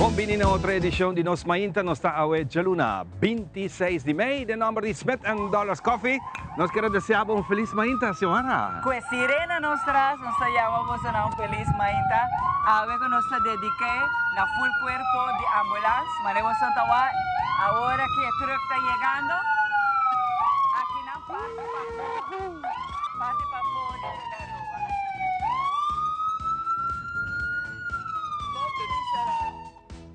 Bon bini na otro edicion di Nos Mainta. Nos ta awe djaluna 26 di mei. Den nomber di Smith and Dollars Coffee, nos kier a desea bo un feliz mainta, Xiomara. Cu e sirena nos tras, nos ta yama boso na un feliz mainta. Awe cu nos ta dedique na full cuerpo di ambulance. Mane boso ta wak awor aki e truck ta yegando. Aki nan parti pafo, parti pafo di Telaroa.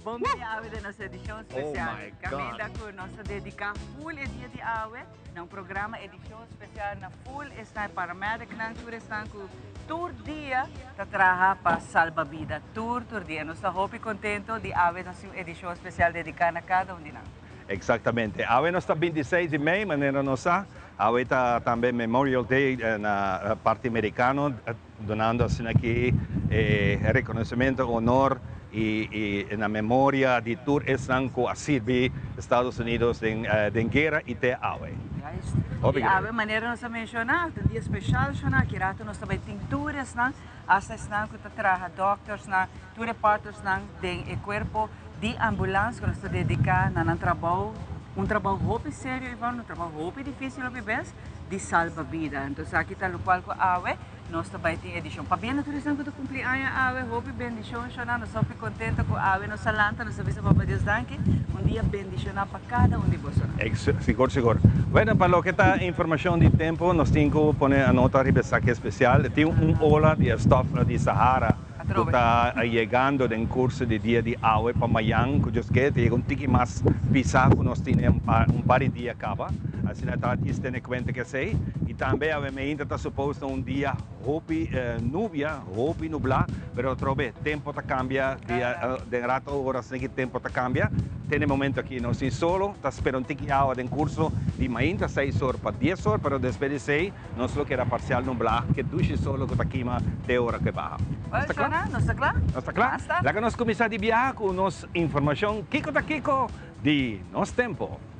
Bon bini awe den nos edicion special. Caminda cu nos ta dedica full e dia di awe na un programa edicion special na full esnan e paramedicnan, tur esnan cu tur dia ta traha pa salba bida, tur tur dia. Nos ta hopi contento di awe nos tin un edicion special dedica na cada un di nan. Exactamente. Awe nos ta 26 di mei, manera nos sa, awe ta tambe Memorial Day na parti Mericano. Dunando asina aki e reconocimento, honor y na memoria di tur esnan cu a sirbi Estados Unidos den guera y te awe. Juist. Y awe manera nos a menciona, ta un dia special shona, aki rato nos ta bay tin tur esnan, hasta esnan cu ta traha, doctorsnan, tur e partnersnan den e cuerpo di ambulance cu nos ta dedica na nan trabou, un trabou hopi serio Yvonne, un trabou hopi dificil hopi bes, di salba bida. Entonces esaki ta locual cu awe nos ta bay tin edicion. Pabia na tur esnan cu ta cumpli aña awe, hopi bendicion shona, nos hopi contento cu awe nos a lanta, nos ta bisa Papa Dios danki, un dia bendiciona pa cada un di bosonan. Sigur sigur. Bueno, pa loke ta informacion di tempo, nos tin cu pone a nota riba esaki especial. Tin un ola di e stof di Sahara cu ta yegando den curso di dia di awe pa mayan, cu Dios ke, ta yega un tiki mas pisa cu nos tine un par di dia caba. Asina ta djis tene cuenta cu esey. Y tambe awe meinta ta suppose ta un dia hopi nubia, hopi nubla, pero atrobe tempo ta cambia dia den rato ora asina ki tempo ta cambia. Te na e momento aki nos tin solo, ta spera un tiki awa den curso di mainta seis or pa dies or, pero despues di esey nos lo keda parcial nubla, ke dushi solo cu ta kima te ora cu e baha. Nos ta cla? Nos ta cla? Nos ta cla? Laga nos cuminsa di biaha cu nos informacion Kico ta Kico di nos tempo.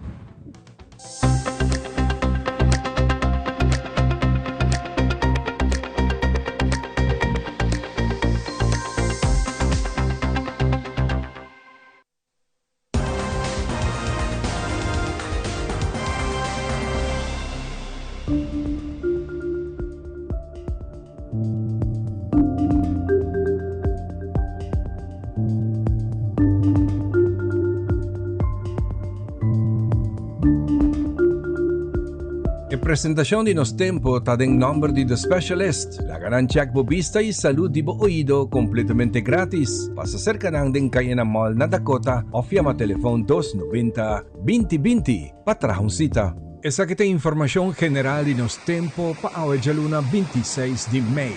E presentacion di Nos Tempo ta den nomber di The Specialist. Laga nan check bo bista y salud di bo oido completamente gratis. Pasa cerca nan den Cayena Mall na Dakota of yama telefon 290 2020 pa traha un cita. Esaki ta informacion general di Nos Tempo pa awe djaluna 26 di mei.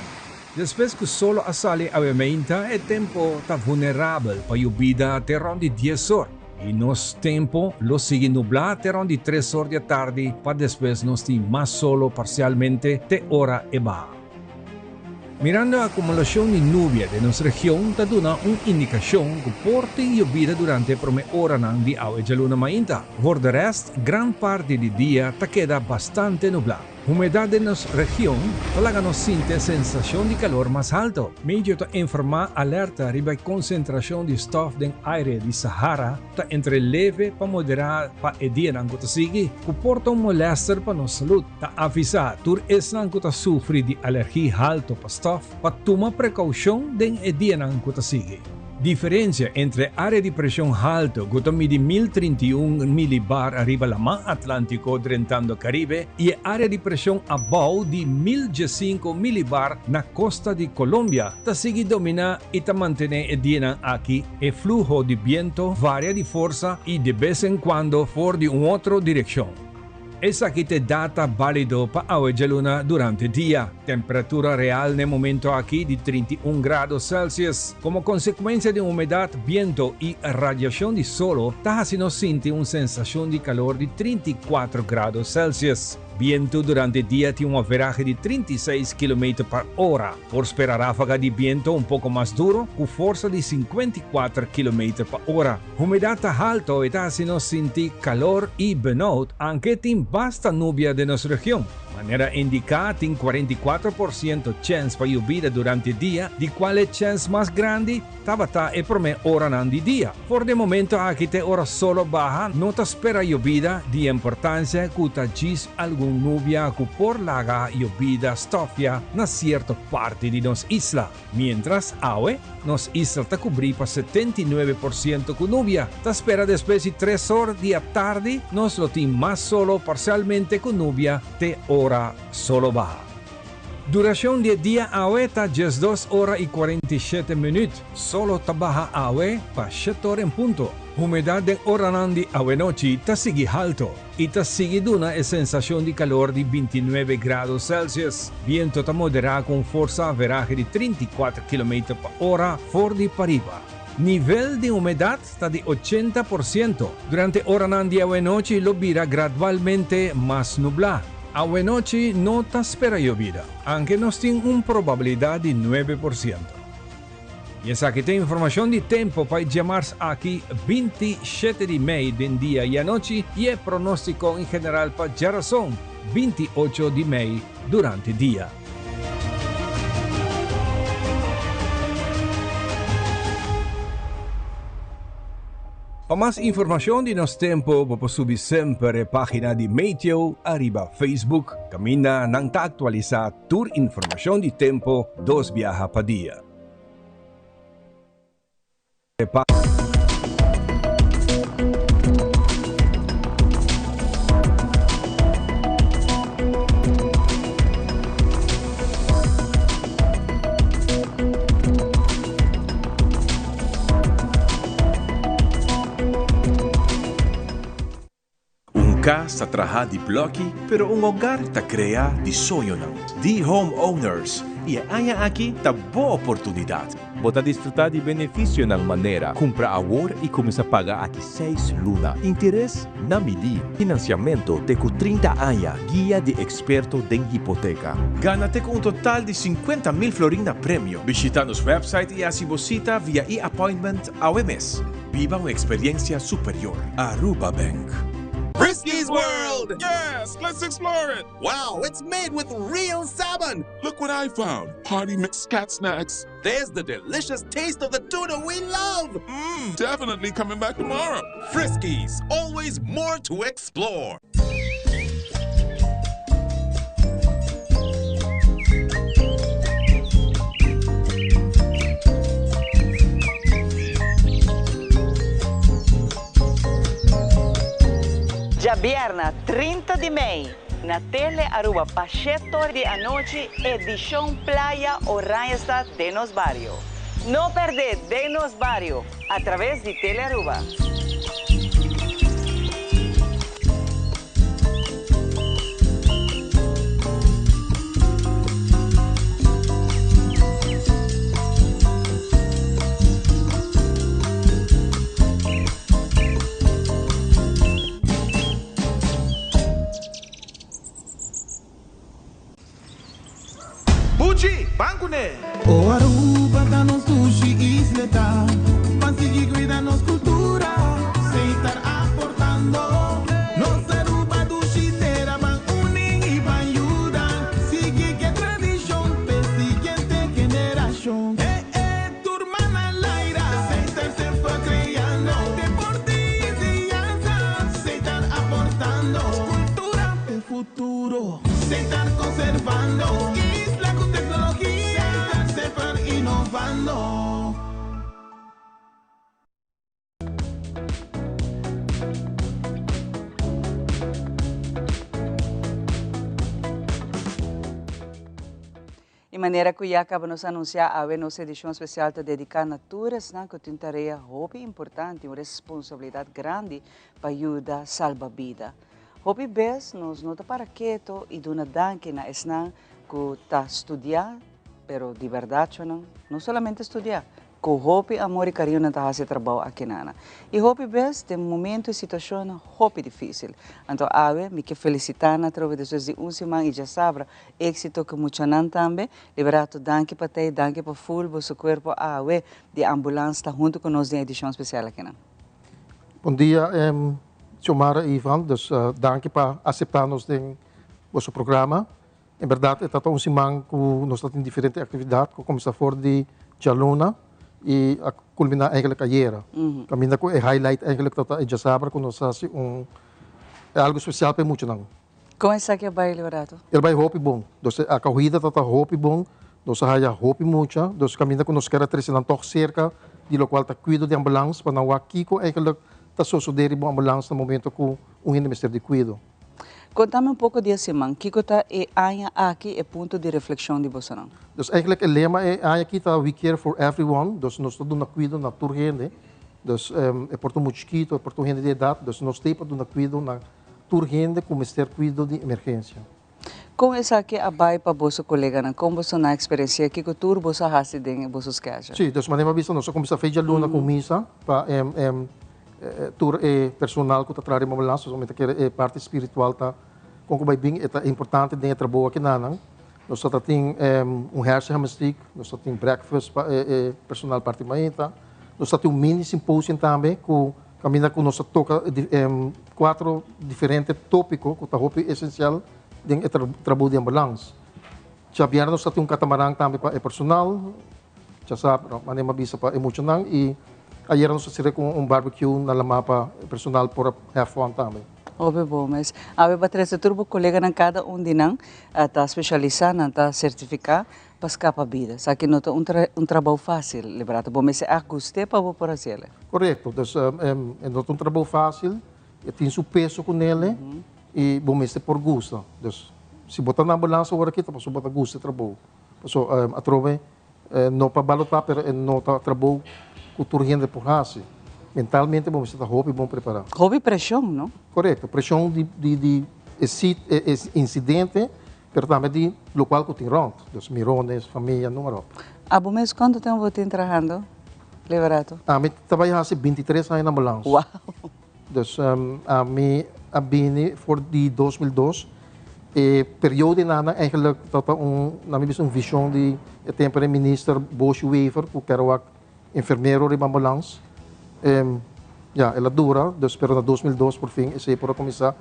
Despues ku solo a sali awe meinta e tempo ta vunerabel pa yubida te rond di dies or i nos tempo lo sigui nublá te rond di tres or di atardi pa despues nos tin mas solo parsialmente te ora e baha. Mirando e akumulashon di nubia den nos region ta duna un indikashon ku por tin yubida durante e promé oranan di awe djaluna mainta. Voor de rest gran parti di dia ta keda bastante nublá. Humedad den nos region ta laga nos sinti e sensacion di calor mas halto. Medio ta informa alerta riba e concentracion di stof den aire di Sahara ta entre leve pa modera pa e dianan cu ta sigui, cu por ta un molester pa nos salud. Ta avisa tur esnan cu ta sufri di alergi halto pa stof pa tuma precaucion den e dianan cu ta sigui. Diferencia entre area di presion halto cu ta midi 1031 milibar ariba Laman Atlantico drentando Caribe y e area di presion abao di 1015 milibar na costa di Colombia ta sigui domina y ta mantene e dianan aki e fluho di biento varia di forsa y de bes en cuando for di un otro direccion. Esaki t'e data bálido pa awe djaluna durante dia. Temperatura real n'e momento aki di 31 grado Celsius. Komo konsekuensia di humedat, biento i radiashon di solo ta hasi nos sinti un sensashon di kalor di 34 grado Celsius. Biento durante dia tin un averahe di 36 kilometer pa ora. Por spera ráfaga di biento un poko mas duro ku forsa di 54 kilometer pa ora. Humedad ta halto e ta haci nos sinti calor y benauwd anke tin basta nubia den nos region. Manera indiká, tin 44% chèns pa yobida durante dia, di kual e chèns mas grandi tabata e promé oranan di dia. For di e momento aki te ora solo baha, no ta spera yobida di importansia ku ta djis algun nubia ku por laga yobida stòfia na sierto parti di nos isla. Miéntras, awe, nos isla ta kubrí pa 79% ku nubia. Ta spera despues di tres or di atardi nos lo tin mas solo parsialmente ku nubia te ora solo baha. Durashon di e dia awe ta 12 ora i 47 minüt. Solo ta baha awe pa shete or en punto. Humedat den oranan di awenochi ta sigui halto i ta sigui duna e sensashon di kalor di 29 grado Celsius. Biento ta moderá ku un forsa averahe di 34 kilometer pa ora for di pariba. Nivel di humedat ta di 80%. Durante oranan di awenochi lo bira gradualmente mas nublá. Awenochi no ta spera yobida, anke nos tin un probabilidat di 9%. I esaki ta informashon di tempu pa e djamars aki 27 di mei den dia i anochi i e pronóstiko en general pa djarason 28 di mei durante dia. Pa mas informashon di nos tempu bo por subi semper e página di Meteo ariba Facebook kaminda nan ta aktualisá tur informashon di tempu dos biaha pa dia. Un cas ta traha di bloki, pero un hogar ta crea di soñonan. Di Home Owners y e aña aki ta bo oportunidad. Bo ta disfruta di beneficionan manera, cumpra awor y cuminsa paga aki 6 luna, interes na midi, financiamento te cu 30 aña, guia di experto den hipoteca. Gana te cu un total di 50,000 florin na premio. Bishita nos website y haci bo cita via e-appointment awe mes. Biba un experiencia superior. Aruba Bank. Friskies World! Yes, let's explore it! Wow, it's made with real salmon! Look what I found. Party mix cat snacks. There's the delicious taste of the tuna we love! Definitely coming back tomorrow. Friskies, always more to explore. Djabierna 30 di mei na Tele Aruba pa 7 or di anochi, edicion Playa Oranjestad Den Nos Bario. No perde Den Nos Bario a traves di Tele Aruba. Buchi, ban kuné! O Aruba ta nos dushi isleta, Ban sigui cuida nos cultura, Setar aportando. Nos Aruba dushi tera, Ban uni y ban yuda, Sigui cu e tradicion p'e siguiente generacion. Eh eh, tur man al aire, Setar semper creando, Deporte y enseñanza, Setar aportando. Cultura p'e futuro, Setar conservando. Isla cu tecnologia, Setar semper innovando. E manera cu ya caba nos anuncia awe, nos edicion especial ta dedica na tur esnan cu tin tarea hopi importante, un responsabilidad grandi pa yuda salba bida. Hopi bes nos no ta para keto y duna danki na esnan cu ta studia, pero di berdad chonan, no solamente studia, cu hopi amor y cariño nan ta haci e trabou aki nana. Y hopi bes den momento y situacionnan hopi dificil. Anto awe mi ke felicita nan atrobe despues di un siman y djasabra exito cu muchanan tambe. Liberato danki pa tey, danki pa full boso cuerpo awe di ambulance ta hunto cu nos den edicion especial aki nan. Bon dia Xiomara y Ivan, dus danki pa acepta nos den. boso programa. En berdad e ta un siman cu nos ta tin diferente actividad cu a cuminsa for di djaluna y a culmina eigenlijk ayera. Caminda cu e highlight eigenlijk ta ta e djasabra cu nos haci un algo special pa e muchanan. Con esaki a bay Leorato? El bay hopi bon. Dus e acogida ta ta hopi bon. Nos a haya hopi mucha. Dus caminda cu nos kier a trece nan toch cerca di locual ta cuido di ambulance pa nan wak kico eigenlijk ta sosode riba un ambulance na momento cu un hende mester di cuido. Contame un poco di e siman. Kico ta e aña aki e punto di reflexion di bosonan? Dus eigenlijk e lema e aña aki ta We care for everyone. Dus nos ta duna cuido na tur hende. Dus e por ta un mucha chikito, e por ta un hende di edad. Dus nos ta pa duna cuido na tur hende cu mester cuido di emergencia. Con esaki a bay pa boso coleganan? Con boso nan a experiencia? Kico tur boso a haci den boso schedule? Sí, dus manera mi a bisa nos a cuminsa fecha luna cu misa pa tur e personal cu ta traha riba ambulans, pasobra mi ta kere e parti spiritual ta con cu bay bin, e ta importante den e trabou aki nanan. Nos ta tin un hersenhemistiek, nos ta tin breakfast pa e personal parti mainta, nos ta tin un mini symposium tambe cu Caminda cu nos a toca cuatro diferente topico cu ta hopi esencial den e trabou di ambulans. Djabièrnè nos ta tin un catamaran tambe pa e personal, djasabra manera mi a bisa pa e muchanan y ayera nos a cera cu un barbecue na lamá pa e personal por a have fun tambe. Hopi bon mes. Awe bo a trece tur bo coleganan cada un di nan ta specialisa, nan ta certifica Pa scapa bida. Sa ki no ta un un trabou facil, Liberato. Bo mester a gust'é pa bo por haciele. Correcto. Dus e no ta un trabou facil, e tin su peso cu nele y bo mester por gusta. Dus si bo ta na ambulance awor aki ta pasobra bo ta gusta e trabou. Pasobra atrobe no pa balota pero e no ta trabou cu tur hende por haci. Mentalmente bo mester ta hopi bon prepara. Hopi presion, no? Correcto. Presion di di e incidente. Pero tambe di locual cu tin rond, dus mirones, famia, noem maar op. Abo mes cuanto tempo bo tin trahando, Liberato? Ami ta bay haci 23 aña na ambulance. Wow! Dus ami a bini for di 2002, e periodo nan eigenlijk tabata un, na mi bisa un vision di e tempo e minister Booshi Wever cu kier wak enfermero riba ambulance. Ya, el a dura, dus pero na 2002 por fin esey por a cuminsa.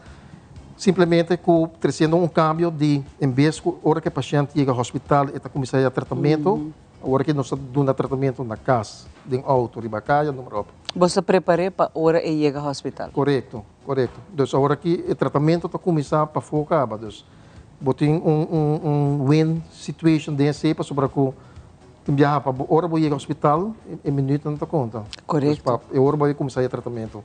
Simplemente cu treciendo un cambio di en bes cu ora cu e pashent yega hospital e ta cuminsa ya tratamento, awor aki nos ta duna tratamento na cas, den auto, riba caya, noem maar op. Bo ta prepar'é pa ora e yega hospital? Corecto, corecto. Dus awor aki e tratamento ta cuminsa pafó caba. Dus bo tin un un un win situation den esey pasobra cu Tin biaha pa bo ora bo yega hospital e minuutnan ta konta. Korekto. Pa e ora bo a kuminsá e tratamentu.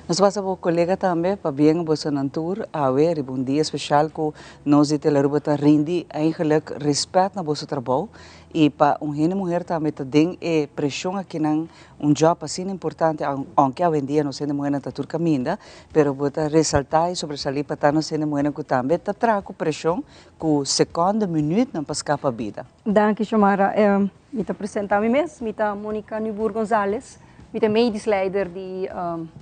Nos pasa bo kolega tambe pabien bosonan tur awe riba un dia speshal ku nos di Telearuba ta rindi eigenlik respèt na boso trabou i pa un hende muher tambe ta den e preshon akinan un job asina importante aunke awendia nos hende muhernan ta tur kaminda pero bo ta resaltá i sobresalí pa ta nos hende muhernan ku tambe ta traha ku preshon ku sekonde minuutnan pa skapa bida. Danki Xiomara. Mi ta presenta mi mes, mi ta Monica Nuboer Gonzalez, mi ta medisch leider di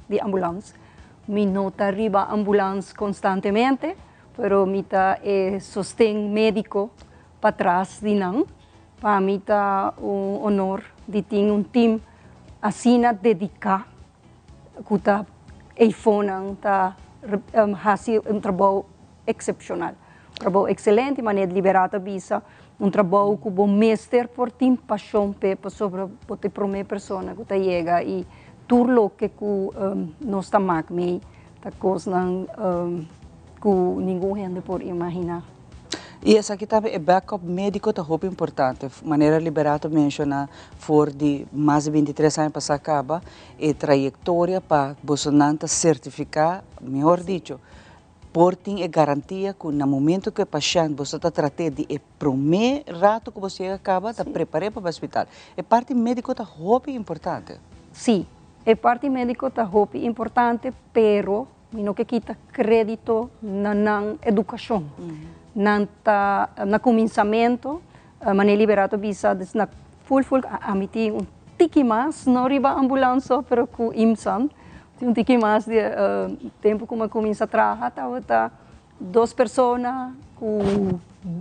di ambulans. Mi no ta riba ambulans constantemente, pero mi ta e sosten medico patras di nan. Pa mi ta un honor di tin un team asina dedica cu ta eyfonan ta haci un trabou excepcional. Un trabou excelente, manera Liberato a bisa, un trabou cu bo mester por tin pasion p'e pasobra bo ta e prome persona cu ta yega y tur loke cu nos ta mak mey ta cosnan cu ningun hende por imagina. Y esaki tambe e backup medico ta hopi importante. Manera Liberato menciona for di mas di 23 aña pasa caba e trayectoria pa bosonan ta certifica, mihor dicho, Por tin e garantia ku na momento ku e pashènt boso ta trat'é di e promé rato ku boso yega kaba ta prepar'é pa bai hospital. E parti médiko ta hopi importante. Sí, e parti médiko ta hopi importante, pero mi no ke kita krédito na nan edukashon. Nan ta na kuminsamentu, manera Liberato bisa, des na ful ful, ami tin un tiki mas, no riba ambulans so, pero ku IMSAN. Tin un tiki mas di tempu ku mi a kuminsá traha tabata dos persona ku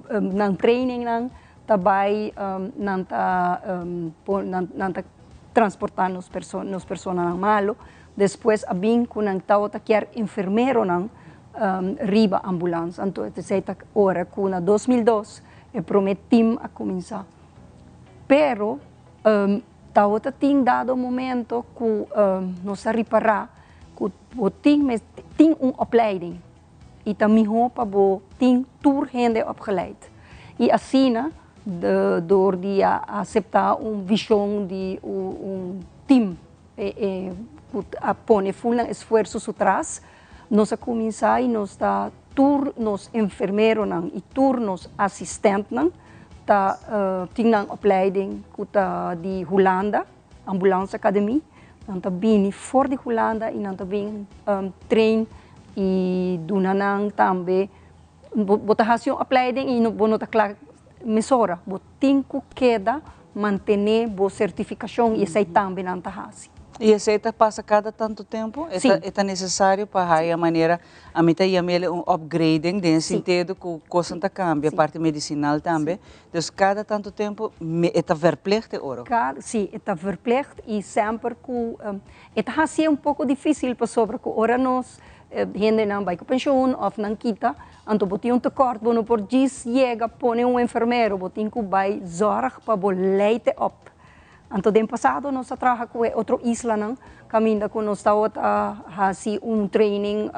nan trainingnan ta bai nan ta nan ta transportá nos nos personanan malu. Despues a bin ku nan tabata kier enfermeronan. Riba ambulans. Anto esei ta ora ku na 2002 e promé tim a kuminsá. Pero tabata tin dado momento ku nos a ripará ku bo tin tin un opleiding i ta mihó pa bo tin tur hende opgeleid. I asina dor di a aseptá un vishon di un tim ku a pone ful nan esfuerso su tras, nos a kuminsá i nos ta tur nos enfermeronan i tur nos asistentnan ta tin nan opleiding ku ta di Hulanda, Ambulance Academie. Nan ta bini for di Hulanda i nan ta bin train i duna nan tambe bo ta hasi un opleiding i bo no ta kla mesora. Bo tin ku keda mantené bo sertifikashon i esei tambe nan ta hasi. I esei ta pasa kada tantu tempu? E ta e ta nesesario pa haya manera, ami ta yam'el un upgrading den e sintido ku kosnan ta kambia, parti medisinal tambe. Dus kada tantu tempu e ta verplicht e oro? Si, e ta verplicht i semper ku e ta hasié un poko difísil pasobra ku ora nos hendenan bai ku penshun òf nan kita, anto bo tin un tekort, bo no por djis yega pone un enfermero, bo tin ku bai zòrg pa bo leite òp. Anto den pasado nos a traha ku e otro islanan kaminda ku nos tabata hasi un training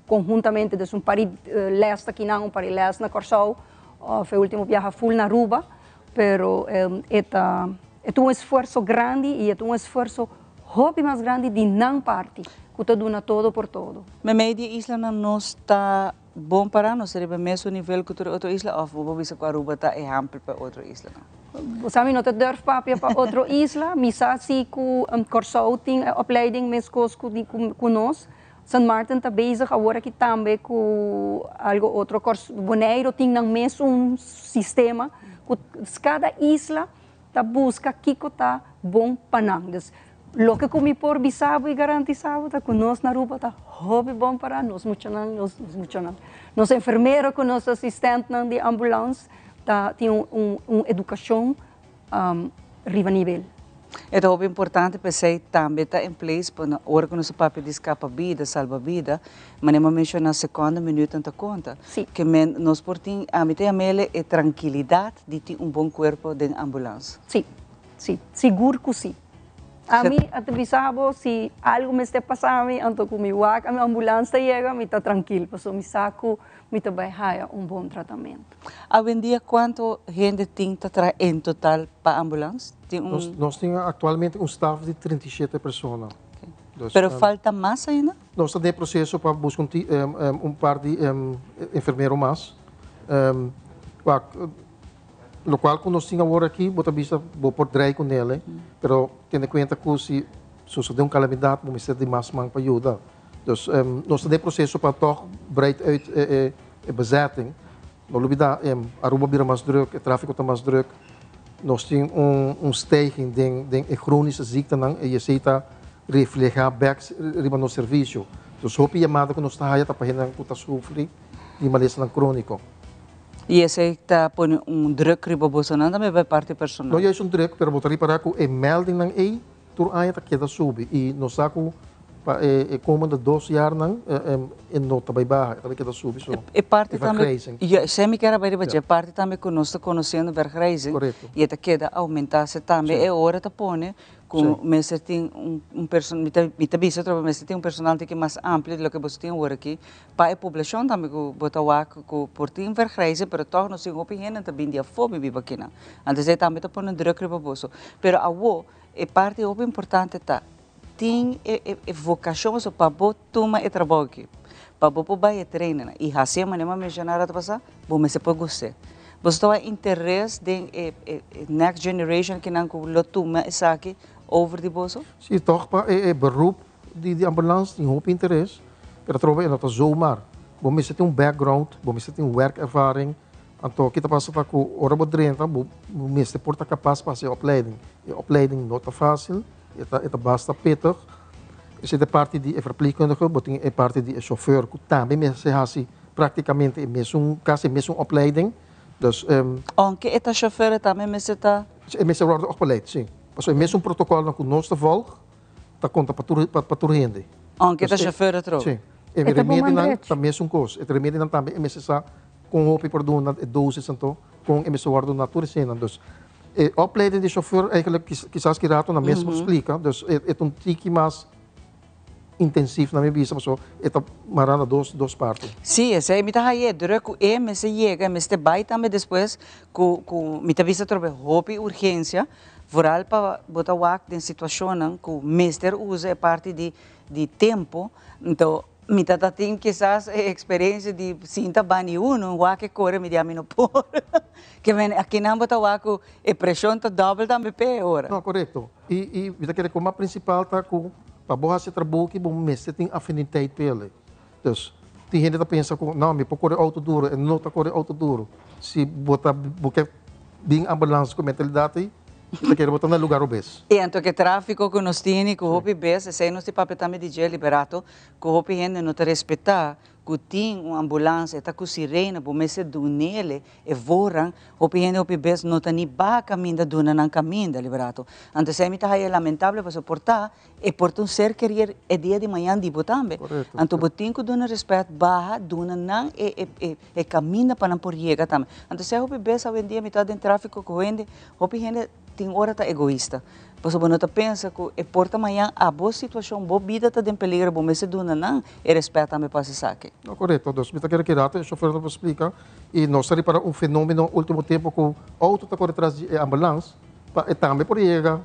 konhuntamente, dus un par di lès ta kinan, un par di lès na Kòrsou òf e último biaha ful na Aruba, pero e ta e ta un esfuerso grandi i e ta un esfuerso hopi mas grandi di nan parti ku ta duna todo por todo. Meimei di e islanan nos ta bon pará? Nos ta riba e mesun nivel ku tur e otro isla òf bo por bisa ku Aruba ta ehèmpel pa e otro islanan? Bo sa mi no ta durf papia pa otro isla. Mi sa si ku Kòrsou tin e opleiding meskos ku di ku nos. Sint Maarten ta bezig awor aki tambe ku algo otro. Boneiru tin nan mesun sistema ku kada isla ta buska kiko ta bon pa nan. Dus loke ku mi por bisa bo i garantisa bo ta ku nos na Aruba ta hopi bon para nos muchanan, nos muchanan, nos enfermero ku nos asistentnan di ambulans ta tin un edukashon riba nivel. E ta hopi importante p'esei tambe ta in place pa na ora ku nos a papia di skapa bida, salba bida, manera mi a menshoná sekonda, minuutnan ta konta. Ke men nos por tin, ami ta yam'el e trankilidat di tin un bon kuerpo den ambulans. Sí, sí, sigur ku sí. Ami a ta bisa bo si algu mester pasa mi anto ku mi wak ami ambulans ta yega mi ta trankil pasobra mi sa ku mi ta bai haya un bon tratamentu. Awendia kuantu hende tin ta traha en total pa ambulans? Tin un. Nos tin aktualmente un staf di 37 persona. Pero falta mas ainda? Nos ta den proseso pa buska un par di enfermero mas. Wak, lokual ku nos tin awor aki bo ta bisa bo por drei ku nele, pero tene kuenta ku si sosode un kalamidat bo mester di mas man pa yuda. Dus nos ta den proseso pa tòg breid uit e bezetting. No lubida Aruba bira mas druk, e trafiko ta mas druk. Nos tin un stijging den e kronische ziektenan i esei ta reflehá bèk riba nos servisio. Dus hopi yamada ku nos ta haya ta pa hendenan ku ta sufri di malesanan króniko. I esei ta pone un druk riba bosonan tambe pa e parti personal? No juist un druk, pero bo ta ripará ku e meldingnan ei Tur aña ta keda subi y nos sa cu pa e komende dos jaarnan e no ta bay baha, e ta bay keda subi so E parti tambe, vergrijzing. Ja, esei mi kier a bay riba dje, e parti tambe cu nos ta conociendo vergrijzing Correcto. y e ta keda aumenta se tambe Si. e ora ta pone cu Si. mester tin un person, mi ta mi ta bisa atrobe mester tin un personal tiki mas amplio di loke boso tin awor aki pa e poblacion tambe cu bo ta wak cu por tin vergrijzing pero toch nos tin hopi hende ta bin di afo mi biba akinan, antes esei tambe ta pone druk riba boso, pero awo E parti hopi importante ta tin e e vocacion so pa bo tuma e trabou aki, pa bo por bai e trainingnan y haci e manera mi a menciona rato pasa, bo mester por gust'e. Bo ta wak interes den e e next generation kinan cu lo tuma esaki over di boso? Si, toch pa e beroep di di ambulance tin hopi interes, pero atrobe e no ta zomaar. Bo mester tin un background, bo mester tin werkervaring, Anto ki ta pasa ta ku ora bo drenta bo mester por ta kapas pa hasi e opleiding. E opleiding no ta fásil, e ta e ta basta pittig. Esei ta e parti di e verpleegkundige, bo tin e parti di e shofèr ku tambe mester hasi praktikamente e mesun, kasi e mesun opleiding. Dus. Ounke e ta shofèr e tambe mester ta. E mester wòrdu opgeleid, si. Pasobra e mesun protokòlnan ku nos ta vòlg ta konta pa tur pa tur hende. Ounke e ta shofèr atrobe. Si. E remedinan ta mesun kos. E remedinan tambe e mester sa kon hopi por duna e dosis anto kon e mester wòrdu duna tur eseinan. Dus e opleiding di chauffeur eigenlijk kisas ki rato nan mes por splika. Dus e ta un tiki mas intensief na mi bisa pasobra e ta mará na dos dos parti. Sí, esei mi ta hañ'é druk ku e mester yega, e mester bai tambe despues ku ku mi ta bisa atrobe hopi urgensia, vooral pa bo ta wak den situashonnan ku mester usa e parti di di tempu, anto mi ta ta tin kisas e eksperensia di sinta bani unu, wak e kore mi di ami no por. Ke men akinan bo ta wak ku e preshon ta dòbel tambe p'e e ora. No, korekto. I i mi ta kere ku mas prinsipal ta ku pa bo hasi trabou ki bo mester tin afiniteit p'e elei. Dus, tin hende ta pensa ku no, mi por kore outo duru, e no ta kore outo duru. Si bo ta bo ke bin ambulans ku mentalidat ei, mi ta kere bo ta na lugar robes. I anto ke trafiko ku nos tini ku hopi bes, esei nos tin papia tambe di dje Liberato, ku hopi hende no ta respetá ku tin un ambulans, e ta ku sirena, bo mester dunele E voorrang, hopi hende hopi bes no ta ni baha caminda duna nan caminda, Liberato. Anto esei mi ta haya lamentable pasobra por ta e por ta un ser querier e dia di mañan di bo tambe. Anto bo tin cu duna respet, baha, duna nan e e e e caminda pa nan por yega tambe. Anto esei hopi bes awendia mi ta den trafico cu hende, hopi hende tin ora ta egoista. Pasobra bo no ta pensa cu e por ta mañan abo situacion, bo bida ta den peligro, bo mester duna nan e respet tambe pa haci esaki. No, corecto. Dus mi ta kere keda e chofer ta por splica y nos ta ripara un fenomeno ultimo tempo cu auto ta core tras di e ambulans pa e tambe por yega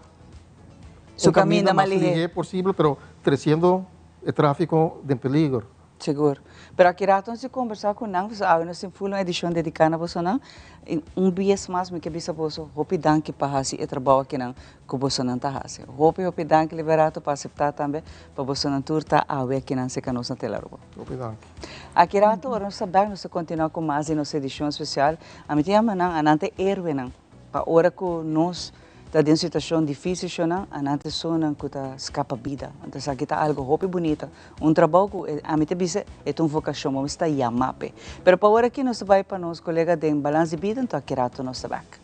Su caminda mas lihe posible, pero treciendo e trafico den peligro. Sigur. Pero aki rato nos a combersa cu nan, pasobra awe nos tin full un edicion dedica na bosonan. Y un bies mas mi ke bisa boso hopi danki pa haci e trabou akinan cu bosonan ta haci. Hopi hopi danki Liberato pa acepta tambe pa bosonan tur ta awe akinan cerca nos na Telaruba. Hopi danki. Aki rato ora nos ta bek nos ta continua cu mas di nos edicion especial. Ami ta yama nan, anan ta e heroenan pa ora cu nos ta den situacion dificil shonan, anan ta esunnan cu ta scapa bida. Anto esaki ta algo hopi bunita, un trabou cu ami ta bisa e ta un vocacion, bo mester ta yama p'e. Pero pa ora aki nos ta bay pa nos colega den Balans di Bida, anto aki rato nos ta bek.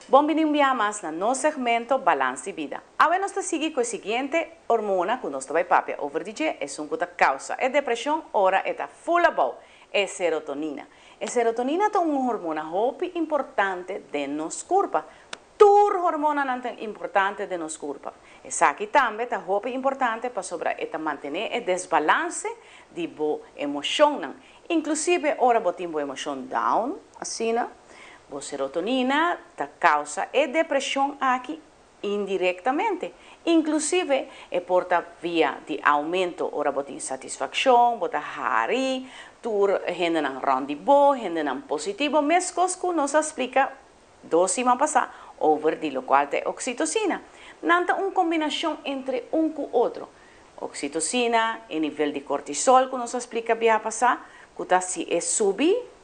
Bon bini un biaha mas na nos segmento Balans di Bida. Awe nos ta sigui cu e siguiente hormona cu nos ta bay papia over di dje, esun cu ta causa e depresion ora e ta full abou, e serotonina. E serotonina ta un hormona hopi importante den nos curpa. Tur hormonanan ta importante den nos curpa. Esaki tambe ta hopi importante pasobra e ta mantene e desbalance di bo emocionnan. Inclusive ora bo tin bo emocion down, asina, bo serotonina ta causa e depresion aki indirectamente. Inclusive e por ta via di aumento ora bo tin satisfaccion, bo ta hari, tur hendenan rond di bo, hendenan positivo, mescos cu nos a splica dos siman pasá over di locual ta e oxitocina. Nan ta un combinacion entre un cu otro. Oxitocina, e nivel di cortisol cu nos a splica biaha pasá, cu ta si e subi,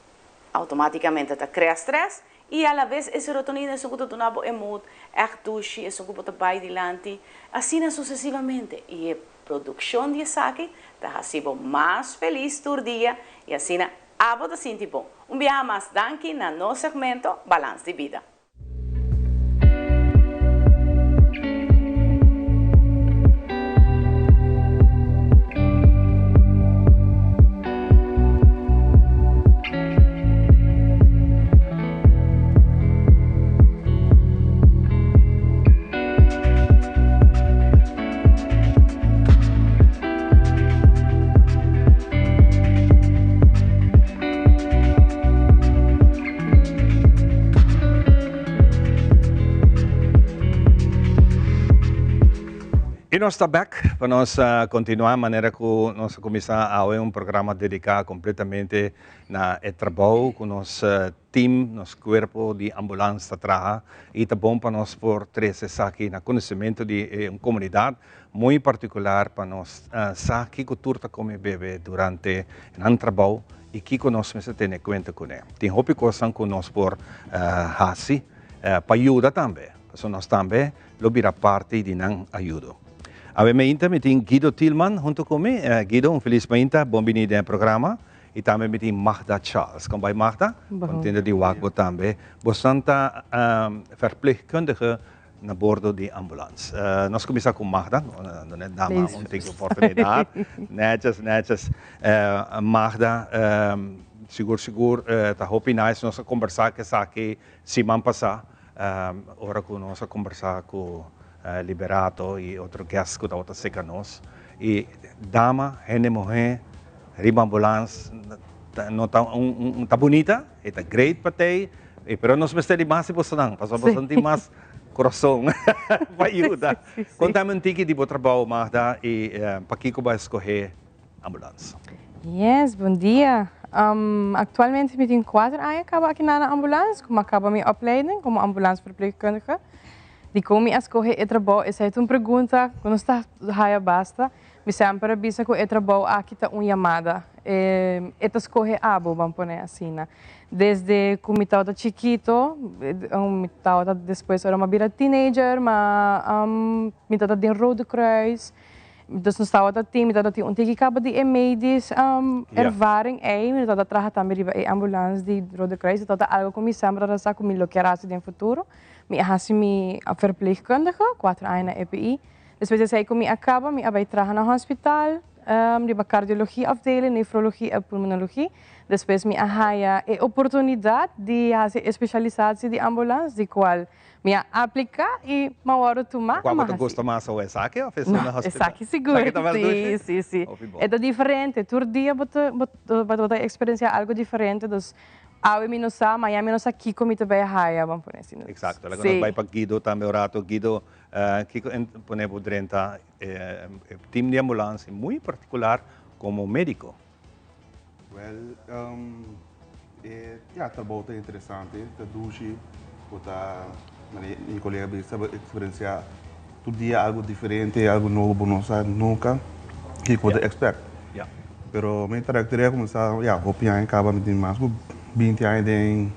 automaticamente ta crea stress, y a la vez e serotonina esun cu ta duna bo e mood echt dushi, esun cu bo ta bay dilanti, asina sucesivamente. Y e produccion di esaki ta haci bo mas feliz tur dia y asina abo ta sinti bon. Un biaha mas danki na nos segmento Balans di Bida. Y nos ta bek pa nos continua manera cu nos a cuminsa awe un programa dedica completamente na e trabou cu nos team, nos cuerpo di ambulans ta traha y ta bon pa nos por trece esaki na conocimento di e un comunidad muy particular pa nos sa kico tur ta come bebe durante nan trabou y kico nos mester tene cuenta cune. Tin hopi cosnan cu nos por haci pa yuda tambe, pasobra nos tambe lo bira parti di nan ayudo. Awe meinta mi tin Guido Thielman hunto cu mi. Guido, un feliz meinta, bon bini den e programa. Y tambe mi tin Magda Charles. Con bay Magda? Contento di wak bo tambe. Bosan ta verpleegkundige na bordo di ambulans. Nos cuminsa cu Magda, no net dama un tiki oportunidad. Netjes, netjes. Magda, sigur sigur ta hopi nice nos a combersa cu esaki siman pasa. Ora ku nos a kombersá ku Liberato i otro guest ku tabata serka nos i dama, hende muhé riba ambulans no ta un ta bunita, e ta great pa tei, pero nos mester di mas di bosonan pasobra bosonan tin mas kurason pa yuda. Kontami un tiki di bo trabou Magda i pakiko bo a eskohé ambulans. Yes, bon dia. Actualmente mi tin cuater aña caba aki na ambulans, como a caba mi opleiding como ambulansverpleegkundige. Dicon mi a scoge e trabou? Esey ta un pregunta cu nos ta haya basta. Mi semper a bisa cu e trabou aki ta un yamada. E ta scoge abo, ban pone asina. Desde cu mi tabata chikito, mi tabata despues ora mi a bira teenager, ma mi tabata den Rode Kruis. Dus nos tabata tin, mi tabata tin un tiki kaba di e medisch ervaring ei, mi tabata traha tambe riba e ambulans di Rode Kruis, e tabata algo ku mi semper tabata sa ku mi lo kier hasi den futuro. Mi a hasi mi verpleegkundige, kuater aña na EPI. Despues di esei ku mi a kaba, mi a bai traha na hospital, riba cardiologie afdeling, nefrologie en pulmonologie. Despues mi a haya e oportunidat di hasi e specialisatie di ambulans, di kual Mi a aplica y m'a wòrdu tuma. Kua bo ta gusta mas awe, esaki òf esun na hospital? Esaki sigur. Esaki ta mas dushi? Si, si, si. E ta diferente. Tur dia bo ta bo ta experiencia algo diferente. Dus awe mi no sa, maña mi no sa kiko mi ta bay haya, ban pone asina. Exacto. Laga nos bay pa Guido tambe un rato. Guido, kiko pone bo drenta e team di ambulans y muy particular como medico? Wel, e ya trabou ta interesante, ta dushi, bo ta, manera mi colega bisa, bo experiencia tur dia algo diferente, algo nobo bo no sa nunca kico bo ta expect. Pero mi trayectoria a cuminsa ya hopi aña caba, mi tin mas cu binti aña den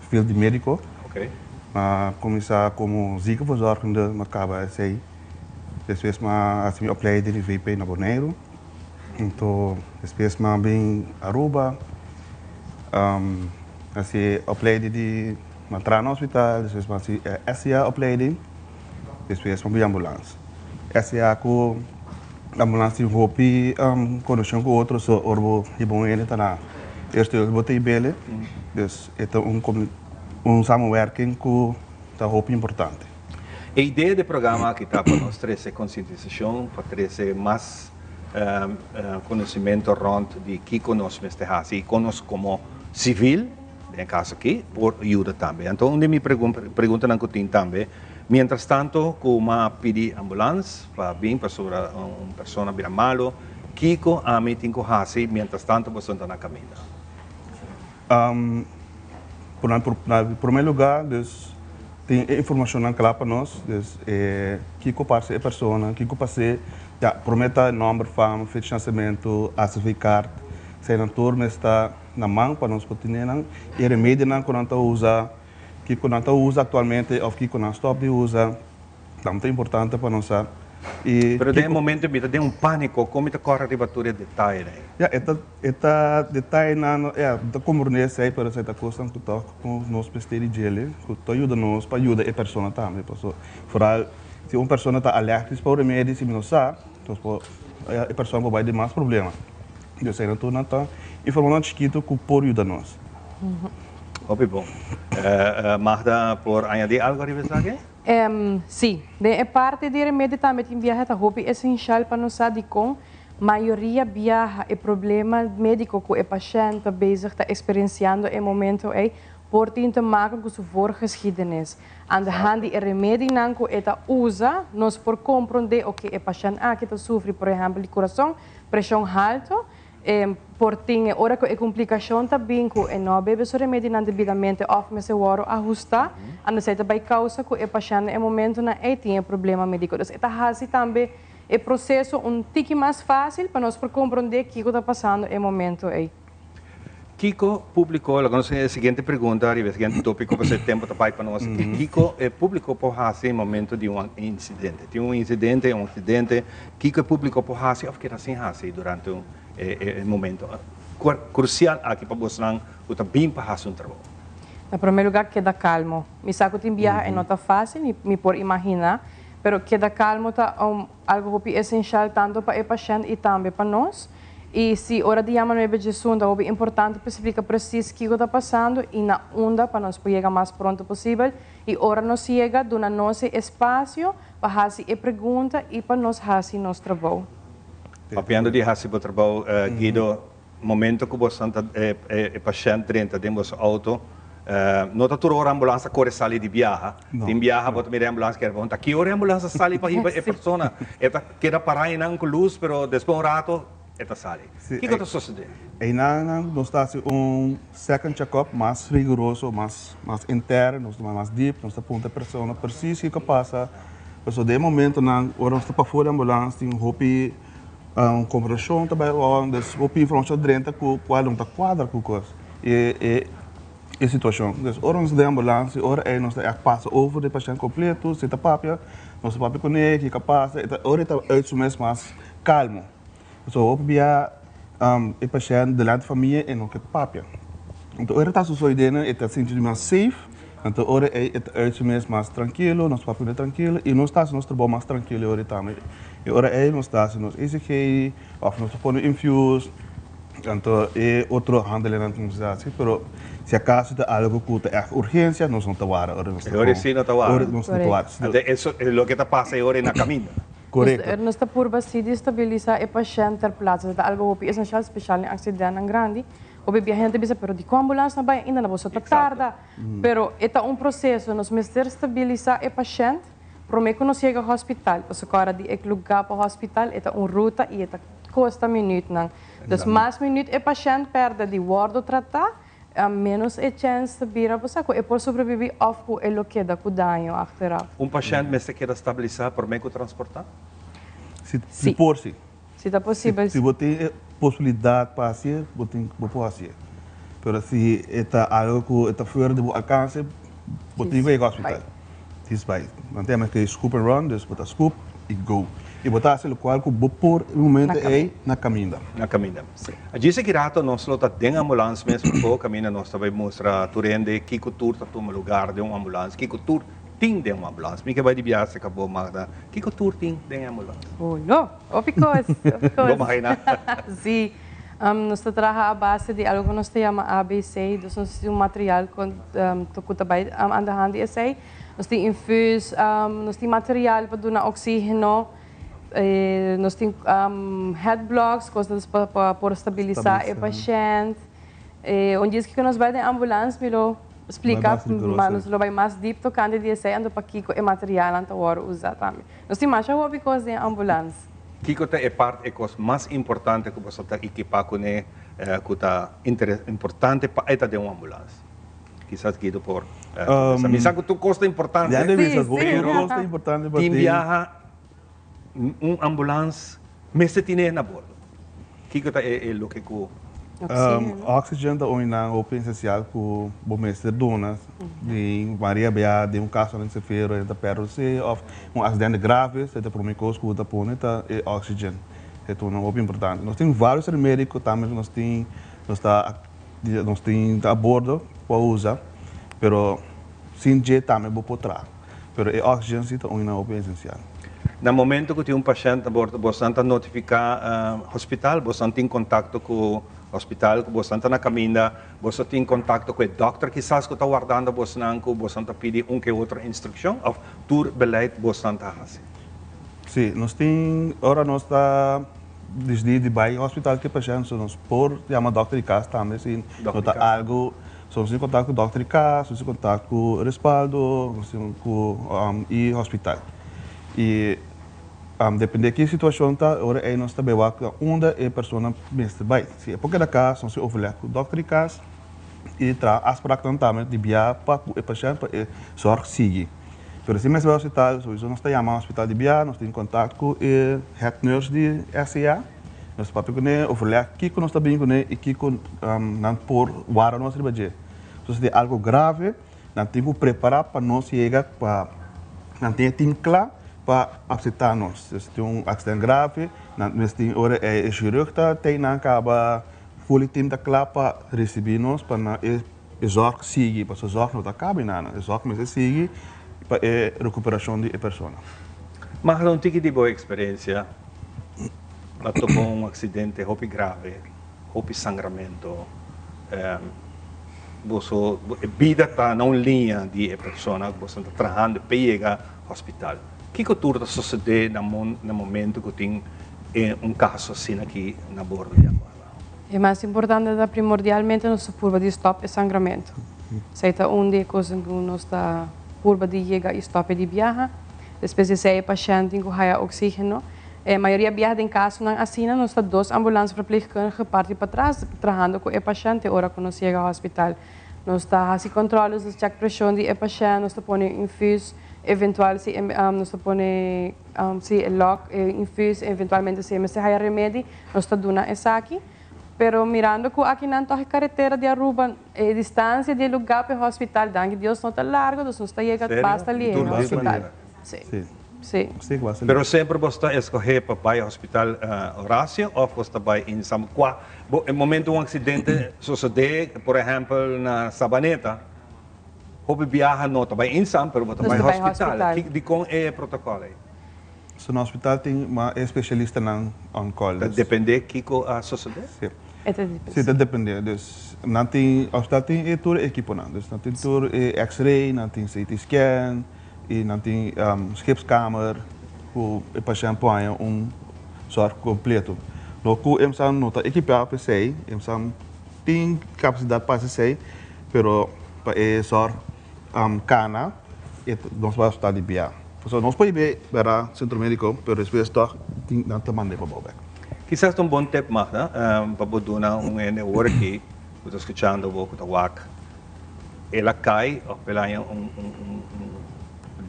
field di medico. Mi a cuminsa como ziekenverzorgende, mi a caba esey, despues mi a haci mi opleiding di VP na Boneiru. Anto despues mi a bin Aruba, hasi opleiding di mi a traha na hospital, despues mi a hasi SCA opleiding, despues mi a bin ambulans. SCA ku ambulans tin hopi konekshon ku otro, so ora bo hiba un hende ta na eerste hulp bo ta hib'el, dus e ta un samenwerking ku ta hopi importante. E idea di e programa aki ta pa nos trese konsientisashon, pa trese mas konosementu rònt di kiko nos mester hasi i kon nos komo sivil, den e kaso aki, por yuda tambe. Anto un di mi preguntanan ku tin tambe, mientras tanto ku m'a pidi ambulans pa bin pasobra un persona bira malu, kiko ami tin ku hasi mientras tanto boso ta na kaminda? Na prome lugar dus tin e informacionnan cla pa nos, dus e kico parce e persona, kico pas'e, ya prome ta nomber, fam, fecha di nacemento, ACV card, eseinan tur mester ta na man pa nos por tene nan, e remedionan cu nan ta usa, kico nan ta usa actualmente of kico nan stop di usa. Tambe ta importante pa nos sa y Pero den e momento mi ta den un panico, con mi ta corre riba tur e detayenan ey? Ya, e ta e ta detayenan, ya, mi ta comprende esey, pero esey ta cosnan cu toch nos mester di djele, cu ta yuda nos pa yuda e persona tambe, paso vooral si un persona ta alergisch pa un remedi, si mi no sa, nos por e persona por bay den mas problema. Dus eseynan tur nan ta informacion chikito cu por yuda nos. Hopi bon. Magda por añadi algo ariba esaki? Sí, den e parti di remedi tambe tin biaha ta hopi esenshal pa nos sa dikon mayoria biaha e problema médiko ku e pashènt ta bezig ta eksperensiando e momento ei por tin te maken ku su voorgeschiedenis. Aan de hand di e remedinan ku e ta usa, nos por komprondé oke e pashènt aki ta sufri por ehèmpel di kurason, preshon haltu, e por tin e ora ku e komplikashon ta bin ku e no a bebe su remedinan debidamente òf mester wòrdu ahustá, anto esei ta bai kousa ku e pashènt na e momentunan ei tin e problema médiko. Dus e ta hasi tambe e proseso un tiki mas fásil pa nos por komprondé kiko ta pasando e momento ei. Kiko públiko, laga nos e siguiente pregunta riba e siguiente tópiko pasobra e tempu ta bai pa nos. Kiko e públiko por hasi en momento di un insidente? Tin un insidente, un aksidente, kiko e públiko por hasi òf keda sin hasi durante un e momento krusial aki pa bosnan ku ta bin pa hasi un trabou? Na promé lugá keda kalmo. Mi sa ku tin biaha e no ta fásil, mi por imaginá, pero keda kalmo ta algu hopi esenshal tantu pa e pashènt i tambe pa nos. I si ora di yama nuebe djesun ta hopi importante pa splika presis kiko ta pasando i na unda pa nos por yega mas pronto posibel. I ora nos yega duna nos e espasio pa hasi e pregunta i pa nos hasi nos trabou. Papiando di hasi bo trabou, Guido, momento ku bo santa e pashènt drenta den boso outo, no ta tur ora ambulans ta kore sali di biaha. Tin biaha bo ta mira e ambulans kere pregunta ki ora e ambulans a sali pa hiba e persona. E ta keda pará einan ku lus pero despues un rato e ta sali. Kiko ta sosodé? Einan nos ta hasi un second check-up mas riguroso, mas mas interno, nos ta bai mas diep, nos ta puntra e persona precies kiko a pasa. Pasobra den e momentonan ora nos ta pafó di ambulans tin hopi komberashon ta bai on, dus hopi informashon drenta ku kual no ta kuadra ku kos. E e situashon. Dus ora nos ta den ambulans, e ora ei nos ta ègt pasa over di e pashènt kompleto, si ta papia, nos ta papia kuné, kiko a pasa, e ta ora e ta uit su mes mas kalmo. Pasobra hopi bia e pashènt delante famia e no ke papia. Anto ora e ta susoidenan e ta sinti mas safe, anto ora ei e ta uit su mes mas trankilo, nos papia kuné trankilo i nos ta hasi nos trabou mas trankilo e ora ei tambe. E ora ei nos ta hasi nos ECG òf nos ta pone infuus. Anto e otro handelennan ku nos ta hasi, pero si akaso ta algu ku ta ègt urgensia, nos no ta wara ora nos ta E ora sí no ta wara. Ora nos no ta wara. Anto eso e loke ta pasa e ora na kaminda. Korekto. Nos ta purba sí di stabilisá e pashènt ter plaats. Esei ta algu hopi esenshal, speshal den aksidentnan grandi. Hopi bia hende ta bisa, pero dikon ambulans no bai ainda? Na boso ta tarda. Pero e ta un proseso. Nos mester stabilisá e pashènt promé ku nos yega hòspital. Pasobra ora di e lugá pa hòspital e ta un ruta i e ta kosta minütnan. Dus mas minüt e pashènt pèrdè di wòrdu tratá, ménos e chèns ta bira bo sa ku e por sobrebibí òf ku e lo keda ku daño achteraf. Un pashènt mester keda stabilisá promé ku transportá? Si, si por si. Si ta posibel si. Si bo tin e posibilidat pa hasié, bo tin, bo por hasié. Pero si e ta algu ku e ta fuera di bo alkanse, bo tin ku yega hospital. Dis bai. Nan ta yama esei scoop and run, dus bo ta scoop y go. Y bo ta haci locual cu bo por e momento ei na caminda. Na caminda. Djis aki rato nos lo ta den ambulans mes pafó, caminda nos ta bai mustra tur hende kico tur ta tuma lugar den un ambulans, kico tur tin den un ambulans. Mi ke bai di biaha cerca bo, Magda, kico tur tin den e ambulans? Oh no, hopi cos, hopi cos. Bo mahina? Si. Nos ta traha a base di algo cu nos ta yama ABC, dus nos tin un material cu ta bay aan de hand di esey. Nos tin infuus, nos tin material pa duna oxigeno, nos tin head blocks, cosnan pa por stabilisa e pashent. Un dies cu nos bay den ambulans mi lo splica, nos lo bay mas diep tocante di esey, anto pakico e materialnan ta worde usa tambe. Nos tin masha hopi cos den ambulans. Kiko ta e part e kos mas importante ku boso ta ekipá kuné ku ta importante pa e ta den un ambulans? Kisas Guido por komensá. Mi sa ku tur kos ta importante, pero tin biaha un ambulans mester tine na bordo. Kiko ta e loke ku. Oxygen ta un nan hopi esencial ku bo mester duna den maria bia den un kasonan severo hende ta perde si of un accidente grave esei ta prome kos ku bo ta pone ta e oxygen e ta un hopi importante. Nos tin varios remedi ku tambe nos tin nos ta nos tin a bordo pa usa pero sin dje tambe bo por traha pero e oxygen si ta un nan hopi esencial. Na momento ku tin un pashènt na bordo, bosnan ta notifiká hospital? Bosnan tin kontakto ku hospital ku bosnan ta na kaminda? Boso tin kontakto ku e dòkter kisas ku ta wardando bosnan ku bosnan ta pidi un ke otro instrukshon òf tur beleid bosnan ta hasi? Sí, nos tin ora nos ta disidí di bai hospital ku e pashènt, so nos por yama dòkter di kas tambe si no ta algu. So nos tin kontak ku dòkter di kas, nos tin kontak ku Respaldo, nos tin ku i hospital. I depende ki situashon ta, e ora ei nos ta bai wak na unda e persona mester bai. Si e por keda kas, nos tin overleg ku dòkter di kas i traha afspraknan tambe di bia pa ku e pashènt pa e zòrg sigui. Pero si mester bai hospital, souiso nos ta yama hospital di bia, nos tin kontak ku e head nurse di SCA, nos ta papia kuné, overleg kiko nos ta bin kuné i kiko nan por warda nos riba dje. So si tin algo grave, nan tin ku prepará pa nos yega pa nan tin e team kla pa aseptá nos. Si tin un aksident grave, nan mester tin ora e chirurg ta tei nan kaba, ful e team ta kla pa risibí nos pa nan e E zorg sigui, pasobra zorg no ta kaba i nada. E zorg mester sigui pa e rekuperashon di e persona. Magda, un tiki di bo eksperensia, bo a topa un aksidente hopi grave, hopi sangramento, boso e bida ta na un liña di e persona ku boso ta trahando p'e yega hospital. Kiko tur ta sosodé na momento ku tin un kaso asina aki na bordo di Aquaba? E mas importante ta primordialmente nos ta purba di stop e sangramento. Esei ta un di e cosnan cu nos ta purba di yega y stop e di biaha. Despues di esei e pashent tin cu haya oxigeno. E mayoria biaha den casonan asina nos ta dos ambulance verpleegkundige parti patras trahando cu e pashent te ora cu nos yega hospital. Nos ta haci controles, nos check presion di e pashent, nos ta pone un infuus eventual si nos ta pone si e lock e infuus eventualmente si e mester haya remedi. Nos ta duna esaki, pero mirando cu akinan toch e caretera di Aruba, e distancia di e lugar pa e hospital, danki Dios no ta largo, dus nos ta yega basta lihe na hospital. Si. Si. Pero semper bos ta escoge pa bay hospital Horacio of bos ta bay Insam? Cua bo e momento un accidente sosode, por ehempel na Sabaneta, hopi biaha no ta bay Insam, pero bo ta bay hospital. Dicon e protocol ey? So na hospital tin mas e specialistanan on call. Ta depende kico a sosode? Si. Si, ta depende. Dus nan tin, hospital tin e tur e equiponan. Dus nan tin tur e x-ray, nan tin CT scan y nan tin schipskamer cu e pashent por haña un zorg completo. No cu EMSA no ta equipa pa esey, EMSA tin capacidad pa haci esey, pero pa e zorg cana e nos bai hospital di bia. Pasobra nos por hib'é bera centro medico, pero despues tog tin nan ta mand'é pa bou bek. Kisas ta un bon tip, Magda, pa bo duna un hende awor aki ku ta skuchando bo, ku ta wak, el a kai òf el a haña un un un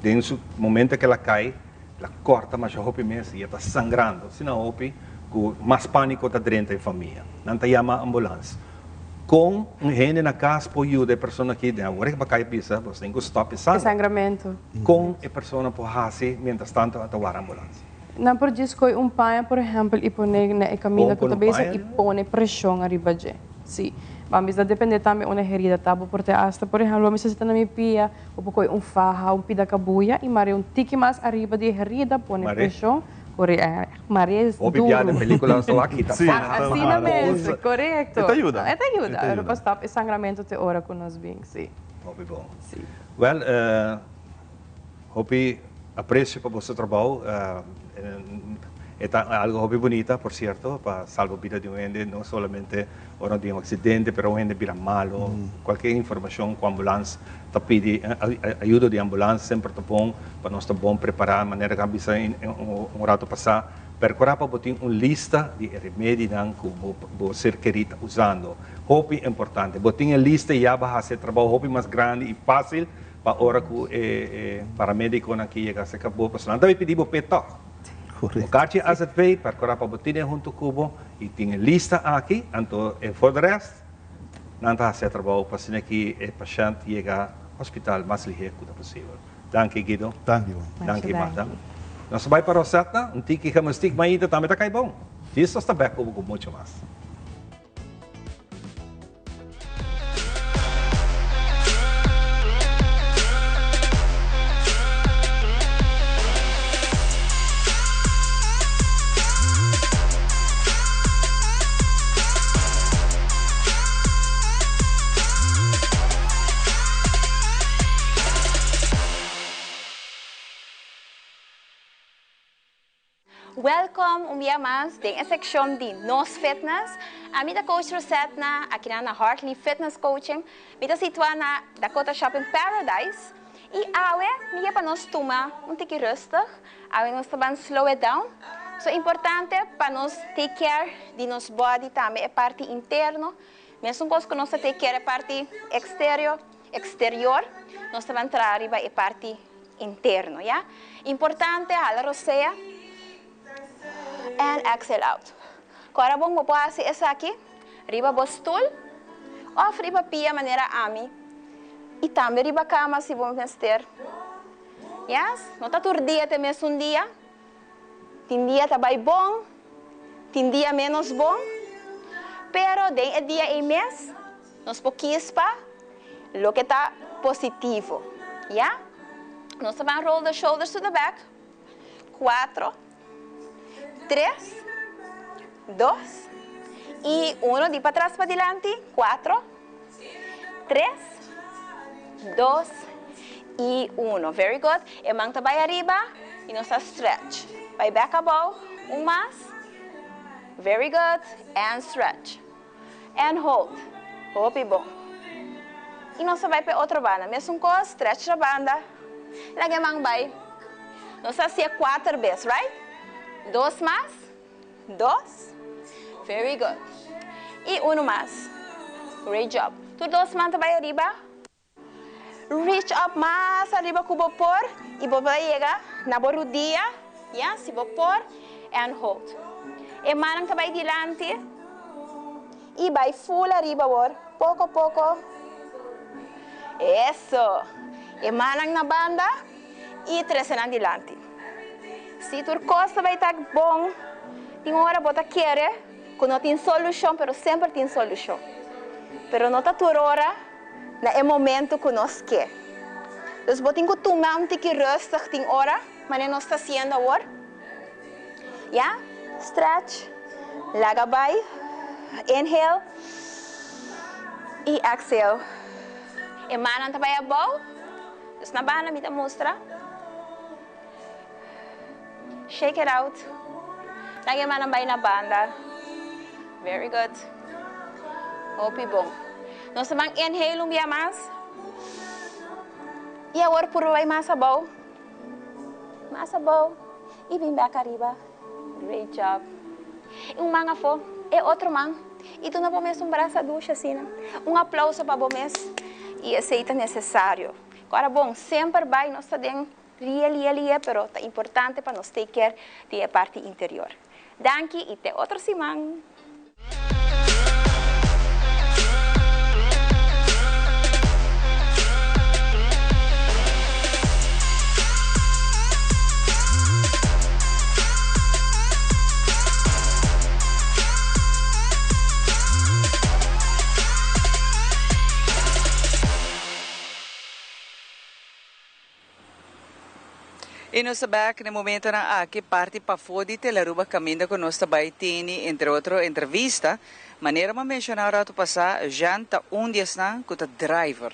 den su momento ku el a kai, el a kòrta masha hopi mes i e ta sangrando asina hopi ku mas pániko ta drenta e famia. Nan ta yama ambulans. Kon un hende na kas por yuda e persona aki den awor e bakaya bisa bo tin ku stòp e sanger. E sangramento. Kon e persona por hasi mientras tanto a ta wara ambulans? Nan por djis koe un paña por ehèmpel i pone na e kaminda ku ta bisa i pone preshon ariba dje. Si. Ban bisa ta depende tambe unda e herida ta. Bo por te asta por ehèmpel bo mester sita na mi pia, bo por koe un faha, un pida kabuya i mare un tiki mas ariba di e herida, pone preshon. Maria es Hopi bia den duro. pelicula nos ta wak kita Sí, faha. Asina mes, corecto. E ta yuda. E ta yuda, E ta pero yuda. pa stop e sangramento te ora cu nos bin, si. Hopi bon. Si. Wel, hopi aprecio pa boso trabou. E ta algo hopi bunita, por cierto, pa salba bida di un hende, no solamente ora di un accidente, pero un hende bira malo, cualkier informacion cu ambulans ta pidi ayudo di ambulans semper ta bon pa nos ta bon prepara manera cu a bisa un rato pasa percura pa bo tin un lista di e remedinan cu bo ser keri ta usando hopi importante bo tin e lista y ya bo a haci e trabao hopi mas grandi y facil pa ora cu e paramediconan ki yega acerca bo pasobra nan ta bay pidi bo p'e tog bo carchi azv percura pa bo tine hunto cu bo y tin e lista aki anto for de rest Nan ta hasi e trabou pa asina ki e pashènt yega hospital mas lihé ku ta posibel. Danki Guido. Danki bon. Danki Magda. Nos ta bai pa Rosetta, un tiki gemustiek mainta tambe ta kai bon. Djis nos ta bèk ku bo ku mucho mas. Welcome un bia mas den e seccion di Nos Fitness. Ami ta Coach Rosette na aki na Hartley Fitness Coaching. Mi ta situa na Dakota Shopping Paradise. Y awe mi ke pa nos tuma un tiki rustig. Awe nos ta ban slow it down. So importante pa nos take care di nos body tambe e parti interno. Mesun cos cu nos ta take care e parti exterio, exterior, nos ta ban traha riba e parti interno, ya. Importante hala rosea and exhale out. Cu ora bon bo por haci esaki riba bo stoel of riba pia manera ami y tambe riba cama si bo mester. Yes, no ta tur dia te mesun dia. Tin dia ta bay bon, tin dia menos bon, pero den e dia ey mes nos por kies pa loke ta positivo, ya? Nos ta ban roll the shoulders to the back, cuatro, tres, dos y uno, di patras padilanti, cuatro, tres, dos y uno. Very good. E man ta bay ariba y nos ta stretch. Bay back abou, un mas. Very good. And stretch. And hold. Hopi bon. Y nos ta bay pa e otro banda. Mesun cos, stretch na banda. Laga e man bay. Nos ta hacié cuater bes, right? Dos mas. Dos. Very good. Y uno mas. Great job. Tur dos man ta bay ariba. Reach up mas ariba cu bo por y bo ta yega na bo rudia, ya, si bo por, and hold. E mannan ta bay dilanti y bay full ariba awor, poco poco. Eso. E mannan na banda y trece nan dilanti. Si tur cos ta bay ta bon, tin ora bo ta kere cu no tin solucion, pero semper tin solucion. Pero no ta tur ora na e momento ku nos ke. Dus bo tin ku tuma un tiki rustig tin ora, manera nos ta hasiendo awor. Ya, stretch, laga bai, inhale i exhale. E mannan ta bai abou, dus na banda mi ta mustra. Shake it out. Laga e mannan bai na banda. Very good. Hopi bon. Nos ta ban inhale un bia mas. Y awor purba bai mas abou. Mas abou. Y bin bek ariba. Great job. Y un man afo. E otro man. Y duna bo mes un brasa dushi asina. Un aplauso pa bo mes. Y esey ta necesario. Ora bon, semper bai nos ta den Lie, lie, lie, pero ta importante pa nos take care di e parti interior. Danki y te otro siman! Y nos ta bek na e momentonan aki parti pafó di Telaruba caminda cu nos ta bay teni entre otro entrevista. Manera mi a menciona un rato pasa, Jean ta un di esnan cu ta driver.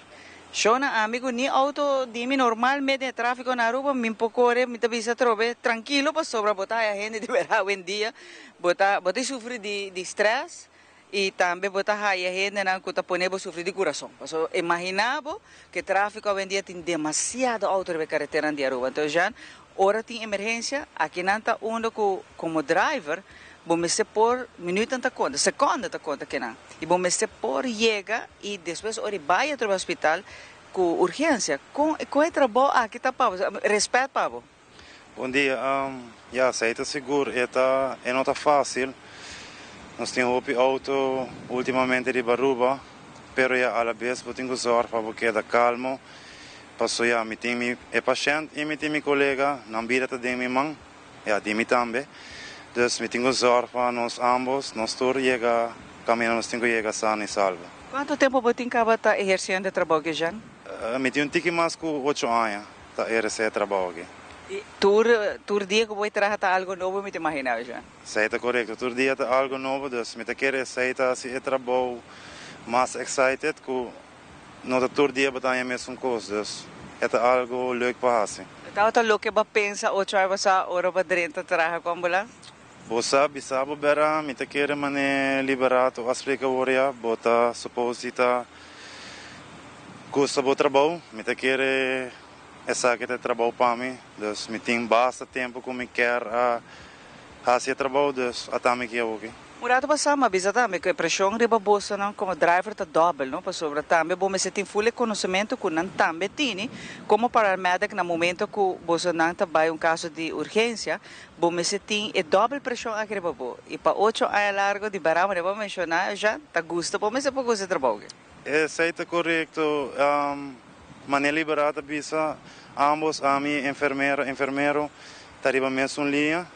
Shona ami cu ni auto di mi normalmente den e trafico na Aruba mi por core, mi ta bisa atrobe trankilo pasobra bo ta haya hende di berdad awendia bo ta bo ta sufri di di stress. Y tambe bo ta haya hendenan cu ta pone bo sufri di curason. Pasobra imagina bo cu e trafico awendia tin demasiado auto riba e careteranan di Aruba. Entonces Jean, ora tin emergencia, akinan ta unda cu como driver bo mester por, minuutnan ta conta, seconda ta conta kinan. Y bo mester por yega y despues ora y bay atrobe hospital cu urgencia. Con con e trabou aki ta pa bo? Respet pa bo. Bon dia, ya esei ta sigur e ta e no ta fácil. Nos tin hopi auto últimamente riba Aruba, pero ya alabes bo tin ku zòrg pa bo keda kalmo, paso ya mi tin mi e pashènt i mi tin mi kolega, nan bida ta den mi man, ya di mi tambe. Dus mi tin ku zòrg pa nos ambos, nos tur yega kaminda nos tin ku yega sano i salvo. Kuantu tempu bo tin kaba ta ehersiendo e trabou aki, Jean? Mi tin un tiki mas ku ocho aña. Ta ehercé e trabou aki. I tur tur dia ku bo e traha ta algo nobo mi ta imaginá Jean. Esei ta korekto, tur dia ta algo nobo, dus mi ta kere esei ta hasi e trabou mas excited ku no ta tur dia bo ta haña mesun kos, dus e ta algo leuk pa hasi. Tabata loke bo a pensa ocho aña pasá ora bo a drenta traha ku ambulans? Bo sa bisa bo bera, mi ta kere mane Liberato a splika awor ya, bo ta suppose di ta gusta bo trabou, mi ta kere esaki ta e trabou pa mi, dus mi tin basta tempo ku mi kier a hasi e trabou, dus ata mi ki awoki. Un rato pasá mi a bisa tambe ku e preshon riba bosonan komo driver ta dòbel, no? Pasobra tambe bo mester tin ful e konosementu ku nan tambe tini komo paramedic na momento ku bosonan ta bai un kaso di urgensia, bo mester tin e dòbel preshon aki riba bo. I pa ocho aña largo di bará manera bo a menshoná, Jean, ta gusta bo mester por gusta e trabou aki. Esei ta korekto. Manera Liberá ta bisa, ambos, ami, enfermera, enfermero, ta riba mesun liña.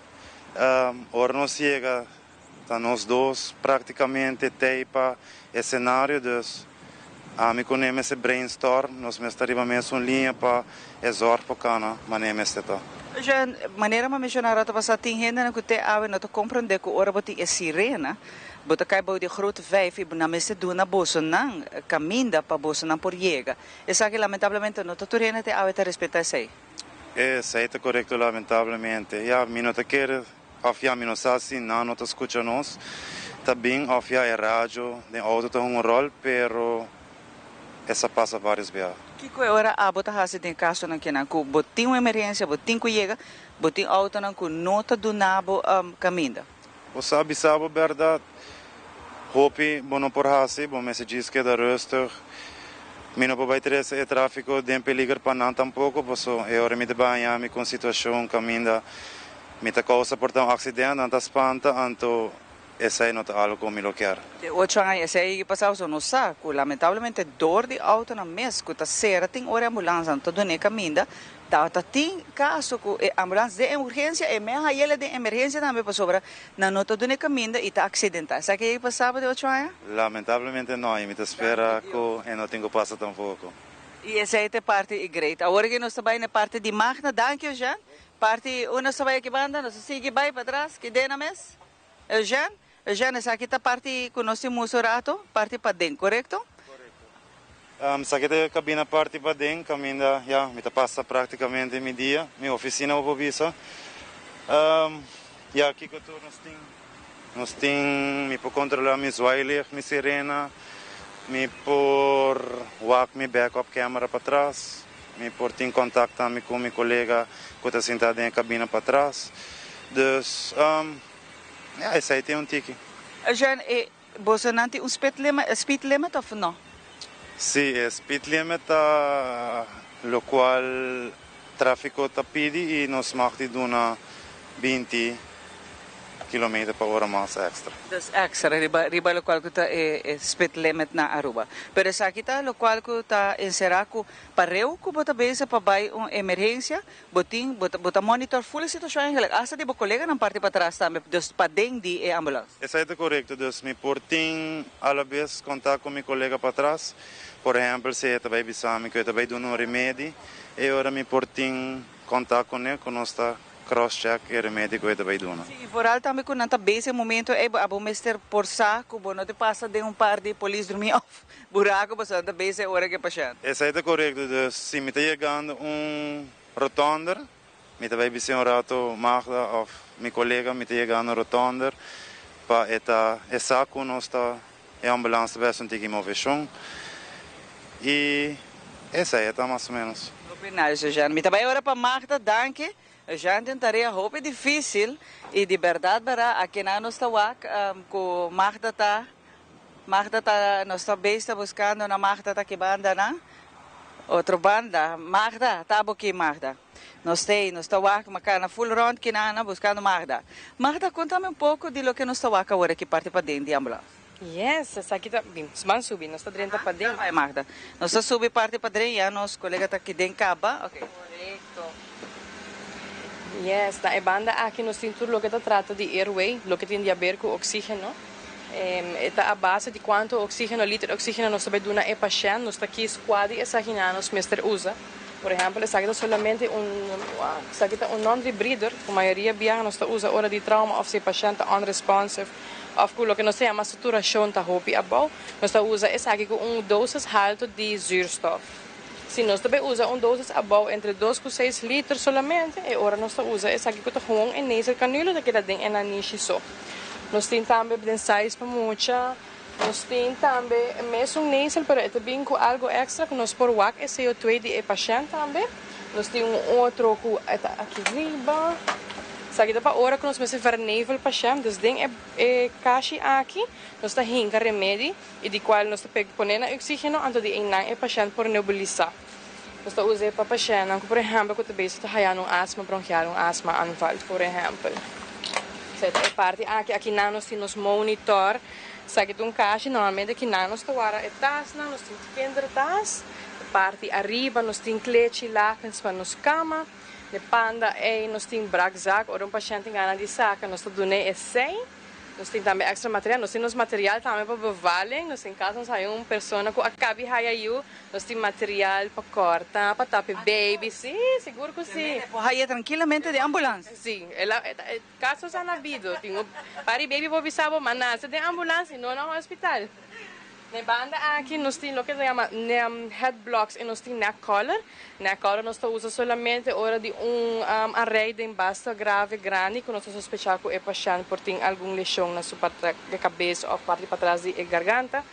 Ora nos yega ta nos dos práktikamente tei pa e senario, dus ami ku ne mester brainstorm, nos mester ta riba mesun liña pa e zòrg por kana manera mester ta. Jean, manera mi a menshoná rato pasá, tin hendenan ku te awe no ta komprondé ku ora bo tin e sirena, bo ta kai bou di e grote vijf i nan mester duna bosonan kaminda pa bosonan por yega. Esaki lamentablemente no ta tur hende te awe ta respetá esei. Esei ta korekto lamentablemente. Ya, mi no ta kere òf ya mi no sa si nan no ta skucha nos ta bin òf ya e radio den outo ta hunga un ròl pero e sa pasa vários biaha. Kiko e ora abo ta hasi den kasonan kinan ku bo tin un emergensia, bo tin ku yega, bo tin outonan ku no ta duna bo kaminda? Bo sa bisa bo bèrdat, hopi bo no por hasi, bo mester djis keda rustig. Mi no por bai trese e tráfiko den peliger pa nan tampoko, paso e ora mi ta baña mi ku un situashon kaminda mi ta kousa por ta un aksident, nan ta spanta, anto esei no ta algu ku mi lo kier. De ocho aña esei a pasá, pasobra nos sa ku lamentablemente dor di outonan mes ku ta sera tin ora e ambulans nan ta duna e kaminda, Tabata tin caso cu e ambulans den urgencia e mea hayele den emergencia tambe pasobra nan no ta duna e caminda y ta accidenta. Esaki a pasa bo den ocho aña? Lamentablemente no y mi ta spera cu e no tin cu pasa tampoco. Y esey ta e parti y great. Awor aki nos ta bay na e parti di Magna. Danki Eugène. Parti un nos ta bay aki banda, nos ta sigui bay patras. Ki den a mes? Eugène? Eugène, esaki ta parti cu nos tin mucho rato, parti paden, corecto? Esaki ta e cabina parti paden, caminda, ya, mi ta pasa practicamente mi dia, mi oficina bo por bisa. Ya, kico tur nos tin? Nos tin, mi por controla mi zwaailicht, mi sirena, mi por wak mi backup camera patras, mi por tin contact tambe cu mi colega cu ta sinta den e cabina patras. Dus, Ya, esei tin un tiki. Jean, e bosonan tin un speed limit, speed limit of no? Sí, e speed limit ta locual trafico ta pidi y nos mag di duna 20 kilometer pa ora mas extra. Dus extra riba riba locual cu ta e e speed limit na Aruba. Pero esaki ta locual cu ta encera cu pareu cu bo ta bezig pa bay un emergencia Bo tin, bo ta, bo ta monitor full e situacion eigenlijk, hasta di bo coleganan parti patras tambe, dus paden di e ambulance. Esai ta corecto, dus mi por tin alabes contact cu mi colega patras, por ehempel si e ta bay bisa mi cu e ta bay duna un remedi, e ora mi por tin contact cune cu nos ta cross check e remedi cu e ta bay duna. Si, y vooral tambe cu nan ta bezig e momento ey, bo abo mester por sa cu bo no ta pasa den un par di polis drumi of Buraco pasobra nan ta bezig e ora ku e pashènt. Esei ta korekto, dus si mi ta yegando un rotònder, mi ta bai bis'é un rato Magda òf mi kolega mi ta yegando un rotònder pa e ta e sa ku nos ta e ambulans ta bai hasi un tiki moveshon i esei e ta mas o ménos. Hopi nice Eugène. Mi ta bai ora pa Magda, danki. Eugène tin un tarea hopi difísil i di bèrdat bèrdat akinan nos ta wak ku Magda ta Magda ta nos ta bes ta buscando na Magda ta ki banda na otro banda Magda ta bo ki Magda nos tey nos ta wak ma cana full rond ki nana buscando Magda Magda contame un poco di loke nos ta wak awor aki parti paden di ambulance. Yes esaki ta bin ban subi nos ta drenta paden. Bai Magda nos ta subi parti padren ya nos colega ta ki den caba ok. Corecto yes na e banda aki nos tin tur loke ta trata di airway loke tin di haber cu oxigeno. E ta a base di kuantu oksígeno, liter oksígeno nos ta bai duna e pashènt. Nos ta kis kua di esakinan nos mester usa. Por ehèmpel, esaki ta solamente un, esaki ta un non-rebreather ku mayoria biaha nos ta usa ora di trauma òf si e pashènt ta unresponsive òf ku loke nos ta yama saturashon ta hopi abou. Nos ta usa esaki ku un dosis haltu di zuurstof. Si nos ta bay usa un dosis abou entre 2 cu 6 liter solamente, e ora nos ta usa esaki cu ta gewoon e nasal cannula ta keda den e nanishi so. Nos tin tambe den size pa mucha. Nos tin tambe e mesun nasal pero e ta bin cu algo extra cu nos por wak e CO2 di e pashent tambe. Nos tin un otro cu e ta aki riba. Esaki ta pa ora cu nos mester vernevel pashent. Dus den e e kashi aki nos ta hinca remedi y di cual nos ta pone na oxigeno anto di eynan e pashent por nebulisa. Nos ta usa e pa pashentnan cu por ehempel cu ta bezig ta haya un asma bronquial, un asma aanval por ehempel. Esei ta e parti aki. Akinan nos tin nos monitor. Esaki ta un kashi. Normalmente akinan nos ta wara e tasnan. Nos tin kindertas. E parti ariba nos tin klechi, lakens pa nos kama. E panda ei nos tin brakzak. Ora un pashent tin gana di saka nos ta dun'é esei. Nos tin tambe extra material. Nos tin nos material tambe pa bevalling. Nos tin cas nos haya un persona cu a cabi haya yu. Nos tin material pa corta, pa tapa e baby. Si, sigur cu si. Por haya trankilamente den ambulance. Si. El a, casos han habido. Tin un par di baby por bisa bo, ma nace den ambulance y no na hospital. Na e banda aki nos tin loke ta yama head blocks y nos tin neck collar. Neck collar nos ta usa solamente ora di un aanrijding basta grave grandi cu nos ta sospecha cu e pashent por tin algun lesion na su parti di cabes of parti patras di e garganta.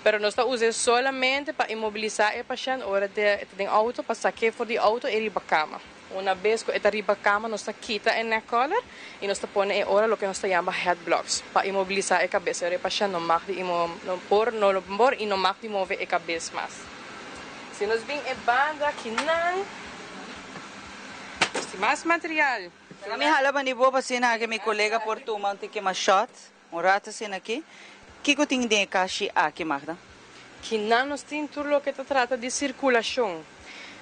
Pero nos ta usa solamente pa inmobilisa e pashent ora e ta den auto pa sake for di auto y riba cama. Una bes ku e ta riba kama nos ta kita e neck collar i nos ta pone e ora loke nos ta yama head blocks pa imobilisá e kabes. E pashent no mag di no por no lo por i no mag di move e kabes mas. Si nos bin e banda akinan nos tin mas material. Laga mi hala bani bo pa asina aki mi kolega por tuma un tiki mas shot un rato asina aki. Kiko tin den e kashi aki Magda? Kinan nos tin tur loke ta trata di sirkulashon.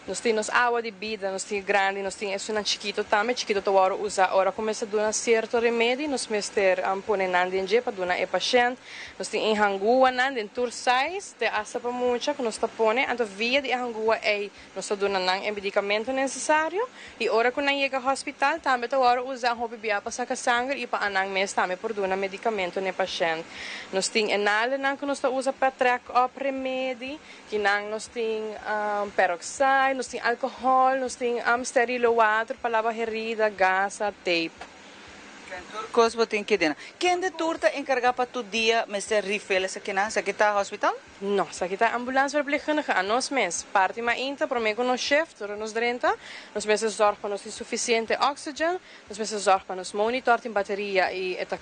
Nos tin nos awa di bida, nos tin grandi, nos tin esunnan chikito tambe. Chikito ta wòrdu usá ora ku mester duna sierto remedi, nos mester pone nan den dje pa duna e pashènt. Nos tin e hanguanan den tur size, te asta pa mucha ku nos ta pone. Anto via di e hangua ei nos ta duna nan e medikamento nesesario. I ora ku nan yega hospital tambe ta wòrdu usá hopi bia pa saka sanger i pa anan mes tambe por duna medikamento na e pashènt. Nos tin e naldenan ku nos ta usa pa trèk òp remedi. Kinan nos tin peroxide, nos tin alcohol, nos tin sterile water pa laba herida, gasa, tape. Tur cos bo tin kidena. Kende tur ta encarga pa tur dia mester refill esakinan? Esaki ta hospital? No, esaki ta ambulance verpleegkundige, anos mes. Parti mainta prome cu nos shift, ora nos drenta, nos mester zorg pa nos tin suficiente oxygen, Nos mester zorg pa nos monitor tin bateria y e ta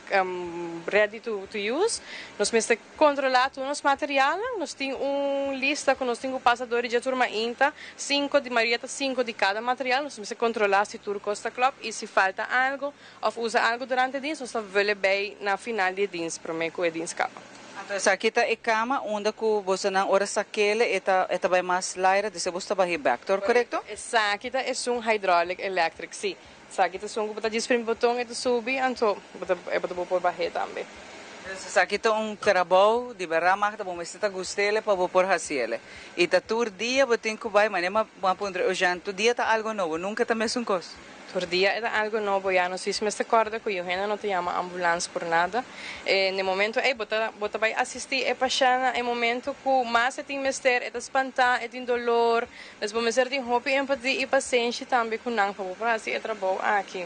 ready to use. Nos mester controla tur nos materialnan. Nos tin un lista cu nos tin cu pasa door di dje tur mainta. Cinco di mayoria ta cinco di cada material. Nos mester controla si tur cos ta klop y si falta algo of usa algo durante e dienst nos ta vule bay na final di e dienst prome cu e dienst caba. Anto esaki ta e cama unda cu bosonan ora sakele e ta e ta bay mas laira despues boso ta bahi bek. Tor corecto? Esaki ta esun hydraulic electric, si. Esaki ta esun ku bo ta djis primi boton e ta subi, anto bo ta e bo ta por bah'é tambe. Dus esaki ta un trabou di berdad Magda, bo mester ta gust'ele pa bo por hasiele. I ta tur dia bo tin ku bai, manera mi a puntra Eugène, tur dia ta algo nobo, nunka ta mesun kos. Tur dia e ta algo nobo, ya nos sis mester kòrda ku yu hende no ta yama ambulans por nada. E na e momento ei bo ta bo ta bai asistí e pashènt na e momento ku mas e tin mester, e ta spantá, e tin dolor, Dus bo mester tin hopi empatia i pasenshi tambe ku nan pa bo por hasi e trabou aki.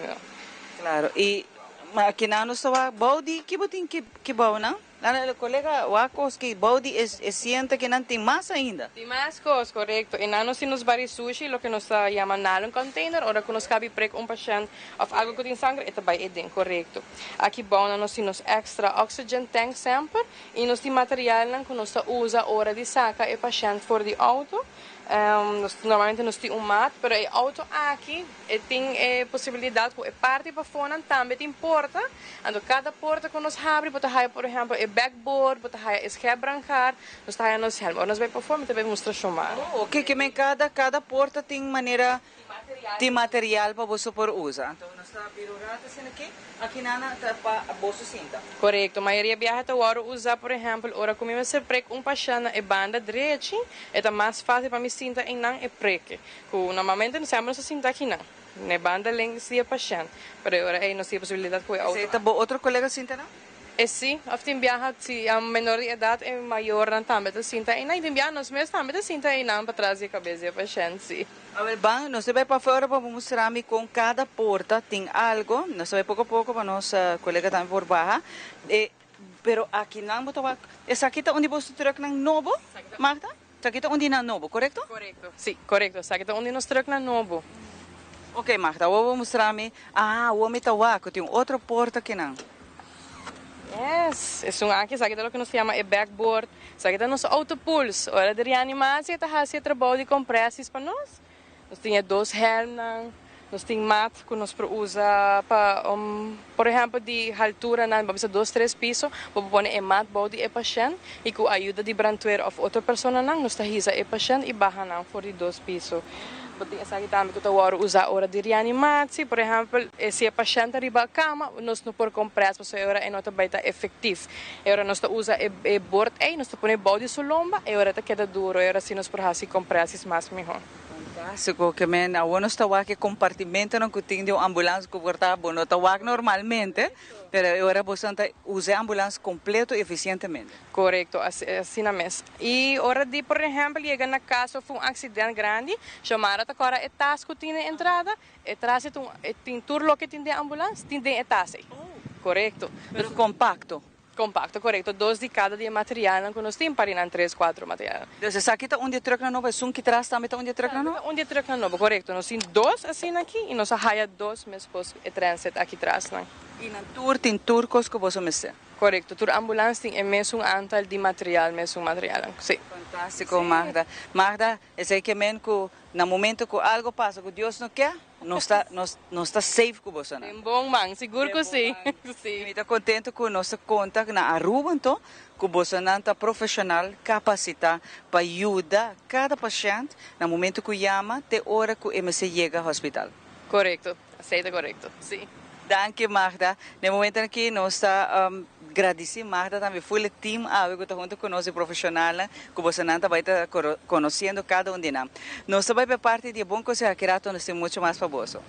Claro, i ma kinan nos ta wak bou di ki bo tin ki bou nan? Nan kolega wak kos ki bou di e sienta kinan tin mas ainda. Tin mas kos, korekto. I nan nos tin nos bari sushi, loke nos ta yama nylon container, ora ku nos kabi prek un pashènt òf algu ku tin sanger e ta bai eden, korekto. Aki bou nan nos tin nos extra oxygen tank semper i nos tin materialnan ku nos ta usa ora di saka e pashènt for di outo. Nos normalmente nos tin un mat, pero e auto aki e tin e posibilidad cu e parti pafonan tambe tin porta, anto cada porta cu nos habri bo ta haya por ehempel e backboard, bo ta haya e schepbrancard, nos ta haya nos helm. Ora nos bay pafo mi ta bay mustra shomar. Oh, oke, ke men cada cada porta tin manera Tin material pa boso por usa. Anto nos ta bira un rato asina aki. Aki nana ta pa boso sinta. Korekto. Mayoria biaha ta wòrdu usa, por ehèmpel, ora ku mi mester prek un pashènt na e banda drechi, e ta mas fásil pa mi sinta einan e preke. Ku normalmente nos semper nos ta sinta akinan, na e banda links di e pashènt. Pero e ora ei nos tin e posibilidat ku e outo. Esei ta bo otro kolega sinta nan? E si, of tin biaha si menor di edat e mayornan tambe ta sinta einan y tin biaha nos mes tambe ta sinta einan patras di e kabes di e pashent, si. Awel ban, nos ta bai pafuera pa bo mustra mi kon kada porta tin algo, nos ta bai poko poko pa nos kolega tambe por baha, e pero akinan bo ta wak, esaki ta un di boso trucknan nobo, Magda? Esaki ta un di nan nobo, korekto? Korekto, si, korekto, esaki ta un di nos trucknan nobo. Ok Magda, awor bo mustra mi, ah, awor mi ta wak ku tin un otro porta akinan. Yes, esun aki, esaki ta loke nos ta yama e backboard, esaki ta nos autopuls, ora di reanimatie ta hasi e trabou di kompresis pa nos. Nos tin e dos hèlmnan, nos tin mat ku nos por usa pa, por ehèmpel di halturanan, bo bisa dos tres piso, bo por pone e mat bou di e pashènt i ku ayuda di brantwer òf otro personanan nos ta hisa e pashènt i baha nan for di dos piso. Bo tin esaki tambe ku ta wòrdu usá ora di reanimatie, por ehèmpel si e pashènt ta riba kama nos no por komprès pasobra e ora e no ta bai ta efektif. E ora nos ta usa e bord ei, nos ta pone bou di su lomba, e ora ta keda duro, e ora si nos por hasi kompresis mas mihó. Fantástiko, ke men awor nos ta wak e kompartimentonan ku tin den un ambulans ku por ta bo no ta wak normalmente, pero e ora boso ta usa e ambulans kompleto efisientemente. Korekto, asina mes. I ora di por ehèmpel yega na kas òf un aksident grandi, Xiomara ta kòrda e tas ku tin na entrada, e tras e tin tur loke tin den ambulans tin den e tas ei. Korekto. Pero kompakto. Kompakto, korekto. Dos di kada di e materialnan ku nos tin, pa rinan tres, kuatro materialnan. Dus esaki ta un di e trùknan nobo, esun ki tras tambe ta un di e trùknan nobo? Ta un di e trùknan nobo, korekto. Nos tin dos asina aki i nos a haya dos meskos e transit aki trasnan. I nan tur tin tur kos ku boso mester? Korekto, tur ambulans tin e mesun antal di material, mesun materialnan, si. Fantástiko, Magda. Magda, esei ke men ku na momento ku algo pasa ku Dios no ke, Nos ta, nos, nos ta safe ku bosonan. Den bon man, sigur ku si. Si. Mi ta kontento ku nos ta konta na Aruba anto ku bosonan ta profeshonal kapasitá pa yuda kada pashènt na momento ku yama te ora ku e mester yega hospital. Korekto, esei ta korekto, si. Danki Magda. Na e momento aki nos ta gradisí Magda tambe full e team awe ku ta huntu ku nos e profeshonalnan ku bosonan ta bai ta konosiendo kada un di nan. Nos ta bai pa e parti di e bon konseho aki rato nos tin mucho mas pa boso.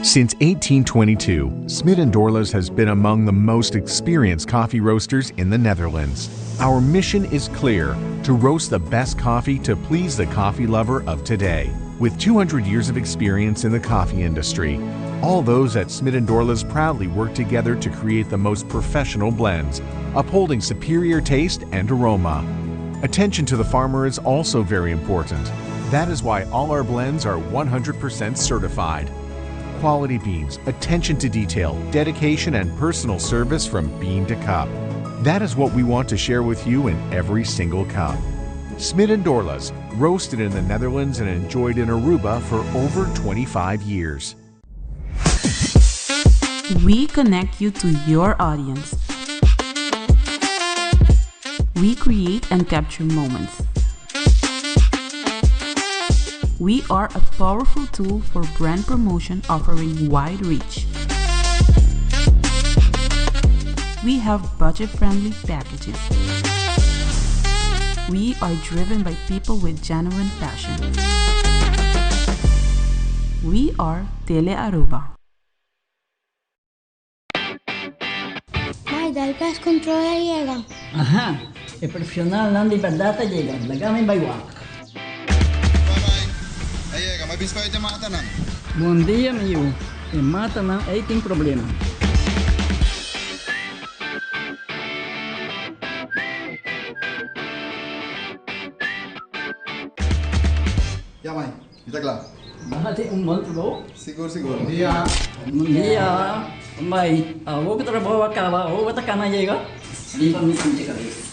Since 1822, Smit and Dorlas has been among the most experienced coffee roasters in the Netherlands. Our mission is clear to roast the best coffee to please the coffee lover of today. With 200 years of experience in the coffee industry, all those at Smit and Dorlas proudly work together to create the most professional blends, upholding superior taste and aroma. Attention to the farmer is also very important. That is why all our blends are 100% certified. Quality beans, attention to detail, dedication, and personal service from bean to cup. That is what we want to share with you in every single cup. Smit and Dorlas, roasted in the Netherlands and enjoyed in Aruba for over 25 years. We connect you to your audience. We create and capture moments. We are a powerful tool for brand promotion offering wide reach. We have budget friendly packages. We are driven by people with genuine passion. We are Tele Aruba. Mai, dal pest control a yega. Aha, e profesionalnan di berdad a yega. Laga mi bai wak. A yega, mi a bisa pa e matanan. Bon dia, mi yu. E matanan ei tin problema. Ya, mai. Mi ta kla. Bo hasi un bon trabou. Sigur, sigur. Bon dia. Bon dia. Bai, awor ku trabou a kaba, awor bo ta kana yega? Liba mi sinti kabes.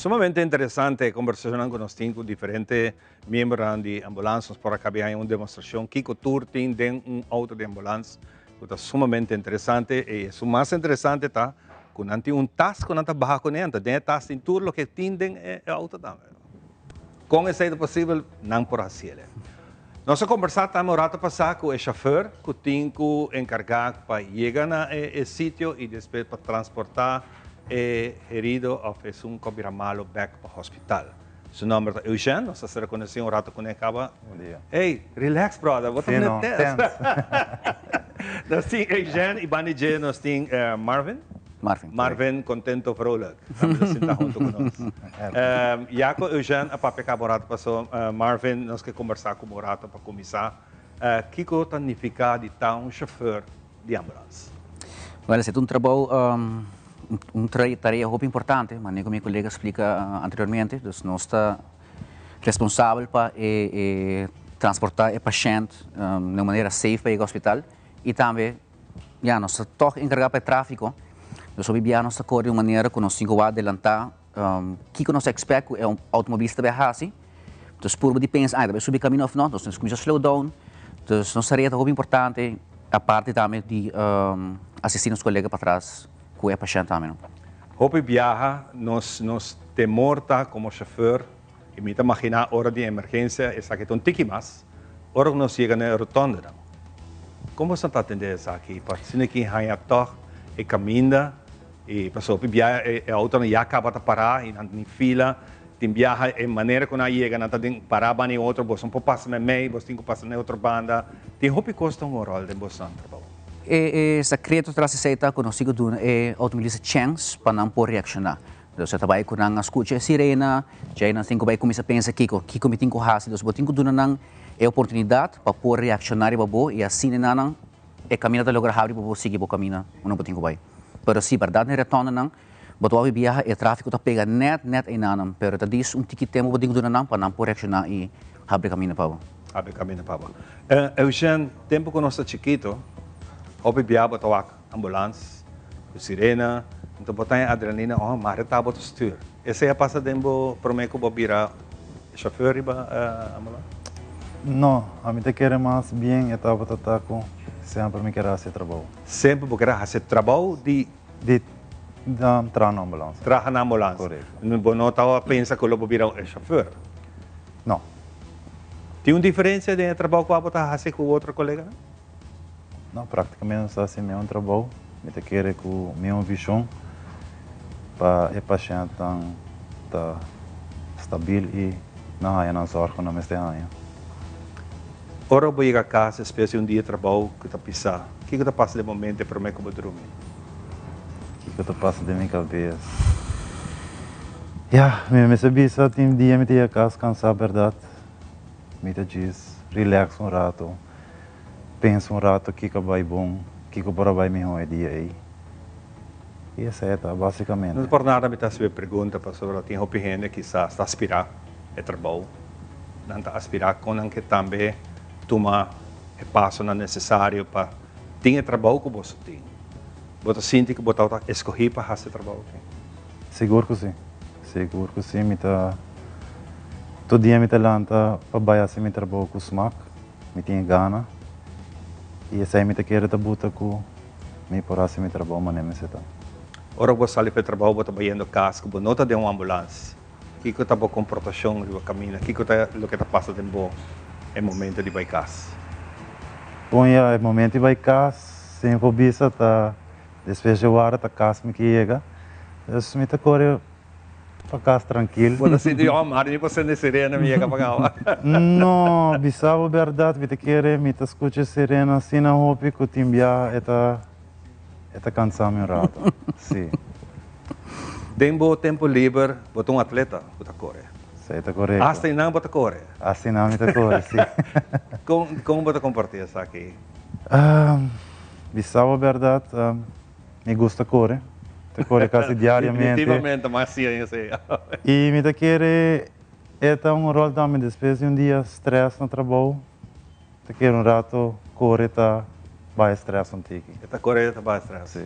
Sumamente interesante e conversacionnan cu nos tin cu diferente miembronan di ambulance. Nos por a cabe haña un demostracion kico tur tin den un auto di ambulance cu ta sumamente interesante. Y esun mas interesante ta cu nan tin un tas cu nan ta baha cune, anto den e tas tin tur loke tin den e auto tambe. Con esey ta posibel? Nan por haciele. Nos a kombersá tambe un rato pasá ku e shofèr ku tin ku enkargá pa yega na e sitio i despues pa transportá e herido òf esun ku a bira malu bèk pa hospital. Su nòmber ta Eugène, nos a ser konosí un rato kuné kaba. Bon dia. Ey, relax brother, bo ta Sí, no, net tens. Nos tin Eugène i banda di dje nos tin Marvin. Marvin. Marvin contento vrolijk. Tambe ta sinta hunto cu nos. Ya cu Eugène a papia caba un rato paso, Marvin, nos ke combersa cu bo un rato pa cuminsa. Kico ta nifica di ta un chauffeur di ambulance? Well, esei ta un trabou, un tarea hopi importante, manera cu mi colega a splica anteriormente. Dus nos ta responsabel pa e transporta e pashent na un manera safe pa yega hospital y tambe Ya, nos ta tòg enkargá pa e tráfiko. Nos hopi biaha nos ta kore di un manera ku nos tin ku wak adelantá kiko nos ta ekspèkt ku e outomobilista ta bai hasi. Dus purba di pensa, ai ta bai subi kaminda òf nò? Dus nos kuminsá slow down. Dus nos tarea ta hopi importante, aparte tambe di asistí nos kolega patras ku e pashènt tambe. Hopi biaha nos nos temor ta komo shofèr i mi ta maginá ora di emergensia esaki ta un tiki mas, Ora ku nos yega na e rotondenan, kon boso ta atendé esaki pa asina ki haña tòg e kaminda i pasobra hopi biaha e outonan ya kaba ta pará i nan tin fila, tin biaha e manera ku nan a yega nan ta den pará banda i otro, boso no por pasa meimei, boso tin ku pasa na e otro banda, tin hopi kos ta hunga un ròl den boso trabou. E sekreto tras esei ta ku nos tin ku duna e outomobilista chèns pa nan por reakshoná. Dus e ta bai ku nan a skucha e sirena, djei nan tin ku bai kuminsá pensa kiko, kiko mi tin ku hasi. Dus bo tin ku duna nan e oportunidat pa por reakshoná riba bo i asina nan nan e kaminda ta logra habri pa bo sigui bo kaminda unda bo tin ku bai. Pero si bèrdat na e rètòndenan bo ta wak biaha e tráfiko ta pega nèt nèt einanan, pero ta dis un tiki tempu bo tin ku duna nan pa nan por reakshoná i habri kaminda pa bo. Habri kaminda pa bo. Eugène, tempu ku nos ta chikito, hopi biaha bo ta wak ambulans ku sirena, anto bo ta haña adrenalina, oh mare ta bo ta stuur. Esei a pasa den bo prome ku bo bira chauffeur riba ambulans? No, ami ta kere mas bien e tabata ta ku semper mi ker a hasi e trabou. Semper bo ker a hasi e trabou di. Di traha na ambulans. Traha na ambulans. Korekto. Bo no tabata pensa ku lo bo bira e chauffeur? No. Tin un diferensia den e trabou ku abo ta hasi ku otro koleganan? No, práktikamente nos ta hasi mesun trabou. Mi ta kere ku mesun vishon pa e pashèntnan ta stabil i nan haña nan zòrg ku nan mester haña. Ora bo yega kas despues di un dia di trabou ku ta pisá, kiko ta pasa den bo mente promé ku bo drumi? Kiko ta pasa den mi kabes? Ya, mi mester bisa tin dia mi ta yega kas kansá bèrdat. Mi ta djis rilèks un rato. Pensa un rato kiko a bai bon, kiko por a bai mihó e dia ei. I esei ta, básikamente. No por nada mi ta hasi e pregunta pasobra tin hopi hende kisas ta aspirá e trabou. Nan ta aspirá kon nan ke tambe tuma e pasonan nesesario pa tin e trabou ku boso tin. Bo ta sinti ku bo tabata eskohí pa hasi e trabou aki? Sigur ku si. Sigur ku si. Mi ta, tur dia mi ta lanta pa bai hasi mi trabou ku smak. Mi tin e gana y esey mi ta kere ta buta cu mi por haci mi trabou manera mester ta. Ora bo sali pa e trabou bo ta bayendo cas cu bo no ta den un ambulans. Kico ta bo comportacion riba caminda? Kico ta loke ta pasa den bo e momento di bay cas? Bon ya, e momento di bay cas, sin por bisa ta despues di wara ta cas mi ke yega. Dus mi ta core Pa kas trankil. Bo ta sinti oh mari mi por sende sirena mi yega pa kaba. No, bisa bo bèrdat mi ta kere mi ta skucha e sirena asina hopi ku tin biaha e ta e ta kansa mi un rato. Si. Den bo tempu liber bo ta un atleta ku ta kore. Si, ta korekto. Asta einan bo ta kore. Asta einan mi ta kore, si. Kon kon bo ta kompartí esaki? Bisa bo bèrdat Mi gusta kore. Ta kore kasi diariamente. Definitivamente, mas si aña esei. I mi ta kere e ta un ròl tambe despues di un dia strès na trabou, ta kere un rato kore ta baha e strès un tiki. E ta kore ta baha e strès. Si.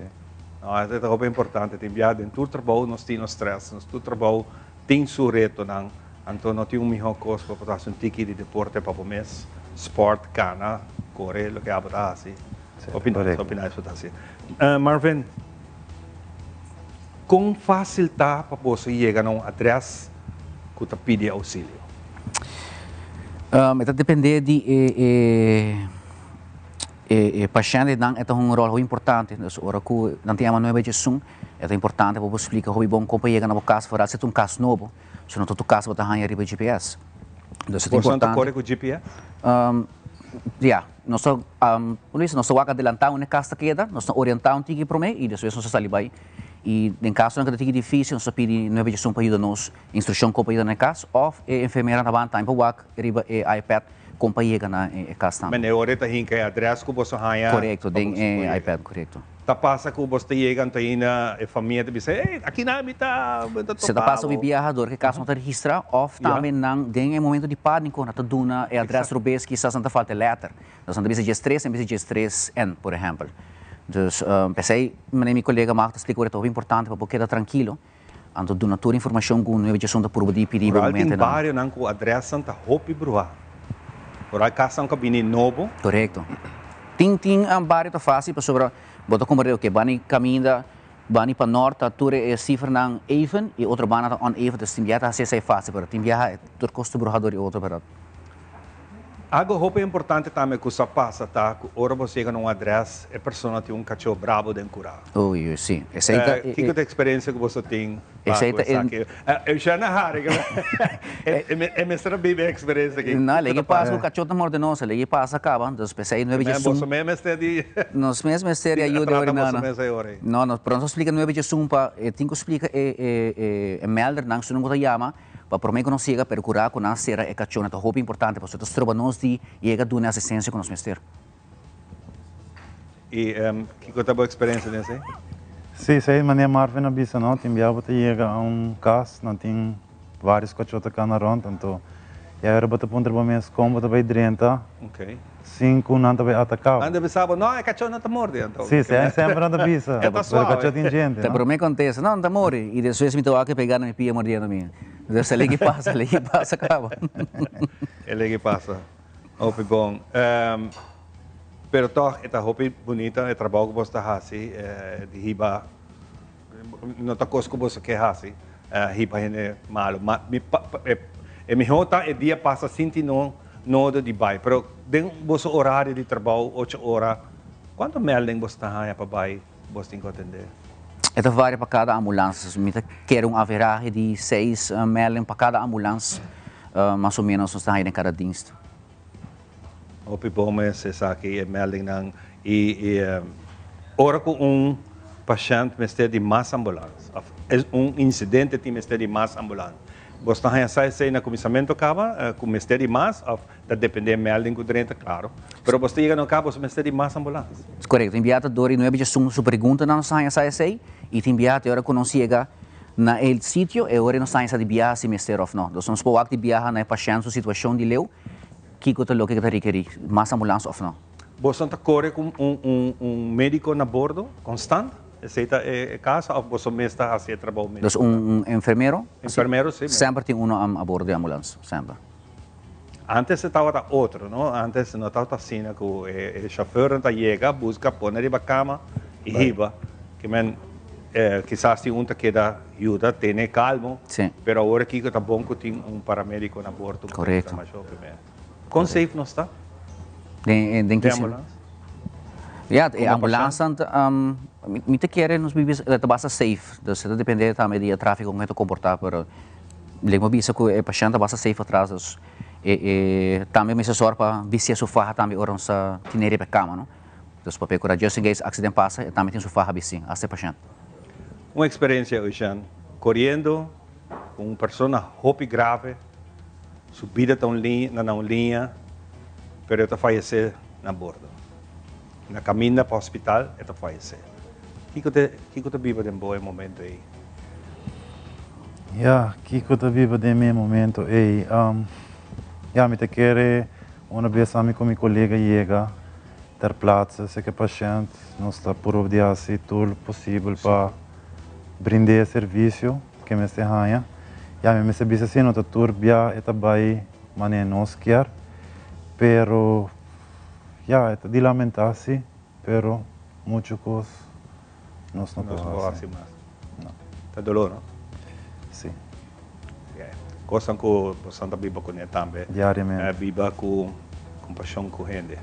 No, e ta hopi importante. Tin bia den tur trabou nos tin nos strès, nos tur trabou tin su retonan. Anto no tin un mihó kos pa bo ta hasi un tiki di deporte pa bo mes, spòrt, kana, kore, loke abo ta hasi. Hopi nice, hopi nice bo ta hasi. Marvin, kon fásil ta pa boso yega na un adrès ku ta pidi ousilio? E ta depende di e e e pashèntenan e ta hunga un ròl hopi importante. Dus ora ku nan ta yama nuebe djesun e ta importante pa bo splika hopi bon kon pa yega na bo kas foral si ta un kas nobo. Si no ta tur kas bo ta haña riba GPS. Dus e ta Boso nan ta importante. kore ku GPS? Ya, nos ta nos ta wak adelantá unda e kas ta keda, nos ta orientá un tiki promé i despues nos ta sali bai. I den kasonan ku ta tiki difísil nos ta pidi nuebe djesun pa yuda nos. Instrukshon kon pa yega na e kas òf e enfermera ta ban tambe pa wak riba e iPad kon pa yega na e kas tambe. Men e ora e ta hinka e adrès ku boso haña Korekto, pa den boso e por yega. iPad, korekto. Ta pasa ku boso ta yega anto ainda e famia ta bisa, Ey, aki nan mi ta, mi ta Se ta topa pasa bo. hopi biaha dor ku e kas no ta registrá òf tambe nan den e momento di pániko nan ta duna e adrès robes kisas nan ta falta e lèter. Nos nan ta bisa 13 en bes di 13 N, por ehèmpel. Dus, p'esei manera mi kolega Mark ta splika ora e ta hopi importante pa bo keda trankilo. Anto duna tur informacion cu nuebe djason ta purba di pidi bo Oral tin momento nan. barionan cu adresnan ta hopi bruha. Oral casnan cu a bini nobo. Corecto. Tin tin bario ta facil pasobra bo ta comprende oke bani caminda bani pa nort ta tur e cifranan even y otro banda ta uneven dus tin biaha ta haci esey facil pero tin biaha tur cos ta bruha door di otro pero. Algo hopi importante tambe cu sa pasa ta cu ora bo yega na un adres e persona tin un cacho brabo den cura. Oei oei si. Esey ta e. Kico ta experiencia cu boso tin pa Esey cu ta e. esaki? Eushana hari e mester a biba e experiencia aki. No, legi pasa cu cacho ta morde nos, legi pasa caba, entonces p'esey nuebe djesun. Boso mes mester di. Nos mes mester di ayuda Trata ora boso no. mes ey ora ey. No, no, pero nos a splica nuebe djesun pa e tin cu splica e e meldernan, su nan cu ta yama. Pa promé ku nos yega perkurá ku nan sera e kachónan ta hopi importante pasobra ta stroba nos di yega duna e asistensia ku nos mester. I kiko ta bo eksperensia den esei? Sí, esei manera Marvin a bisa no, tin bia bo ta yega a un kas, nan tin vários kachó ta kana rònt, anto ya ora bo ta puntra bo mes kon bo ta bai drenta sin ku nan ta bai ataká bo. Nan ta bisa bo, no, e kachó no ta morde anto. Sí, semper nan ta bisa, E ta pero suave. kachó tin djente, Ta no? promé kontesta, no, no ta morde. I despues mi ta wak e pegá na mi pia mordiendo mi. Entonces e lei ki pasa, e lei ki pasa kaba. E lei ki pasa. Hopi bon. Pero tòg e ta hopi bunita e trabou ku boso ta hasi di hiba, no ta kos ku boso ke hasi, hiba hende malu. Ma mi pa e mihó ta e dia pasa sin tin no nodo di bai. Pero den boso orario di trabou, ocho ora, kuantu melding boso ta haña pa bai boso tin ku atendé? E ta varia pa kada ambulans. Mi ta kere un averahe di seis melding pa kada ambulans, mas o menos nos ta haña den kada dienst. Hopi bon mes esaki e meldingnan y ora cu un pashent mester di mas ambulans of un incidente tin mester di mas ambulans bos ta haña sa esey na cuminsamento caba cu mester di mas of ta depende e melding cu drenta claro pero bos ta yega na caba bos mester di mas ambulans. Corecto tin biaha ta dor di nuebe djasun su preguntanan nos ta haña sa esey y tin biaha te ora cu nos yega na e sitio e ora nos ta haña sa di biaha si mester of no. Nos por wak di biaha na e pashent su situacion di leu. Kiko ta loke ku ta rekerí mas ambulans òf no? Boso ta kore ku un médiko na bordo konstant? Esei ta e kaso òf boso mes ta hasi e trabou médiko? Dus un enfermero? Enfermero, si. Semper tin uno a bordo di ambulans, semper. Antes e tabata otro, no? Antes no tabata asina ku e shofèrnan ta yega, buska, pone riba kama i hiba. Ke men kisas tin un ta keda yuda tene kalmo, pero awor aki ku ta bon ku tin un paramédiko na bordo ku ta yuda masha hopi mes. Kon safe nos ta Den den ambulans? Ya, e ambulansnan ta, mi ta kere nos bibi ta basta safe, dus e ta depende tambe di e trafiko kon e ta komportá, pero lek mi bisa ku e pashènt ta basta safe atras, dus e tambe mester sòru pa bistié su faha tambe ora nos ta tene riba e kama, no. Dus papia ku just in case accident pasa e tambe tin su faha bisti, hasta e pashent. Un experiencia Eushan, coriendo cu un persona hopi grave, su bida ta un liña na un liña, pero e ta fayece na bordo. Na caminda pa hospital e ta fayece. Kico te kico ta biba den bo e momento ey? Ya, kico ta biba den mi e momento ey? Ya, mi ta kere una bes ami cu mi colega yega ter plaatse si ke pashent nos ta purba di hasi tur posibel pa brind'é e servisio ke mester haña. Ya mi mester bisa si no ta tur bia e ta bai manera nos kier, pero ya e ta di lamentá si, pero muchu kos nos no por hasi. Nos no por hasi mas. Ta doló no? Si. Kosnan ku boso ta biba kuné tambe. Diariamente. Biba ku kompashon ku hende.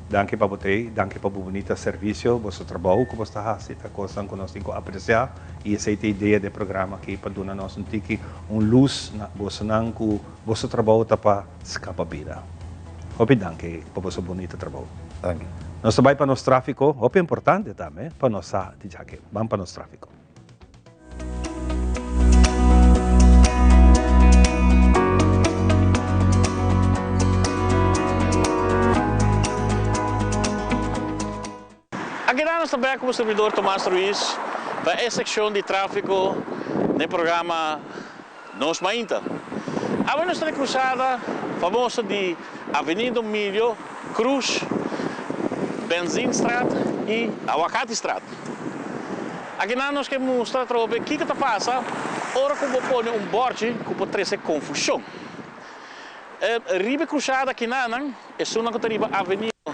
Danki pa bo t'ei, danki pa bo bunita servisio, boso trabou ku boso ta hasi ta kosnan ku nos tin ku apresiá i esei ta e idea di e programa aki pa duna nos un tiki un lus na bosonan ku boso trabou ta pa skapa bida. Hopi danki pa boso bunita trabou. Danki. Nos ta bai pa nos tráfiko, hopi importante tambe pa nos sa di djaki. Ban pa nos tráfiko. Akinan nos ta bek ku bo servidor Tomas Ruiz pa e sekshon di tráfiko den programa Nos Mainta. Awe nos ta na e krusada famoso di Avenida Milio Cruz, Benzinstraat i Awakatistraat. Akinan nos ke mustra atrobe kiko ta pasa ora ku bo pone un bòrchi ku por trese konfushon. Riba e krusada akinanan, esunnan ku ta riba Avenida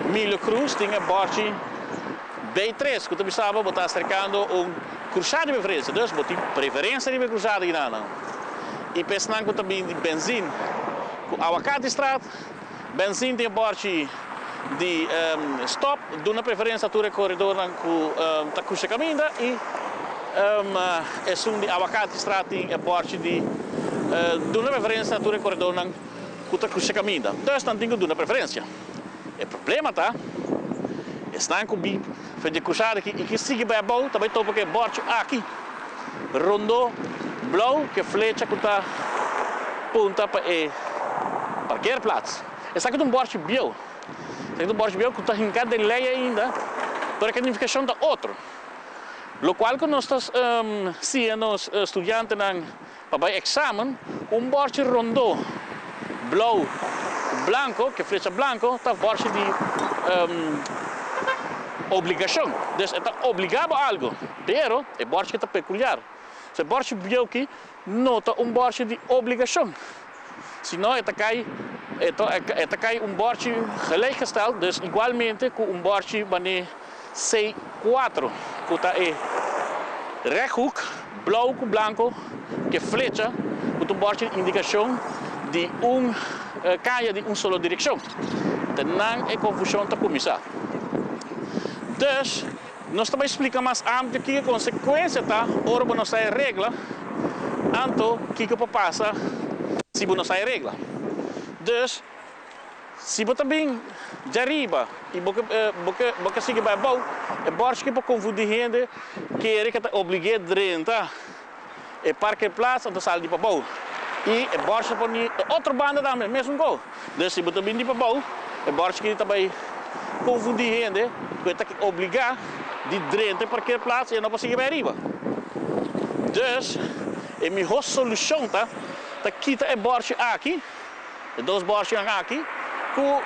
Milio Cruz tin e bòrchi B tres ku ta bisa bo bo ta aserkando un krusada di preferensia. Dus bo tin preferensia riba e krusada akinanan. I pa esnan ku ta bini di benzin ku Awakatistraat, benzin tin e bòrchi di stòp, duna preferensia tur e koredornan ku ta krusa kaminda i esun di Awakatistraat tin e bòrchi di duna preferensia tur e koredornan ku ta krusa kaminda. Dus nan tin ku duna preferensia. E problema ta, esnan ku bin for di e krusada aki i ke sigui bai abou ta bai topa ku e bòrchi aki rondó blou ku e flecha ku ta punta pa e parkeerplaats. Esaki ta un bòrchi bieu. Esaki ta un bòrchi bieu ku ta hinká den lei ainda, pero e kanifikashon ta otro. Lokual ku nos ta siña nos studiantenan pa bai eksamen, un bòrchi rondó blou ku blanko, ku e flecha blanko, ta bòrchi di obligashon. Dus e ta obligá bo algu, pero e bòrchi ta pekuliar. So e bòrchi bieu aki no ta un bòrchi di obligashon, sino e ta kai e ta e ta kai un bòrchi gelijkgesteld, dus igualmente ku un bòrchi manera C cuatro, ku ta e rechthoek blou ku blanko ku e flecha ku ta un bòrchi di indikashon di un kaya di un solo direkshon. Te nan e konfushon ta kuminsá. Dus, nos ta bai splika mas amplio kiko e konsekuensia ta ora bo no sa e regla, anto kiko por pasa si bo no sa e regla. Dus, Si bo ta bin djariba i bo ke bo ke bo ke sigui bai abou, e bòrchi ke por konfundí hende kere ke ta oblig'é drenta e parkeerplaats anto sali di pabou. I e bòrchi ta pone e otro banda tambe, mesun ko. Dus si bo ta bin di pabou, e bòrchi ki ta bai konfundí hende ku e ta obligá di drenta e parkeerplaats i e no por sigui bai ariba. Dus e mihó solushon ta ta kita e bòrchi aki. E dos bòrchinan aki ku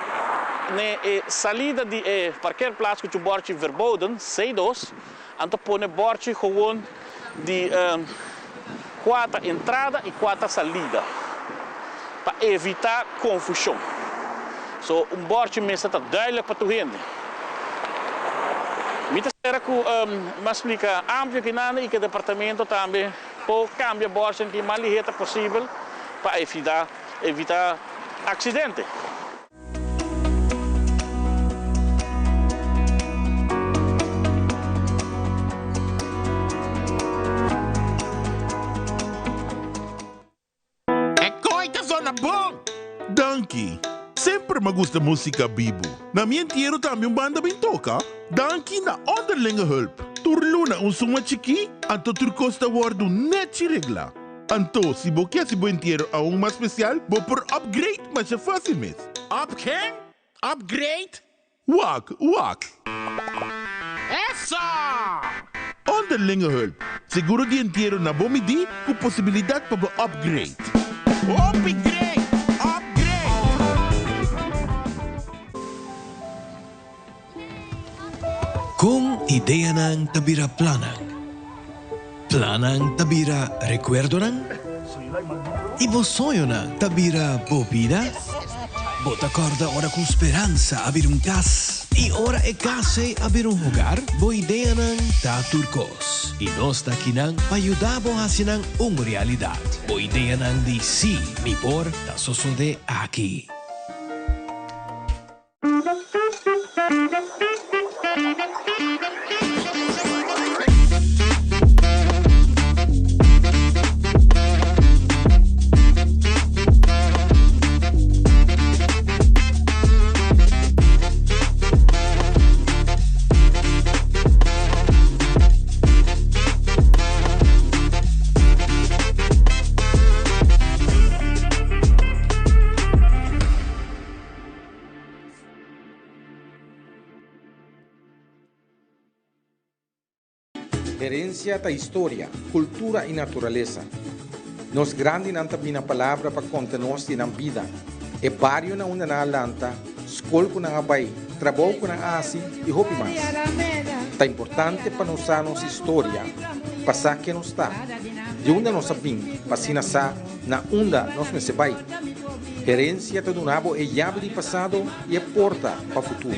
ne e salida di e parkeerplaats ku cu bòrchi verboden, C dos, anto pone bòrchi gewoon di kua ta entrada i kua ta salida pa evita konfushon. So un bòrchi mester ta duidelijk pa tur hende. Mi ta spera ku mi a splika amplio kinan i ku e departamento tambe por kambia bòrchinan ki mas lihé ta posibel pa evita evita accidente. E koi ta zona bon! Danki! Semper m'a gusta musica bibu. Na mi entiero tambe un banda bin toca. Danki na Onderlinge Hulp. Tur luna un suma chikí, anto tur cos ta wordu nechi regla. Anto, si bo ke hasi bo entiero aun mas spesial, bo por upgrade masha fásil mes. Up ken? Upgrade? Wak, wak! Eso! Onderlinge hulp, seguro di entiero na bo midí ku posibilidat pa bo upgrade. Hopi great! Upgrade! Kon ideanan ta bira plannan? Plannan ta bira rekuerdonan? I bo soñonan ta bira bo bida? Bo ta kòrda ora ku speransa a bira un kas? I ora e kas ei a bira un hogar, bo ideanan ta tur kos. I nos ta akinan pa yuda bo hasi nan un realidat. Bo ideanan di Sí, mi por ta sosodé aki. Herencia ta historia, cultura y naturalesa. Nos grandinan ta bina palabra pa conta nos di nan bida, e bario na unda nan a lanta, scol cu nan a bay, trabou cu nan a haci y hopi mas. Ta importante pa nos sa nos historia pa sa ken nos ta, di unda nos a bin pa asina sa na unda nos mester bay. Herencia ta duna bo e yabi di pasado y e porta pa futuro.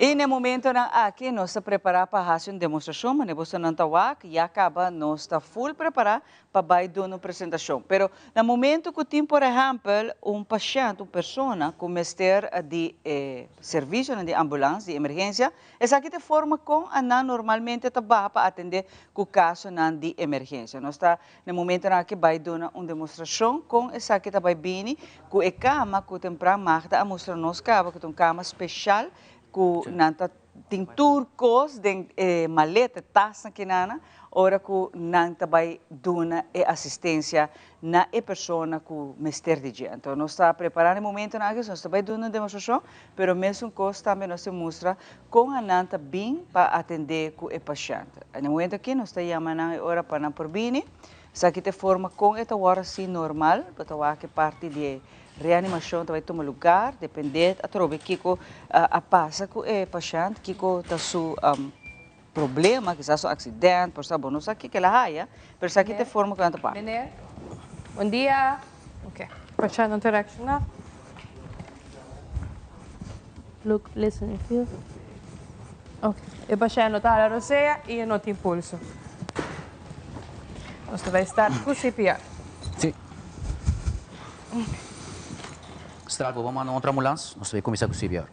Y na e momentonan aki nos ta prepara pa haci un demostracion, manera bosonan ta wak, ya caba nos ta full prepara pa bai duna un presentacion. Pero na momento cu tin por ehempel un pashent, un persona cu mester di e servicionan di ambulans, di emergencia, esaki ta e forma con a nan normalmente ta baha pa atende cu casonan di emergencia. Nos ta na e momentonan aki bai duna un demostracion con esaki ta bai bini cu e cama cu tempran Magda a mustra nos caba cu ta un cama special cu nan ta Tin tur kos den e maleta, tasnan kinana, ora ku nan ta bai duna e asistensia na e persona ku mester di dje. Anto nos ta prepará na e momentonan aki, nos ta bai duna un demostrashon, pero mesun kos tambe nos ta mustra kon a nan ta bin pa atendé ku e pashènt. Na e momento aki nos ta yama nan e ora pa nan por bini. Esaki ta e forma kon e ta wòrdu hasi normal, bo ta wak e parti di e Reanimacion ta bay tuma lugar, depende atrobe kico a pasa cu e pashent, kico ta su problema, kisas un accident, por sa bo no sa kico el a haya, pero esaki ta e forma cu nan ta papia. Meneer, bon dia. Ok, pashent no ta reacciona. Look, listen and feel. Ok, e pashent no ta hala rosea y e no tin pulso. Nos ta bay start cu CPR. Si. Straat, bo manda otro ambulans, nos ta bay cuminsa cu CPR.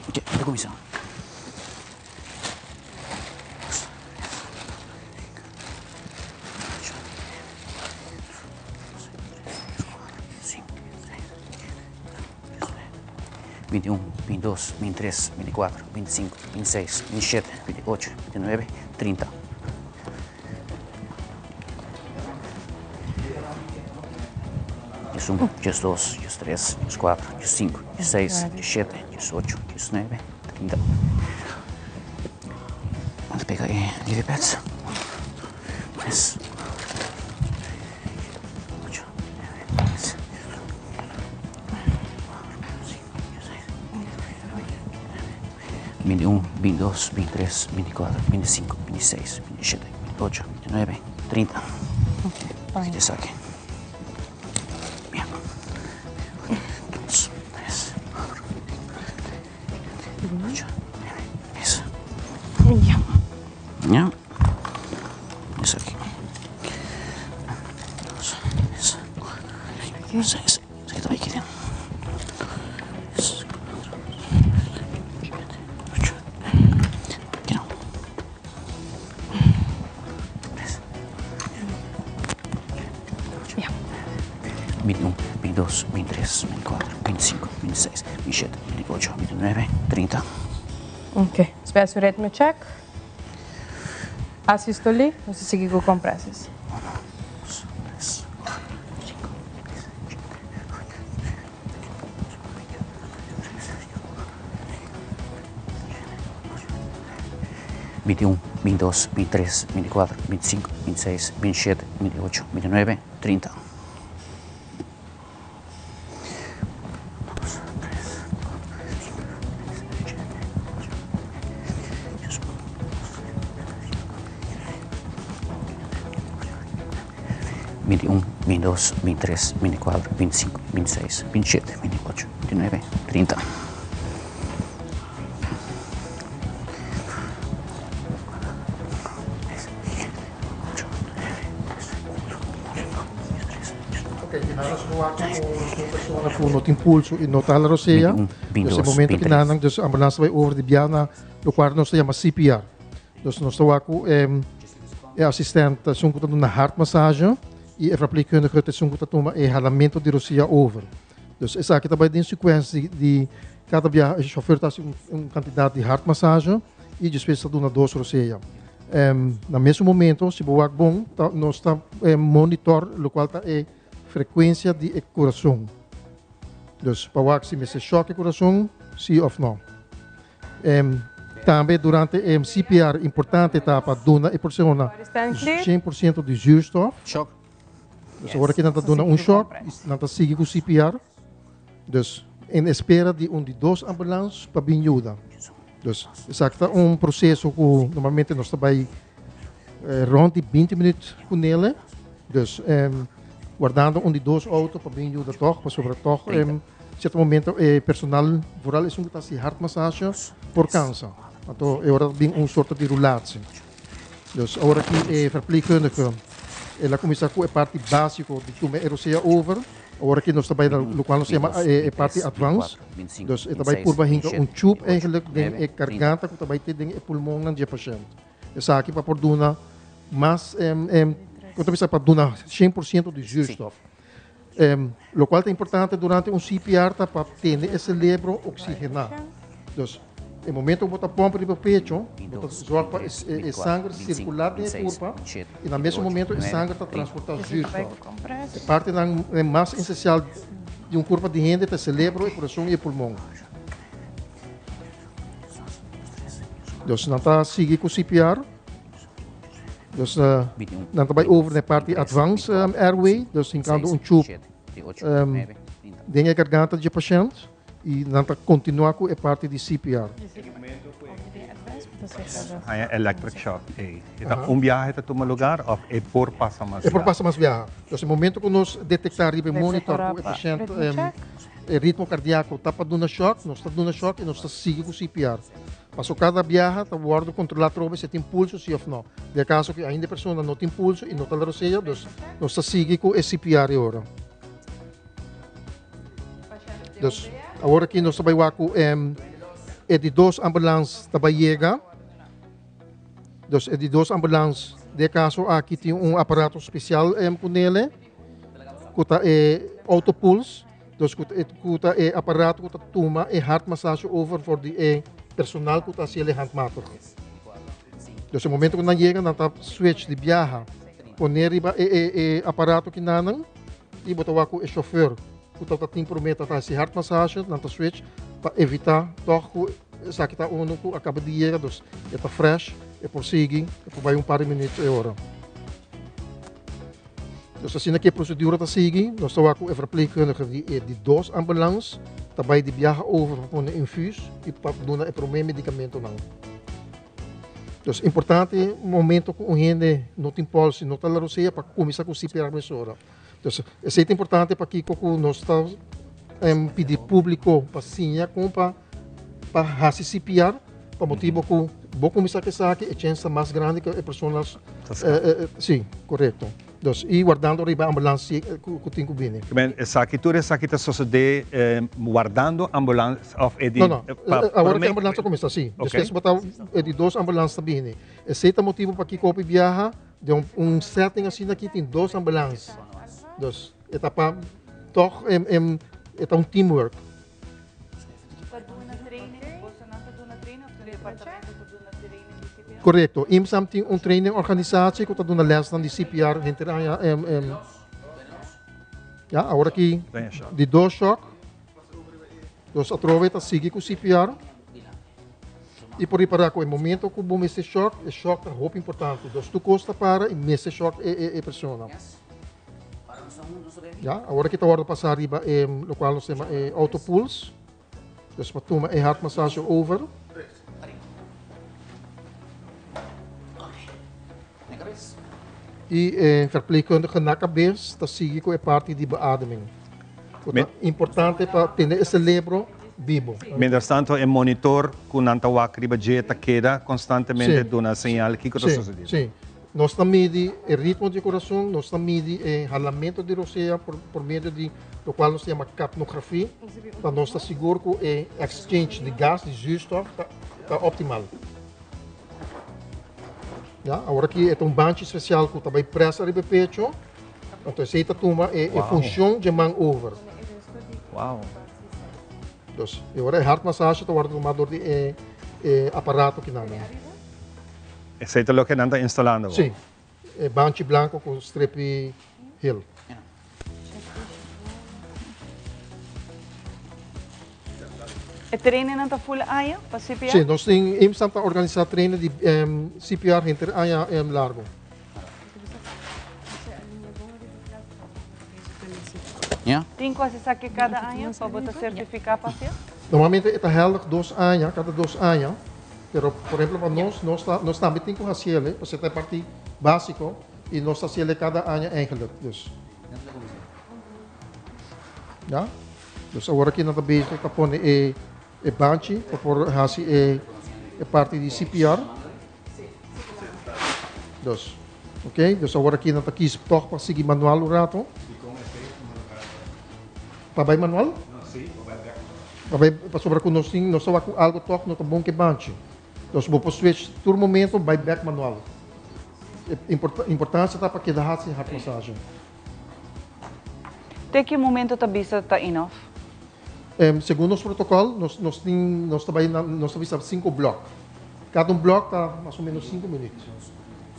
Ok, bay cuminsa. 21, 22, 23, 24, 25, 26, 27, 28, 29, 30. 11, 12, 13, 14, 15, 16, 17, 18, 19, 30. Vamos pegar aí, live pads. 3, 8, 9, 10. 21, 22, 23, 24, 25, 26, 27, 28, 29, 30. Ok, esaki. Bien. 2, 3, 4, 8, 9, 10. Ja. Ja. Esaki. 2, 3, 4, 6. Esaki ta bai kiden. 21, 22, 23, 24, 25, 26, 27, 28, 29, 30. Ok, spera su ritme check. Asistoli, nos ta sigui cu compresses. 21, 22, 23, 24, 25, 26, 27, 28, 29, 30. 21, 22, 23, 24, 25, 26, 27, 28, 29, 30. Persona ku no tin pulso i no ta hala rosea. Dus e momento ku nan dus ambulans ta bai over di bia na lokual nos ta yama CPR. Dus nos ta wak ku e asistent ta esun ku ta duna hartmassage i e verpleegkundige ta esun ku ta tuma e halamentu di rosea over. Dus esaki ta bai den sekuensia di kada biaha e shofèr ta hasi un kantidat di hartmassage i despues ta duna dos rosea. Na mesun momento si bo wak bon ta nos ta monitor lokual ta e frekuensia di e kurason. Dus pa wak si mester shòk e kurason si òf nò. Tambe durante e CPR importante ta pa duna e persona 100% di zuurstof. Dus awor aki nan ta duna un shòk i nan ta sigui ku CPR. Dus en espera di un di dos ambulans pa bin yuda. Dus esaki ta un proseso ku normalmente nos ta bai rond di binti minuut ku nele. Dus wardando un di dos outo pa bin yuda tòg pasobra tòg sierto momento e personal vooral esun ku ta hasi hartmassage por kansa. Anto e ora ta bin un sorto di rulatie. Dus awor aki e verpleegkundige el a kuminsá ku e parti básiko di tuma e rosea over. Awor aki nos ta bai na lokual nos yama e parti advance. Dus e ta bai purba hinka un tube eigenlijk den e garganta ku ta bai te den e pulmonnan di e pashènt. Esaki pa por duna mas, ku ta bisa pa duna 100% di zuurstof. Lokual ta importante durante un CPR ta pa tene e selebro oksigená. Dus, e momento ku bo ta pòmp riba pecho, bo ta zòrg pa e sanger sirkulá den e kurpa i na mesun momento e sanger ta transportá zuurstof. E partinan mas esensial di un kurpa di hende ta e selebro, e kurason i e pulmon. Dus nan ta sigui ku CPR. Dus nan ta bai over na e parti advance airway, dus hinkando un tube den e garganta di e pashent i nan ta kontinua ku e parti di CPR. Haña electric shock ei, e ta un biaha e ta tuma lugar of e por pasa mas biaha? E por pasa mas biaha. Dus e momento ku nos detektá riba e monitor ku e pashent e ritmo kardiako ta pa duna shock, nos ta duna shock i nos ta sigui ku CPR. Paso kada biaha ta wòrdu kontrolá atrobe si e tin pulso si òf nò. Den kaso ku ainda e persona no tin pulso i no ta la rosea, dus nos ta sigui ku e CPR e ora. Dus awor aki nos ta bai wak ku e di dos ambulans ta bai yega. Dus e di dos ambulans den e kaso aki tin un aparato spesial ku nele ku ta e autopuls. Dus ku ku ta e aparato ku ta tuma e hartmassage over for di e personal ku ta hasi el e handmatig. Dus e momento ku nan yega nan ta switch di biaha pone riba e e e aparato kinanan i bo ta wak ku e chauffeur ku tabata tin prome ta hasi hartmassage nan ta switch pa evita tòg ku esaki ta unu ku a kaba di yega dus e ta fresh e por sigui e por bai un par di minuut e ora. Dus asina ku e prosedura ta sigui, nos ta wak ku e verpleegkundige di e di dos ambulans ta bai di biaha over pa pone infuus i pa duna e promé medikamentonan. Dus importante momento ku un hende no tin pòls i no ta la rosea pa kuminsá ku CPR mesora. Dus esei ta importante pakiko ku nos ta pidi públiko pa siña kon pa pa hasi CPR pa motibo ku bo kuminsá ku esaki e chèns ta mas grandi ku e persona Si, korekto. Dus, i wardando riba ambulans si ku tin ku bini. Men, esaki, tur esaki ta sosodé wardando ambulans òf e di. No, no. Awor ku e ambulans a kuminsá, si. Despues bo ta e di dos ambulans ta bini. Esei ta motibu pakiko hopi biaha den un setting asina aki tin dos ambulans. Dus, e ta pa tòg e ta un teamwork. Ta duna training, bosonan ta duna training of tur departamento ta duna training di CPR? Korekto. IMSAM tin un training organisatie ku ta duna lèsnan di CPR henter aña. Ya, awor aki di dos shòk. Nos atrobe ta sigui ku CPR. I por ripará ku e momento ku bo mester shòk, e shòk ta hopi importante. Dus tur kos ta para i mester shòk e persona. Ya, awor aki ta wòrdu pasá riba e lokual nos yama e autopuls. Dus pa tuma e hartmassage over. I e verpleegkundige na kabes ta sigui ku e parti di beademing. Ku ta importante pa tene e selebro bibo. Mientrastanto e monitor ku nan ta wak riba dje ta keda konstantemente duna señal kiko ta sosediendo. Sí. Nos ta midi e ritmo di e kurason, nos ta midi e halamentu di rosea por medio di lokual nos ta yama kapnografia, pa nos ta sigur ku e exchange di gas, di zuurstof, ta optimal. Ya, awor aki e ta un banchi spesial ku ta bai presa riba e pecho, anto esei ta tuma e e funshon dje man over. Wow. Dus, e ora e hartmassage ta wòrdu tumá dor di e e aparato kinan. Esei ta loke nan ta instalando awor? Sí, e banchi blanko ku strepi hel. E trainingnan ta full aña pa CPR? Sí, nos tin IMSAM ta organisa training di CPR henter aña largo. Tin cu haci esaki cada aña pa bo ta certifica pa hacié? Normalmente e ta heldig dos aña, cada dos aña, pero por ehemplo pa nos, nos ta nos tambe tin cu haciele, pasobra ta e parti basico y nos ta haciele cada aña eigenlijk, dus. Ya. Dus awor aki nan ta bezig ta pone e e banchi pa por hasi e e parti di CPR. Dus, ok, dus awor aki nan ta kies tòg pa sigui manual un rato. Pa bai manual? Pa bai, pasobra ku nos tin, nos ta wak ku algo tòg no ta bon ku e banchi. Dus bo por switch tur momento bai bèk manual. E importansia ta pa keda hasi hartmassage. Te ki momento ta bisa ta enough? Segun nos protocol, nos nos tin nos ta bai na nos ta bisa sinku blok. Kada un blok ta mas o menos sinku minuut.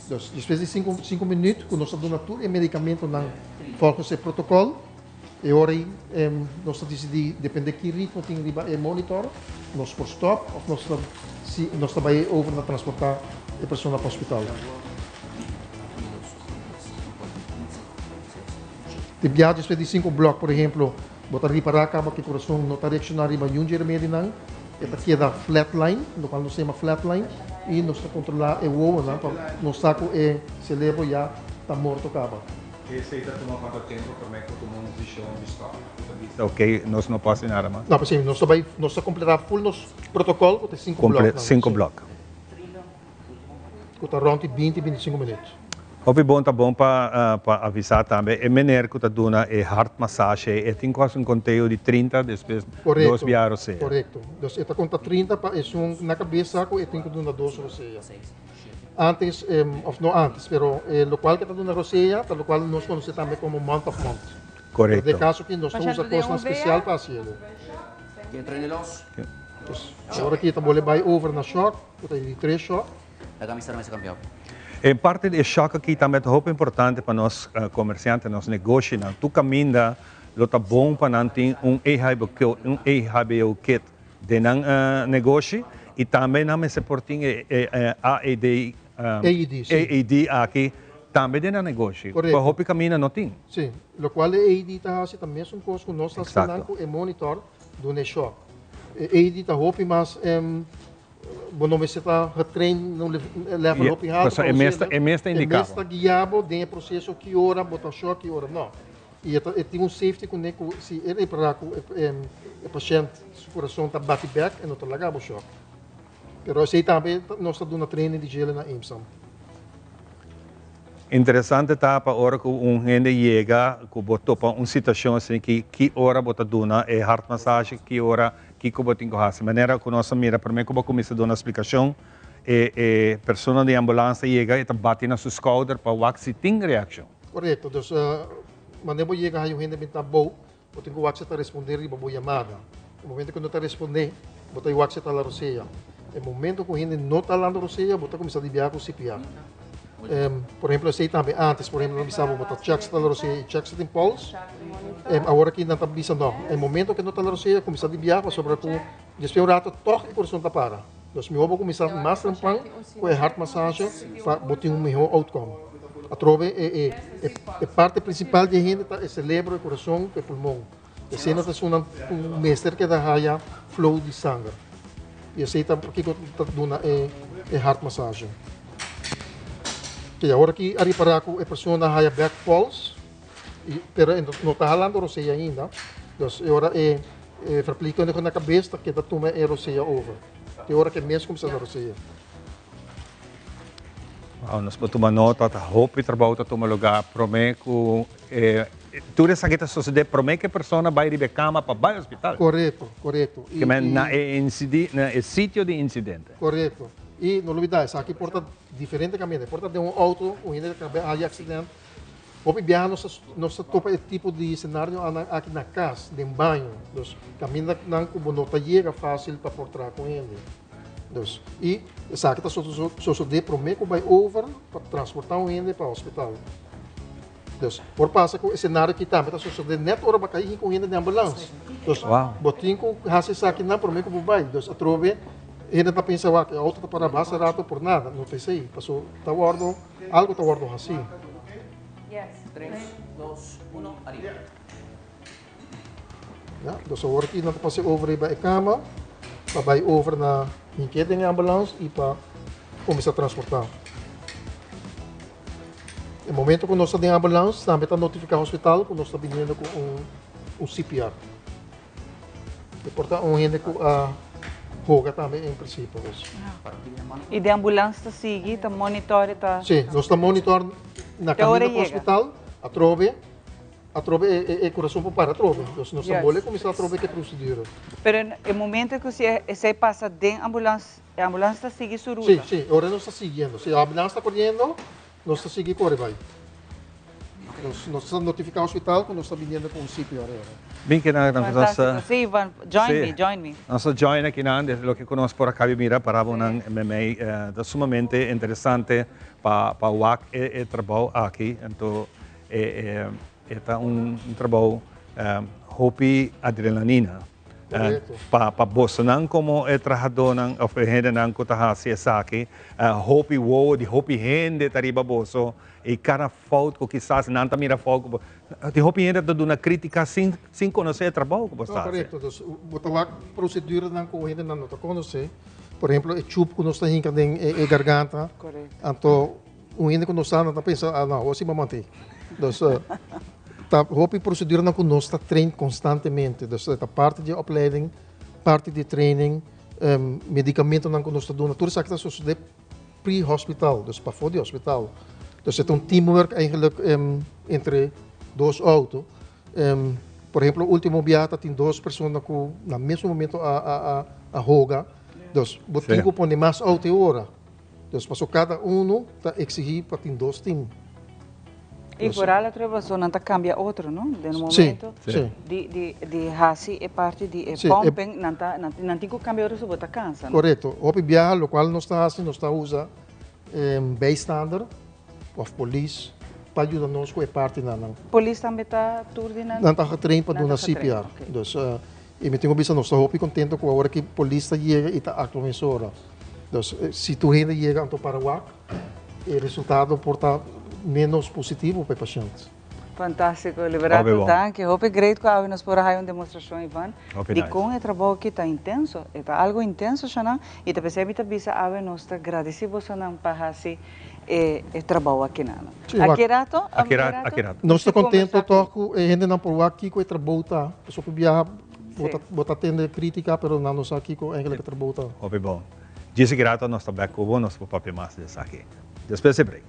Dus despues di sinku sinku minuut ku nos ta duna tur e medikamentonan volgens e protocol, e ora ei nos ta disidí depende ki ritmo tin riba e monitor, nos por stop of nos ta si nos ta bai over na transportá e persona pa hospital. Di biaha despues di sinku blòk, por ehemplo, bo ta ripará kaba ku e kurason no ta reakshoná riba niun dje remedinan, e ta keda flatline, lokual nos ta yama flatline, i nos ta kontrolá e wowonan pa nos sa ku e selebro ya ta morto kaba. Esei ta tuma kuantu tempu promé ku tuma un desishon di stòp? Ku ta bisa, Oke, nos no por hasi nada mas. No, p'esei nos ta bai, nos ta kompletá ful nos protokòl ku ta e sinku blòknan. Sinku blòk. Ku ta rònt di binti, binti sinku minüt. Hopi bon ta bon pa pa avisá tambe e mener ku ta duna e hartmassage ei e tin ku hasi un konteo di trinta despues dos bia rosea. Korekto. Dus e ta konta trinta pa esun na kabesa ku e tin ku duna dos rosea. Antes òf no antes pero e lokual ku e ta duna rosea ta lokual nos konosé tambe komo month of month. Korekto. Den kaso aki nos ta usa kosnan spesial pa hasié. Dus awor aki ta bole bai over na shòk. Ku ta di tres shòk. Laga mi sa mester kambiá. E parti di e shòk aki tambe ta hopi importante pa nos komersiante, nos negoshinan. Tur kaminda lo ta bon pa nan tin un un EHBO kit den nan negoshi i tambe nan mester por tin e AED, AED, si. AED aki tambe den nan negoshi. Korekto. Pa hopi kaminda no tin. Si. Lokual e AED ta hasi ta mesun kos ku nos ta hasi nan ku e monitor duna e shòk. E AED ta hopi mas Bo no mester ta getrain na un level hopi haltu. Pasobra e mes ta, e mes ta indiká bo. E mes ta guia bo den e proseso ki ora bo ta shòk, ki ora no. I e ta, e tin un safety kuné ku si e repará ku e e pashènt su kurason ta bati bèk e no ta laga bo shòk. Pero esei tambe nos ta duna training di djele na IMSAM. Interesante ta pa ora ku un hende yega ku bo topa un situashon asina ki ki ora bo ta duna e hartmassage, ki ora Kiko bo tin ku hasi? Manera ku nos a mira promé ku bo kuminsá duna splikashon, e e persona di ambulans ta yega i ta bati na su skouder pa wak si tin reakshon. Korekto. Dus, manera bo yega haña un hende bintá bou, bo tin ku wak si e ta respondé riba bo yamada. E momento ku no ta respondé, bo ta wak si e ta la rosea. E momento ku hende no ta lando rosea, bo ta kuminsá di biaha ku CPR. Por ehemplo, esei tambe antes, por ehemplo, nan bisa bo, bo ta check si ta la rosea i check si tin pols. Awor aki nan ta bisa no, e momento ku no ta la rosea, kuminsá di biaha pasobra ku despues un rato tòg e kurason ta para. Dus mihó bo kuminsá mas trempan ku e hartmassage pa bo tin un mihó outcome. Atrobe e e parti prinsipal di e hende ta e selebro, e kurason ku e pulmon. Esei no ta esunnan ku mester keda haya flow di sanger. I esei ta pakiko ta duna e hartmassage. Oké, awor aki a ripará ku e persona a haya bek pols, i pero e no ta halando rosea ainda. Dus e ora e verpleegkundige na kabes ta keda tuma e rosea over. Te ora ku e mes kuminsá na rosea. Wow, nos por tuma nota, ta hopi trabou ta tuma lugá promé ku e tur esaki ta sosodé promé ku e persona bai riba e kama pa bai hospital. Korekto, korekto. Ke men na e insidi, na e sitio di insidente. Korekto. I no lubidá, esaki por ta diferente kaminda. E por ta den un outo, un hende ta kaba haña aksident. Hopi biaha nos ta nos ta topa e tipo di senario aki na kas, den baño. Dus kaminda nan ku bo no ta yega fásil pa por traha ku hende. Dus, i esaki ta sosodé promé ku bai over pa transportá un hende pa hospital. Dus, por pasa ku e senario aki tambe ta sosodé nèt ora bo a kai ku un hende den ambulans. Dus, bo tin ku hasi esakinan promé ku bo bai. Dus, atrobe hende ta pensa, wak, e outo ta pará basta rato por nada. No ta esei, paso ta wòrdu, algu ta wòrdu hasí. Tres, dos, uno, ariba. Ya, dus awor aki nan ta pasa over riba e kama pa bai over na hinke den e ambulans i pa kuminsá transportá. E momento ku nos ta den ambulans tambe ta notifiká hospital ku nos ta biniendo ku un CPR. E por ta un hende ku a hoga tambe en prinsipio. I den ambulans ta sigui, ta monitor, ta. Sí, nos ta monitor na kaminda pa hospital atrobe. Atrobe e kurason por para atrobe. Dus nos ta bole kuminsá atrobe ku e prosedura. Pero e momento ku si esei pasa den ambulans, e ambulans ta sigui su ruta? Sí, sí, ora nos ta siguiendo. Si e ambulans ta koriendo, nos ta sigui kore bai. Nos ta notifiká hospital ku nos ta biniendo ku un CPR ora. Bin kinan nos ta. Fantástiko. Sí, Ivan, join me, join me. Nos ta join akinan desde loke ku nos por a kabi mira para bo nan meimei. Ta sumamente interesante pa wak e trabou aki. Anto E ta un trabou hopi adrenalina. Pa bosonan komo e trahadónan òf e hendenan ku ta hasi esaki, hopi wowo di hopi hende ta riba boso i kada fout ku kisas nan ta mira fout ku bo, tin hopi hende ta duna krítika sin konosé e trabou ku bo ta hasi. Korekto, dus bo ta wak proseduranan ku hendenan no ta konosé, por ehemplo e chup ku nos ta hinka den e garganta, anto Un hende ku no sa nan ta pensa, ah no, awor si bo mant'é. Dus ta hopi proseduranan ku nos ta train konstantemente. Dus ta parti di e opleiding, parti di e training, medikamentonan ku nos ta duna, tur esaki ta sosodé pre-hospital, dus pafó di hospital. Dus e ta un teamwork eigenlijk entre dos outo. Por ehemplo, ultimo biaha ta tin dos persona ku na mesun momento a hoga. Dus bo tin ku pone mas outo e ora. Dus paso kada uno ta exigí pa tin dos team. I foral otro paso nan ta cambia otro, no? Den un momento di di di haci e parti di e pumping nan ta nan tin cu cambia otro so bo ta cansa, no? Correcto. Hopi biaha locual nos ta haci nos ta usa bijstander of polis pa yuda nos cu e partinan nan. Polis tambe ta tur di nan? Nan ta getrain pa duna CPR. Dus I mi tin ku bisa nos ta hopi kontento ku awor ki polis ta yega i ta aktua mesora. Dus si tur hende yega anto para wak, e resultado por ta ménos positivo pa e pashènt. Fantástiko, Liberato, danki. Hopi great ku awe nos por a haya un demostrashon, Ivan, di kon e trabou aki ta intenso. E ta algu intenso, Shanan, i ta p'esei mi ta bisa awe nos ta gradisí bosonan pa hasi e trabou akinan. Aki rato? Aki rato. Nos ta contento toch cu e hendenan por wak kico e trabou ta. Pasobra biaha bo ta tende critica pero nan no sa kico eigenlijk e trabou ta. Hopi bon. Djis aki rato nos ta bek cu bo, nos por papia mas di esaki. Despues di break.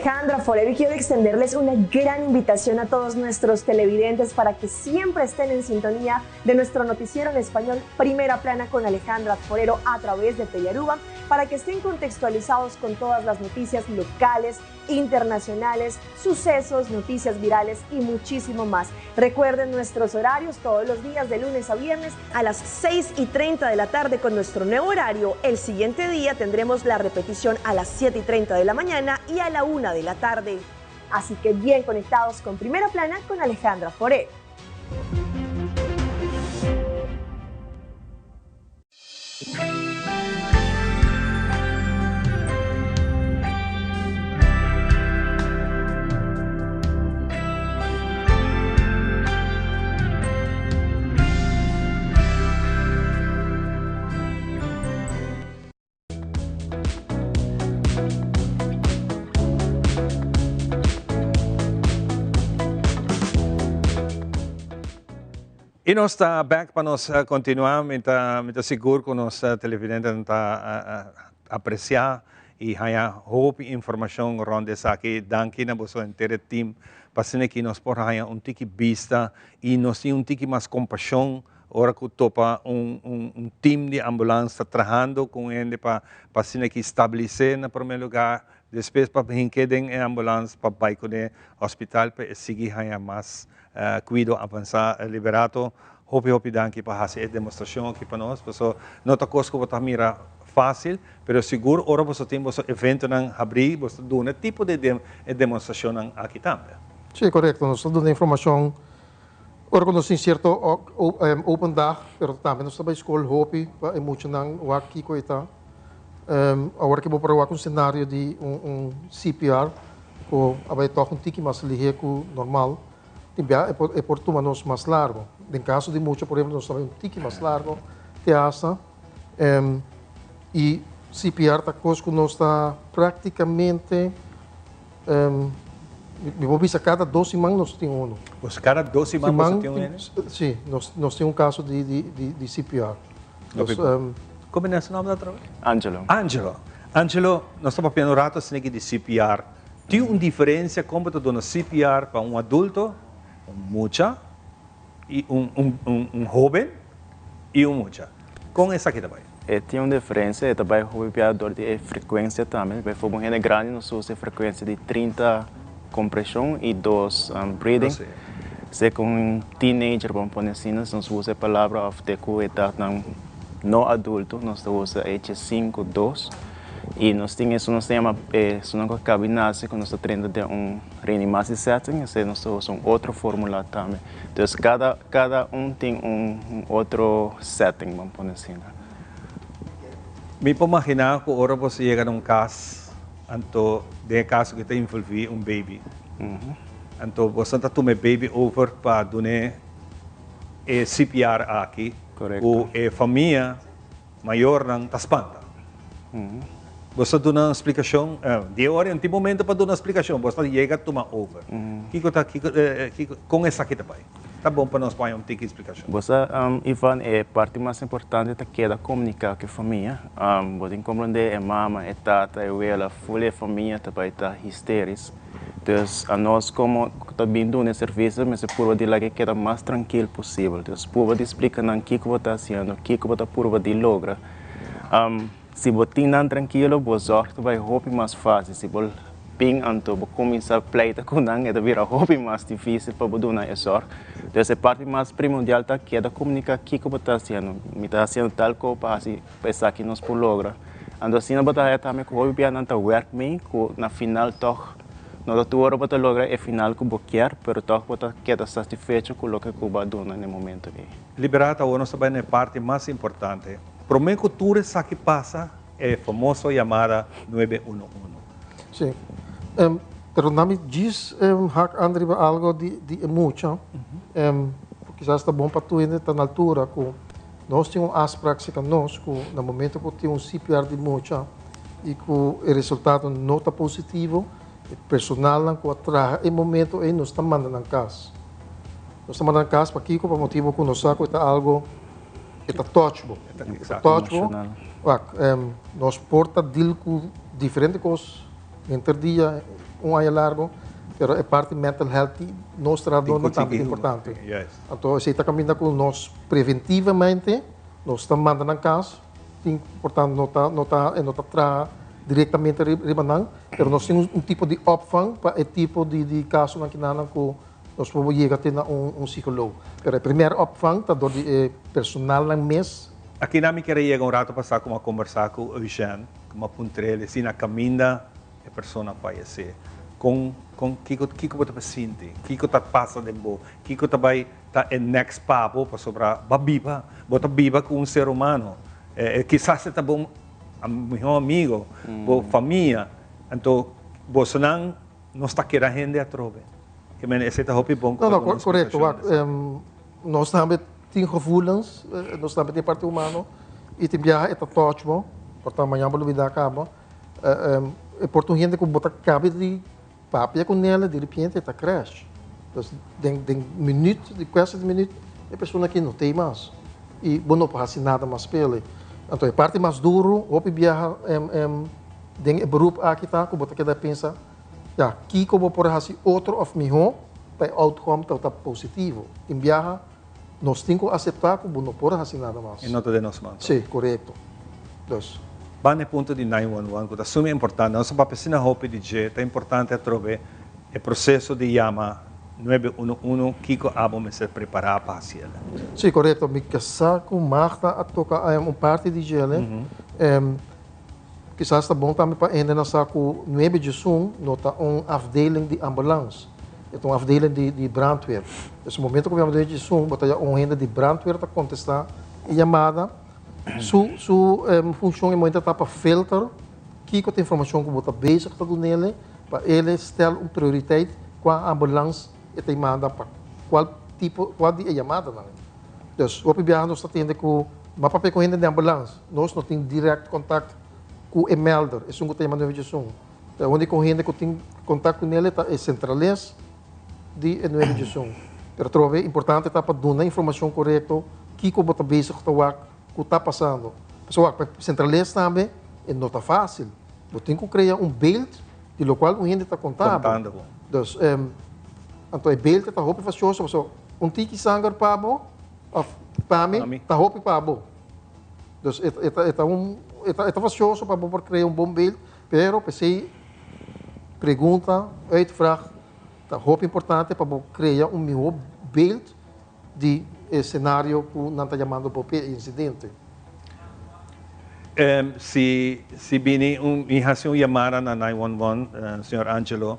Alejandra Forero y quiero extenderles una gran invitación a todos nuestros televidentes para que siempre estén en sintonía de nuestro noticiero en español Primera Plana con Alejandra Forero a través de Telearuba para que estén contextualizados con todas las noticias locales, internacionales, sucesos, noticias virales y muchísimo más. Recuerden nuestros horarios todos los días de lunes a viernes a las 6 y 30 de la tarde con nuestro nuevo horario. El siguiente día tendremos la repetición a las 7 y 30 de la mañana y a la 1 de la tarde. Así que bien conectados con Primera Plana con Alejandra Foré. Y nos ta back pa nos continua, mi ta mi ta sigur cu nos televidentenan ta aprecia y haya hopi informacion rond esaki. Danki na boso henter e team pa asina ki nos por haya un tiki bista y nos tin un tiki mas compasion ora cu topa un un un team di ambulance ta trahando cu un hende pa pa asina ki stabilise na prome lugar despues pa hinke den e ambulance pa bay cune hospital pa e sigui haya mas Cuido avansa Liberato, hopi hopi danki pa haci e demostracion aki pa nos, paso no ta cos cu bo ta mira facil, pero sigur ora boso tin boso eventonan habri, boso ta duna e tipo di e demostracionnan aki tambe. Si, corecto, nos ta duna informacion ora cu nos tin cierto open dag, pero tambe nos ta bay scol hopi pa e muchanan wak kico e ta. Awor ki bo por a wak un scenario di un CPR cu a bay toch un tiki mas lihe cu normal, tin bia e por tuma nos mas largo. Den caso di mucha, por ehemplo, nos ta bay un tiki mas largo te hasta. Y CPR ta cos cu nos ta practicamente, mi por bisa cada dos siman nos tin uno. Pues cada dos siman boso tin un? Si, nos tin un caso di CPR. Como e su nomber otra vez? Angelo. Angelo. Angelo, nos ta papiando un rato asina aki di CPR. Tin un diferencia con bo ta duna CPR pa un adulto, un mucha, y un un un un hoben y un mucha? Con esaki ta bay? E tin un diferencia, e ta bay hopi bia dor di e frecuencia tambe. Bijvoorbeeld un hende grandi nos usa e frecuencia di 30 compresion y dos breathing. Si cu un teenager, bo pone asina, nos usa e palabra of te cu edadnan no adulto, nos ta usa H sinku dos y nos tin esun nos ta yama esunnan cu a caba di nace cu nos ta trenta den un reanimatie setting, esey nos ta usa un otro formula tambe. Entonces cada cada un tin un otro setting, bo pone asina. Mi por magina cu ora bo yega na un cas, anto den e caso cu ta involvi un baby, anto bo ta tuma e baby over pa dun'e e CPR aki ku e famia mayornan ta spanta. Bo ta duna un splikashon, di e ora tin momento pa duna splikashon, bo ta yega tuma over. Kiko ta kiko kiko kon esaki ta bai? Ta bon pa nos por haña un tiki splikashon. Bo sa Ivan e parti mas importante ta keda komunika ku e famia. Bo tin komprende e mama, e tata, e wela, ful e famia ta bai ta histeris. Dus anos komo ku ta bin duna e servisio mester purba di laga e keda mas trankil posibel. Dus purba di splika nan kiko bo ta hasiendo, kiko bo ta purba di logra. Si bo tin nan trankilo bo zòrg ta bai hopi mas fásil. Si bo bin anto bo kuminsá pleita ku nan e ta bira hopi mas difísil pa bo duna e zòrg. Dus e parti mas primordial ta keda komuniká kiko bo ta hasiendo. Mi ta hasiendo tal kos pa hasi pa esaki nos por logra. Anto asina bo ta haya tambe ku hopi bia nan ta wèrk mee ku na final tòg no ta tur ora bo ta logra e final ku bo kier, pero tòg bo ta keda satisfecho ku loke ku bo a duna na e momento ei. Liberata, awor nos ta bai na e parti mas importante. Promé ku tur esaki pasa, e famoso yamada nuebe uno uno. Sí. Pero na mi djis hak an riba algo di di e mucha. Kisas ta bon pa tur hende ta na altura ku Nos tin un afspraak cerca nos cu na momento cu tin un CPR di mucha y cu e resultado no ta positivo, e personalnan cu a traha e momento ey nos ta manda nan cas. Nos ta manda nan cas pakico? Pa motibo cu nos sa cu e ta algo, e ta touch bo. E ta touch bo. Wak, nos por ta deal cu diferente cos. Henter dia, un aña largo, pero e parti mental health di nos trahadornan tambe ta importante. Anto esei ta caminda cu nos preventivamente nos ta manda nan cas, tin por tanto no ta no ta e no ta traha directamente riba nan, pero nos tin un tipo di opvang pa e tipo di di casonan kinanan cu nos por yega te na un un psicoloog. Pero e primer opvang ta dor di e personalnan mes. Akinan mi kere yega un rato pasa cu mi a combersa cu Eugène. Kuma puntr'el si na kaminda e persona fayesé. Kon, kon, kiko, kiko bo ta sinti? Kiko ta pasa den bo? Kiko ta bai ta e next pa bo? Pasobra bo a biba, bo ta biba ku un ser humano. Kisas e ta bo mihó amigo, bo famia. Anto bosonan no sta keda hende atrobe. Ke men esei ta hopi bon ku No, ta no, duna korekto. splikashon Wak, di esaki. nos tambe tin gevoelens, nos tambe tin parti humano y tin biaha e ta touch bo, por ta mañan bo lubida caba, e por ta un hende cu bo ta cabe di papia cu nel, di repente e ta crash. Dus den den minuut, di cuestie di minuut, e persona aki no t'ey mas y bo no por haci nada mas p'el. Anto e parti mas duro hopi biaha den e beroep aki ta cu bo ta keda pensa, ya, kico bo por haci otro of miho pa e outcome ta positivo. Tin biaha Nos tin ku aseptá ku bo no por hasi nada mas. E no ta den nos man. Sí, korekto. Dus. Ban e punto di 911 ku ta suma importante. Nos a papia asina hopi di dje. Ta importante atrobe e proseso di yama 911, kiko abo mester prepará pa hasi el. Sí, korekto. Mi ke sa ku Magda a toka un parti di dje. Kisas ta bon tambe pa hende nan sa ku nuebe djesun no ta un afdeling di ambulans, e ta un afdeling di di brandweer. Dus momento ku bo yama nuebe djesun bo ta ya un hende di brandweer ta kontestá e yamada. Su su funshon e momento ta pa filter kiko ta informashon ku bo ta bezig ta dun'ele pa ele stel un prioriteit kua ambulans e ta manda pa kual tipo kual di e yamadanan. Dus hopi biaha nos ta tende ku ma papia ku hende den ambulans, nos no tin direct kontakt ku e melder, esun ku ta yama nueve djesun. E uniko hende ku tin kontakt ku nel ta e sentrales di e nueve djesun. Pero atrobe importante ta pa duna informashon korekto kiko bo ta bezig ta wak ku ta pasando. Pasobra wak pa sentrales tambe e no ta fásil. Bo tin ku krea un beeld di lokual un hende ta konta bo. Dus anto e beeld ta hopi fasioso pasobra un tiki sanger pa bo of pa mi ta hopi pa bo. Dus e ta e ta un e ta e ta fasioso pa bo por krea un bon beeld pero p'esei pregunta, uitvraag ta hopi importante pa bo krea un mihó beeld di e scenario cu nan ta yamando bo p'e incidente. Si si bini un mi haci un yamada na 911, señor Angelo,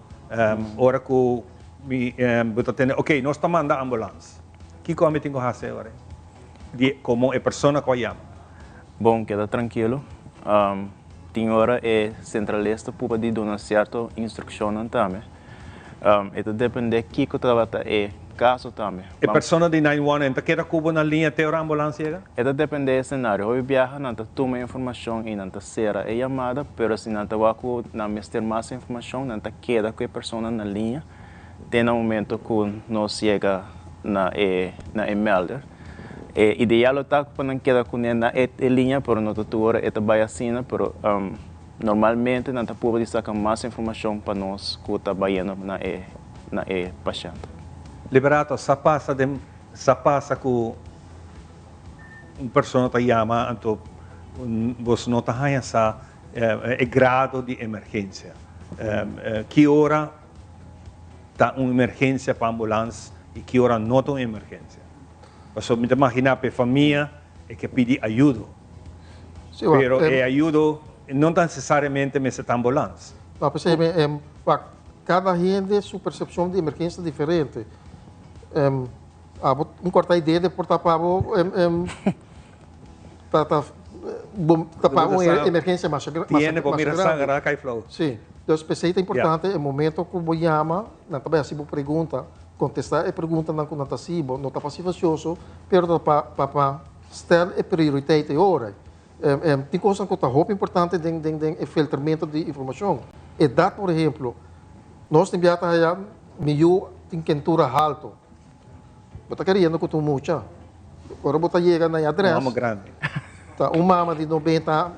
ora cu mi bo ta tende, ok, nos ta manda ambulans. Kico ami tin cu haci awor? Di como e persona cu a yama. Bon, keda trankilo. Tin ora e centralista puba di duna cierto instruccionnan tambe. E ta depende kiko tabata e kaso tambe. E persona di 911 ta keda ku bo na liña te ora ambulans yega? E ta depende e senario. Hopi biaha nan ta tuma e informashon i nan ta sera e yamada, pero si nan ta wak ku nan mester mas informashon nan ta keda ku e persona na liña te na momento ku nos yega na e na e melder. E ideal lo ta pa nan keda kuné na e liña, pero no ta tur ora e ta bai asina, pero. Normalmente nan ta purba di saka mas informashon pa nos ku ta bayendo na e na e pashènt. Liberato, sa pasa den sa pasa ku un persona ta yama anto bos no ta haña sa e grado di emergensia. Ki ora ta un emergensia pa ambulans i ki ora no ta un emergensia? Pasobra mi ta maginá pa e famia e ke pidi ayudo. Pero e ayudo no ta necesariamente mester ta ambulans. No, p'esei mi, wak, kada hende su persepshon di emergensia ta diferente. Abo un kòrta idea de por ta pa bo ta ta bo ta pa un emergensia masha masha Tiene bo mira sanger a kai flou. Sí. Dus p'esei ta importante e momento ku bo yama, nan ta bai hasi bo pregunta, kontestá e preguntanan ku nan ta hasi bo. No ta pa silensioso, pero ta pa pa pa Stel e prioriteit e ora. Tin kosnan ku ta hopi importante den den den e filtermento di informashon. Edat por ehemplo, nos tin bia ta haya mi yu tin kentura halto. Bo ta keriendo ku ta un mucha. Ora bo ta yega na e adres, Mama grandi. ta un mama di nobenta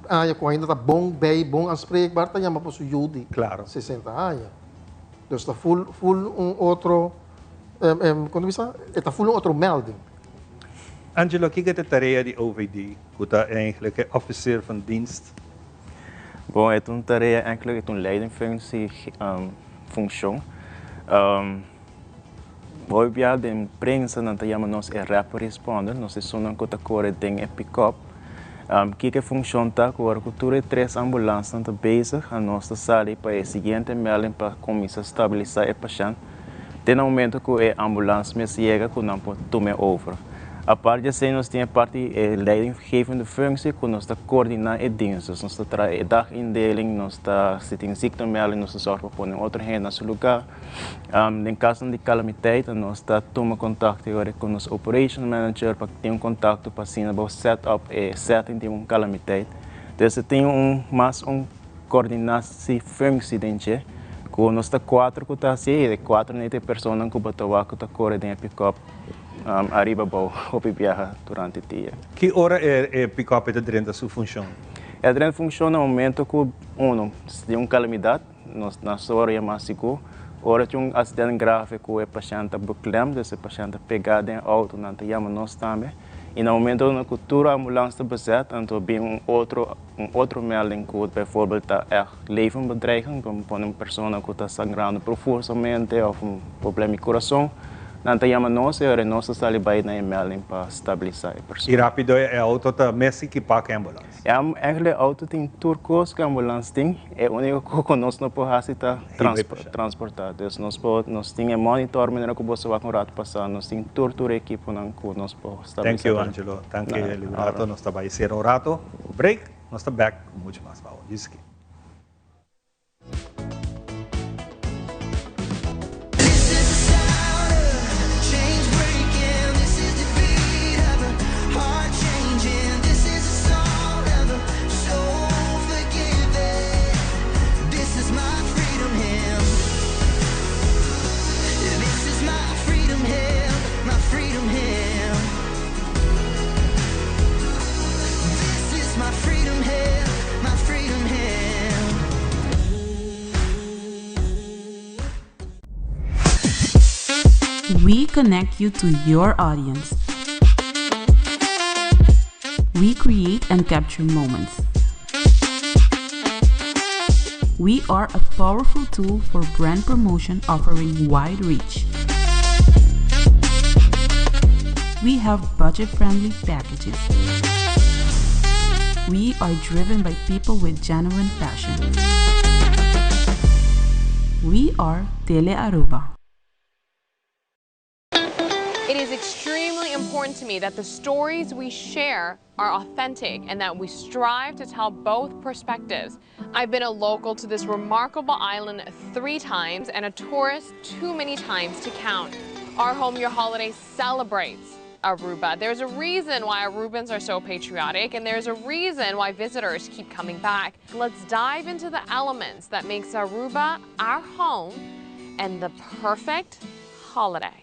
aña ku ainda ta bon bei, bon aanspreekbaar ta yama pa su yu di 60 aña. Dus ta ful ful un otro, kon ta bisa? E ta ful un otro melding. Angelo, kiko ta e tarea di OVD, ku ta eigenlijk e officier van dienst? Bon, e ta un tarea eigenlijk e ta un leidingfunctie, funcion. Hopi bia den prensa nan ta yama nos e rapid responder, nos esunnan ku ta kore den e pick-up. Kiko e funshon ta? Ku ora ku tur e tres ambulansnan ta bezig, anos ta sali pa e siguiente melding pa kuminsá stabilisá e pashènt te na momento ku e ambulans mes yega ku nan por tum'é over. Apart di esei nos tin e parti e leidinggevende functie ku nos ta koordiná e dienst. Dus nos ta traha e dagindeling, nos ta si tin ziektemelding nos ta sòrg pa pone otro hende na su lugá. Den kasonan di kalamiteit nos ta tuma kontakto e ora ku nos operation manager pa tin un kontakto pa asina bo set up e setting di un kalamiteit. Dus e tin un mas un kordinasi functie den dje ku nos ta kuater ku ta hasi e kuater neta e personanan ku bo ta wak ku ta kore den e pickup ariba abou hopi biaha durante dia. Ki ora e pickup e ta drenta su funshon? E ta drenta funshon na momento ku uno si tin un kalamidat. Nos na sora yama sigur. Ora tin un accident grave cu e pashent ta beklem, dus e pashent ta pega den auto, nan ta yama nos tambe. Y na momento cu tur ambulance ta bezet, anto bin un otro, un otro melding cu bijvoorbeeld ta echt levenbedreigend, como pone un persona cu ta sangrando profusamente of un problema di curason, nan ta yama nos y ora nos ta sali bay na e melding pa stabilisa e persona. Y rapido e auto ta mes ekipa cu e ambulance? Ya, eigenlijk e auto tin tur cos cu ambulance tin. E unico cos cu nos no por haci ta transporta. Dus nos por, nos tin e monitor manera cu boso wak un rato pasa. Nos tin tur tur e equiponan cu nos por stabilisa. Thank you Angelo, thank you Liberato. Nos ta bay cera un rato, break, nos ta back cu mucho mas pa awor. We connect you to your audience. We create and capture moments. We are a powerful tool for brand promotion offering wide reach. We have budget-friendly packages. We are driven by people with genuine passion. We are Tele Aruba. It is extremely important to me that the stories we share are authentic and that we strive to tell both perspectives. I've been a local to this remarkable island three times and a tourist too many times to count. Our Home Your Holiday celebrates Aruba. There's a reason why Arubans are so patriotic and there's a reason why visitors keep coming back. Let's dive into the elements that makes Aruba our home and the perfect holiday.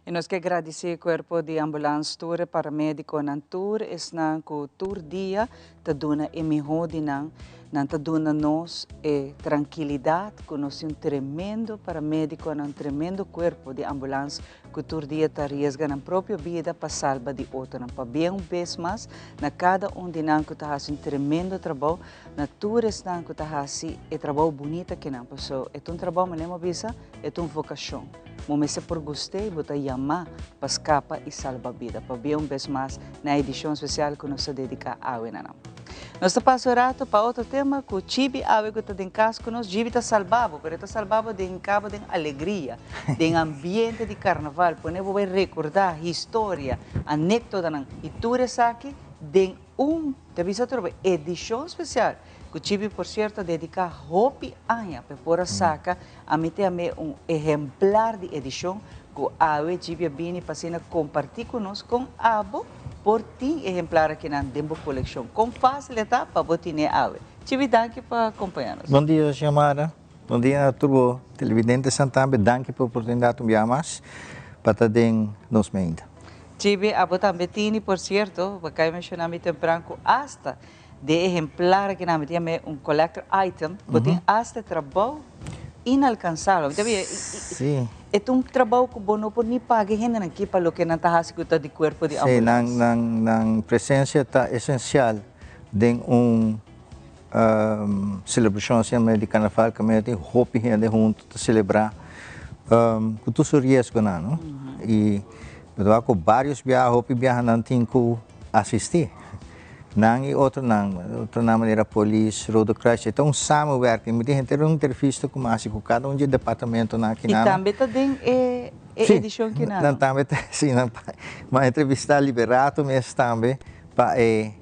Y nos ke gradici cuerpo di ambulans tur e paramediconan tur esnan cu tur dia ta duna e miho di nan. Nan ta duna nos e trankilidat ku nos tin un tremendo paramedikonan, un tremendo kuerpo di ambulans ku tur dia ta riesga nan propio bida pa salba di otronan. Pabia un bes mas na kada un di nan ku ta hasi un tremendo trabou, na tur esnan ku ta hasi e trabou bunita kinan. Pasobra e ta un trabou, manera mi a bisa, e ta un vokashon. Bo mester por gust'é i bo ta yamá pa skapa i salba bida. Pabia un bes mas na e edishon spesial ku nos ta dediká awe na nan. Nos ta pasa un rato pa otro tema ku Chibi awe ku ta den kas ku nos. Djibi ta salba bo, pero e ta salba bo den hinka bo den alegria, den ambiente di karnaval. Pone bo bai rekordá historia, anekdotanan i tur esaki den un, ta bisa atrobe, edishon spesial ku Chibi por sierto a dediká hopi aña pa e por a saka. Ami te am'é un ehemplar di edishon ku awe Djibi a bini pa asina kompartí ku nos kon abo por tin ehemplar akinan den bo kolekshon. Kon fásil e ta pa bo tin'é awe. Djibi danki pa kompañá nos. Bon dia Xiomara, bon dia na tur bo televidentesan tambe, danki pa e oportunidat un bia mas pa ta den nos meinta. Djibi, abo tambe tini, por sierto, bo kai menshoná mi tempran ku asta De ehemplar aki nan mi tin yam'é un collector item, bo tin asta e trabou inalkansabel. Mi ta bia, e ta un trabou ku bo no por ni paga e hendenan aki pa loke nan ta hasi ku ta di kuerpo di Sí, nan, ambulans. nan, nan presensia ta esensial den un selebrashon asina manera di karnaval kaminda tin hopi hende huntu ta selebrá ku tur su riesgonan, no? I mi ta wak ku vários biaha, hopi biaha nan tin ku asistí. Nan i otronan, otronan manera polis, Rode Kruis, e ta un samenwerking. Mi tin henter un entrevista ku mi hasi ku kada un di e departamentonan aki I nan. tambe ta den e e edishon ki nan? Nan tambe ta, si, nan mi a entrevistá Liberato mes tambe pa e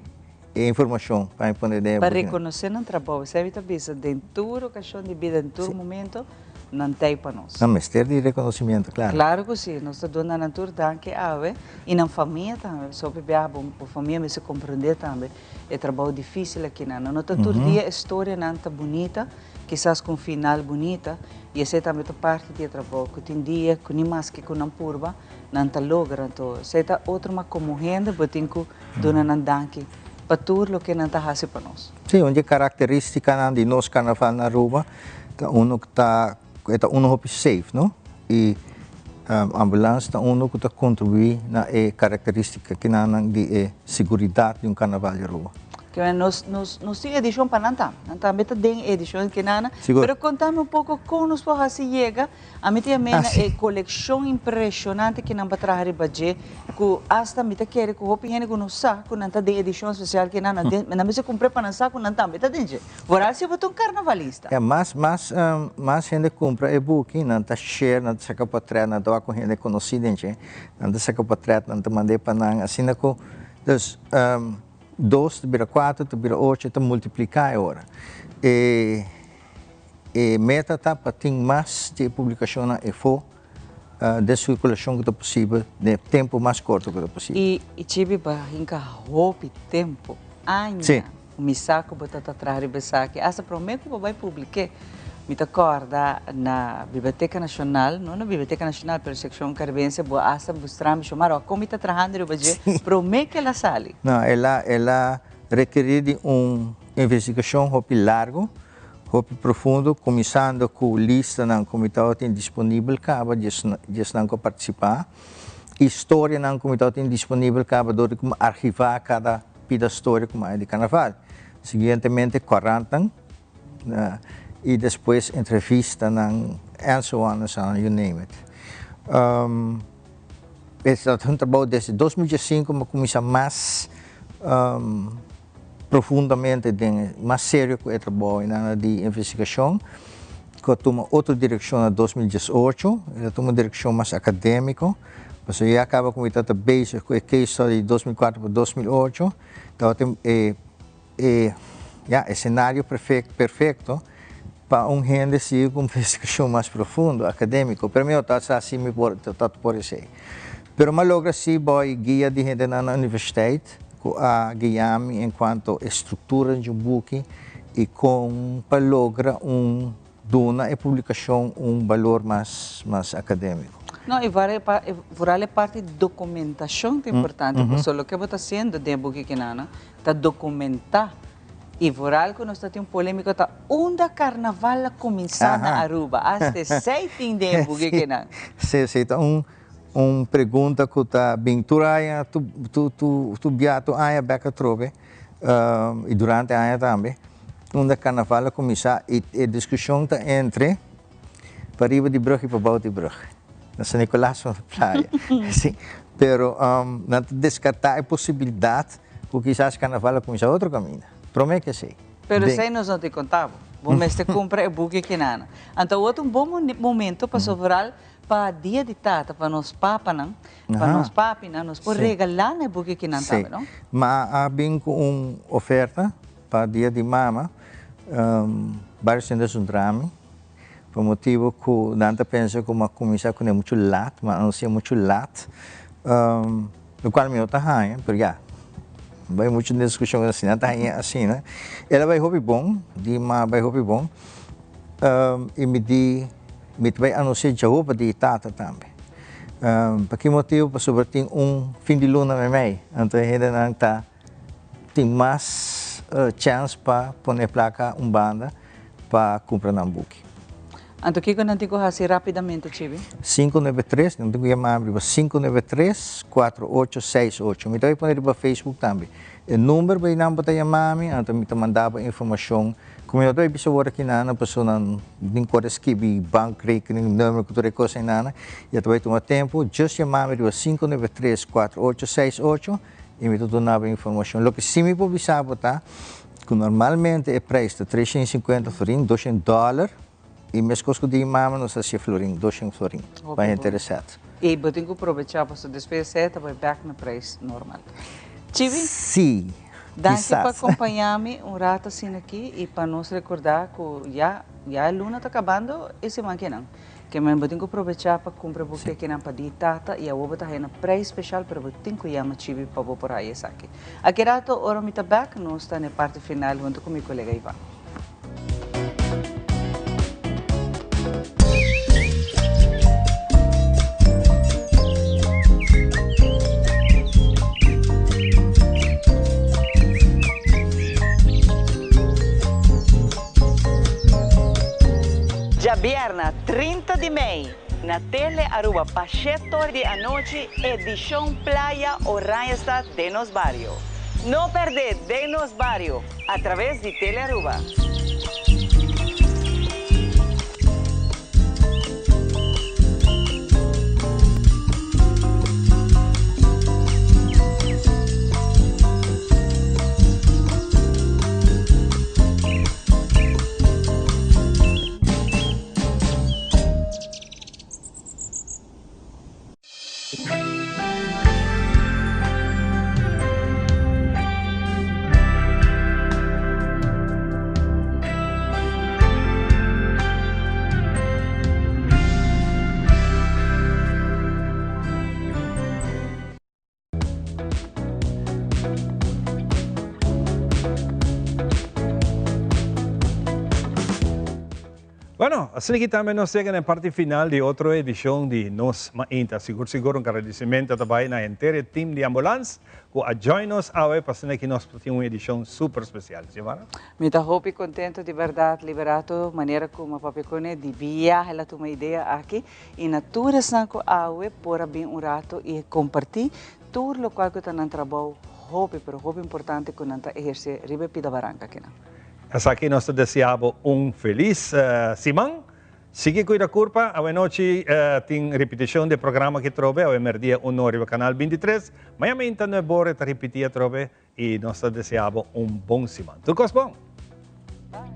e informashon pa mi pone den e Pa buki. rekonosé nan trabou, esei mi ta bisa, den tur okashon di bida, den tur momento, nan t'ei pa nos. Nan mester di reconocimiento, claro. Claro cu si, nos ta duna nan tur danki awe y nan famia tambe, pasobra hopi biaha bo famia mester comprende tambe e trabou dificil aki nan. No ta tur dia e storianan ta bunita, kisas cu un final bunita y esey tambe ta parti di e trabou, cu tin dia cu ni maske cu nan purba nan ta logra. Anto esey ta otro ma como hende bo tin cu duna nan danki pa tur loke nan ta haci pa nos. Si, un di e caracteristicanan di nos carnaval na Aruba ta uno cu ta, e ta uno hopi safe, no? Y ambulance ta uno cu ta contribui na e caracteristica kinanan di e seguridad di un carnaval di Aruba. Kinan nos, nos, nos tin edicion pa nan tambe. Nan tambe ta den e edicion kinana. Sigur. Pero contame un poco con nos por haci yega Ami ta yam'é na e kolekshon impreshonante ku nan pa traha riba dje, ku asta mi ta kere ku hopi hende ku no sa ku nan ta den edishon spesial ku nan nan mester kumpr'é pa nan sa ku nan tambe ta den dje. Vooral si bo ta un karnavalista. Ya, mas mas mas hende kumpra e buki, nan ta share, nan ta saka potrèt, nan ta wak ku hende konosí den dje, nan ta saka potrèt, nan ta mand'é pa nan, asina ku, dus dos ta bira kuater, ta bira ocho, ta multipliká e ora. E. E meta ta pa tin mas di e publikashonnan efo den sirkulashon ku ta posibel den e tempu mas korto ku ta posibel. I Chibi ba hinka hopi tempu, aña, mi sa ku bo ta ta traha riba esaki, asta promé ku bo bai publik'é. Mi ta kòrda na Biblioteka Nashonal, no na Biblioteka Nashonal, pero sekshon Karibense, bo asta mustra mi, Shomara, wak kon mi ta trahando riba dje promé ku el a sali. No, el a el a rekerí di un investigashon hopi largu. Hopi profundo, kuminsando ku listanan ku mi tabatin disponibel kaba di esnan ku a partisipá, i storianan ku mi tabatin disponibel kaba dor di ku mi archivá kada pida storia ku mi haña di karnaval. Siguientemente korantnan i despues entrevistanan and so on and so on, you name it. E ta un trabou desde 2015 mi a kuminsá mas. Profundamente den mas serio ku e trabou einan di investigashon ku a tuma otro direkshon na 2018, el a tuma un direkshon mas akadémiko, pasobra ya kaba ku mi tabata bezig ku e case study di 2004 pa 2008, tabatin e e ya e senario perfekto pa un hende sigui ku un investigashon mas profundo, akadémiko, pero mi no tabata sa si mi por tabata por esei. Pero mi a logra si bou e guia di hendenan na universiteit. Ku a guia mi en kuanto e struktura di un buki i kon pa logra un duna e publikashon un balor mas mas akadémiko. No, i vooral e parti di dokumentashon ta importante, pasobra loke bo ta hasiendo den e buki kinan ta dokumentá. I vooral ku nos ta tin un polémiko ta unda karnaval a kuminsá na Aruba, asta esei tin den e buki kinan. Sí, sí, ta un Un pregunta ku ta bin tur aña, tur bia, tur aña bek atrobe i durante aña tambe, unda karnaval a kuminsá i e diskushon ta entre pariba di brùg i pabou di brùg. Na San Nicolas of na playa. Si. Pero nan ta deskartá e posibilidat ku kisas karnaval a kuminsá otro kaminda. Promé ke esei. Pero esei nos no tin konta bo. Bo mester kumpra e buki kinana. Anto awor ta un bon momento pasobra vooral pa dia di tata, pa nos papanan, pa nos papinan, nos por regalá nan e buki kinan tambe, no? Si. Ma a bin ku un oferta pa dia di mama, varios hende a zundra mi. Pa motibu ku nan ta pensa ku mi a kuminsá kuné muchu lat, mi a anunsiá muchu lat, lokual mi no ta haña, pero ya, no bai muchu den diskushon asina, nan ta haña asina. El a bai hopi bon, di mi a bai hopi bon, i mi di mi ta bai anunsiá djawopa di tata tambe. Pa ki motibu? Pasobra tin un fin di luna meimei, anto e hendenan ta tin mas chèns pa pone e plaka un banda pa kumpra nan buki. Anto kiko nan tin ku hasi rápidamente, Chibi? 593, nan tin ku yama mi riba 593, 4868. Mi ta bai pone riba Facebook tambe. E number bai nan bo ta yama mi, anto mi ta manda bo informashon ku mi no ta bai bisa wor aki nan, pasobra nan tin ku ora skibi bankrekeningnummer ku tur e kos einan. I a ta bai tuma tempu. Just yama mi riba 593, 4868. I mi ta duna bo informashon. Loke si mi por bisa bo ta ku normalmente e preis ta 350 florin, 200 dòler, i meskos ku di mama nos ta hasié florin, 200 florin, pa henter e sèt. I bo tin ku probechá pasobra despues e sèt ta bai bèk na preis normal. Chibi? Si, Danki pa kisas. kompañá mi un rato asina aki i pa nos rekordá ku ya ya e luna ta kabando e siman kinan. Ke men bo tin ku probechá pa kumpra bo kekinan pa di tata i awor bo ta haña na preis speshal pero bo tin ku yama Chibi pa bo por haña esaki. Aki rato ora mi ta bèk nos ta na e parti final huntu ku mi kolega Ivan. Djabièrna 30 di mei na Tele Aruba pa shetor di anochi edishon Playa Oranjestad den nos bario. No pèrdè Den nos bario a traves di Tele Aruba. Bueno, asina ki tambe nos yega na e parti final di otro edicion di Nos Mainta. Sigur sigur un agradecimento ta bay na henter e team di ambulans cu a join nos awe pa asina ki nos por tin un edicion super special. Xiomara? Mi ta hopi contento di berdad, Liberato, manera cu mi a papia cune di biaha el a tuma idea aki. I na tur esnan ku awe por a bin un rato i kompartí tur lokual ku ta nan trabou hopi pero hopi importante ku nan ta ehersé riba e pida baranka akinan. Esaki nos ta desea bo un felis siman. Sigui kuida kurpa. Awenochi tin ripitishon di e programa aki atrobe awe merdia uno riba kanal 23. Maña mainta nuebe ora e ta ripití atrobe i nos ta desea bo un bon siman. Tur kos bon! Bye.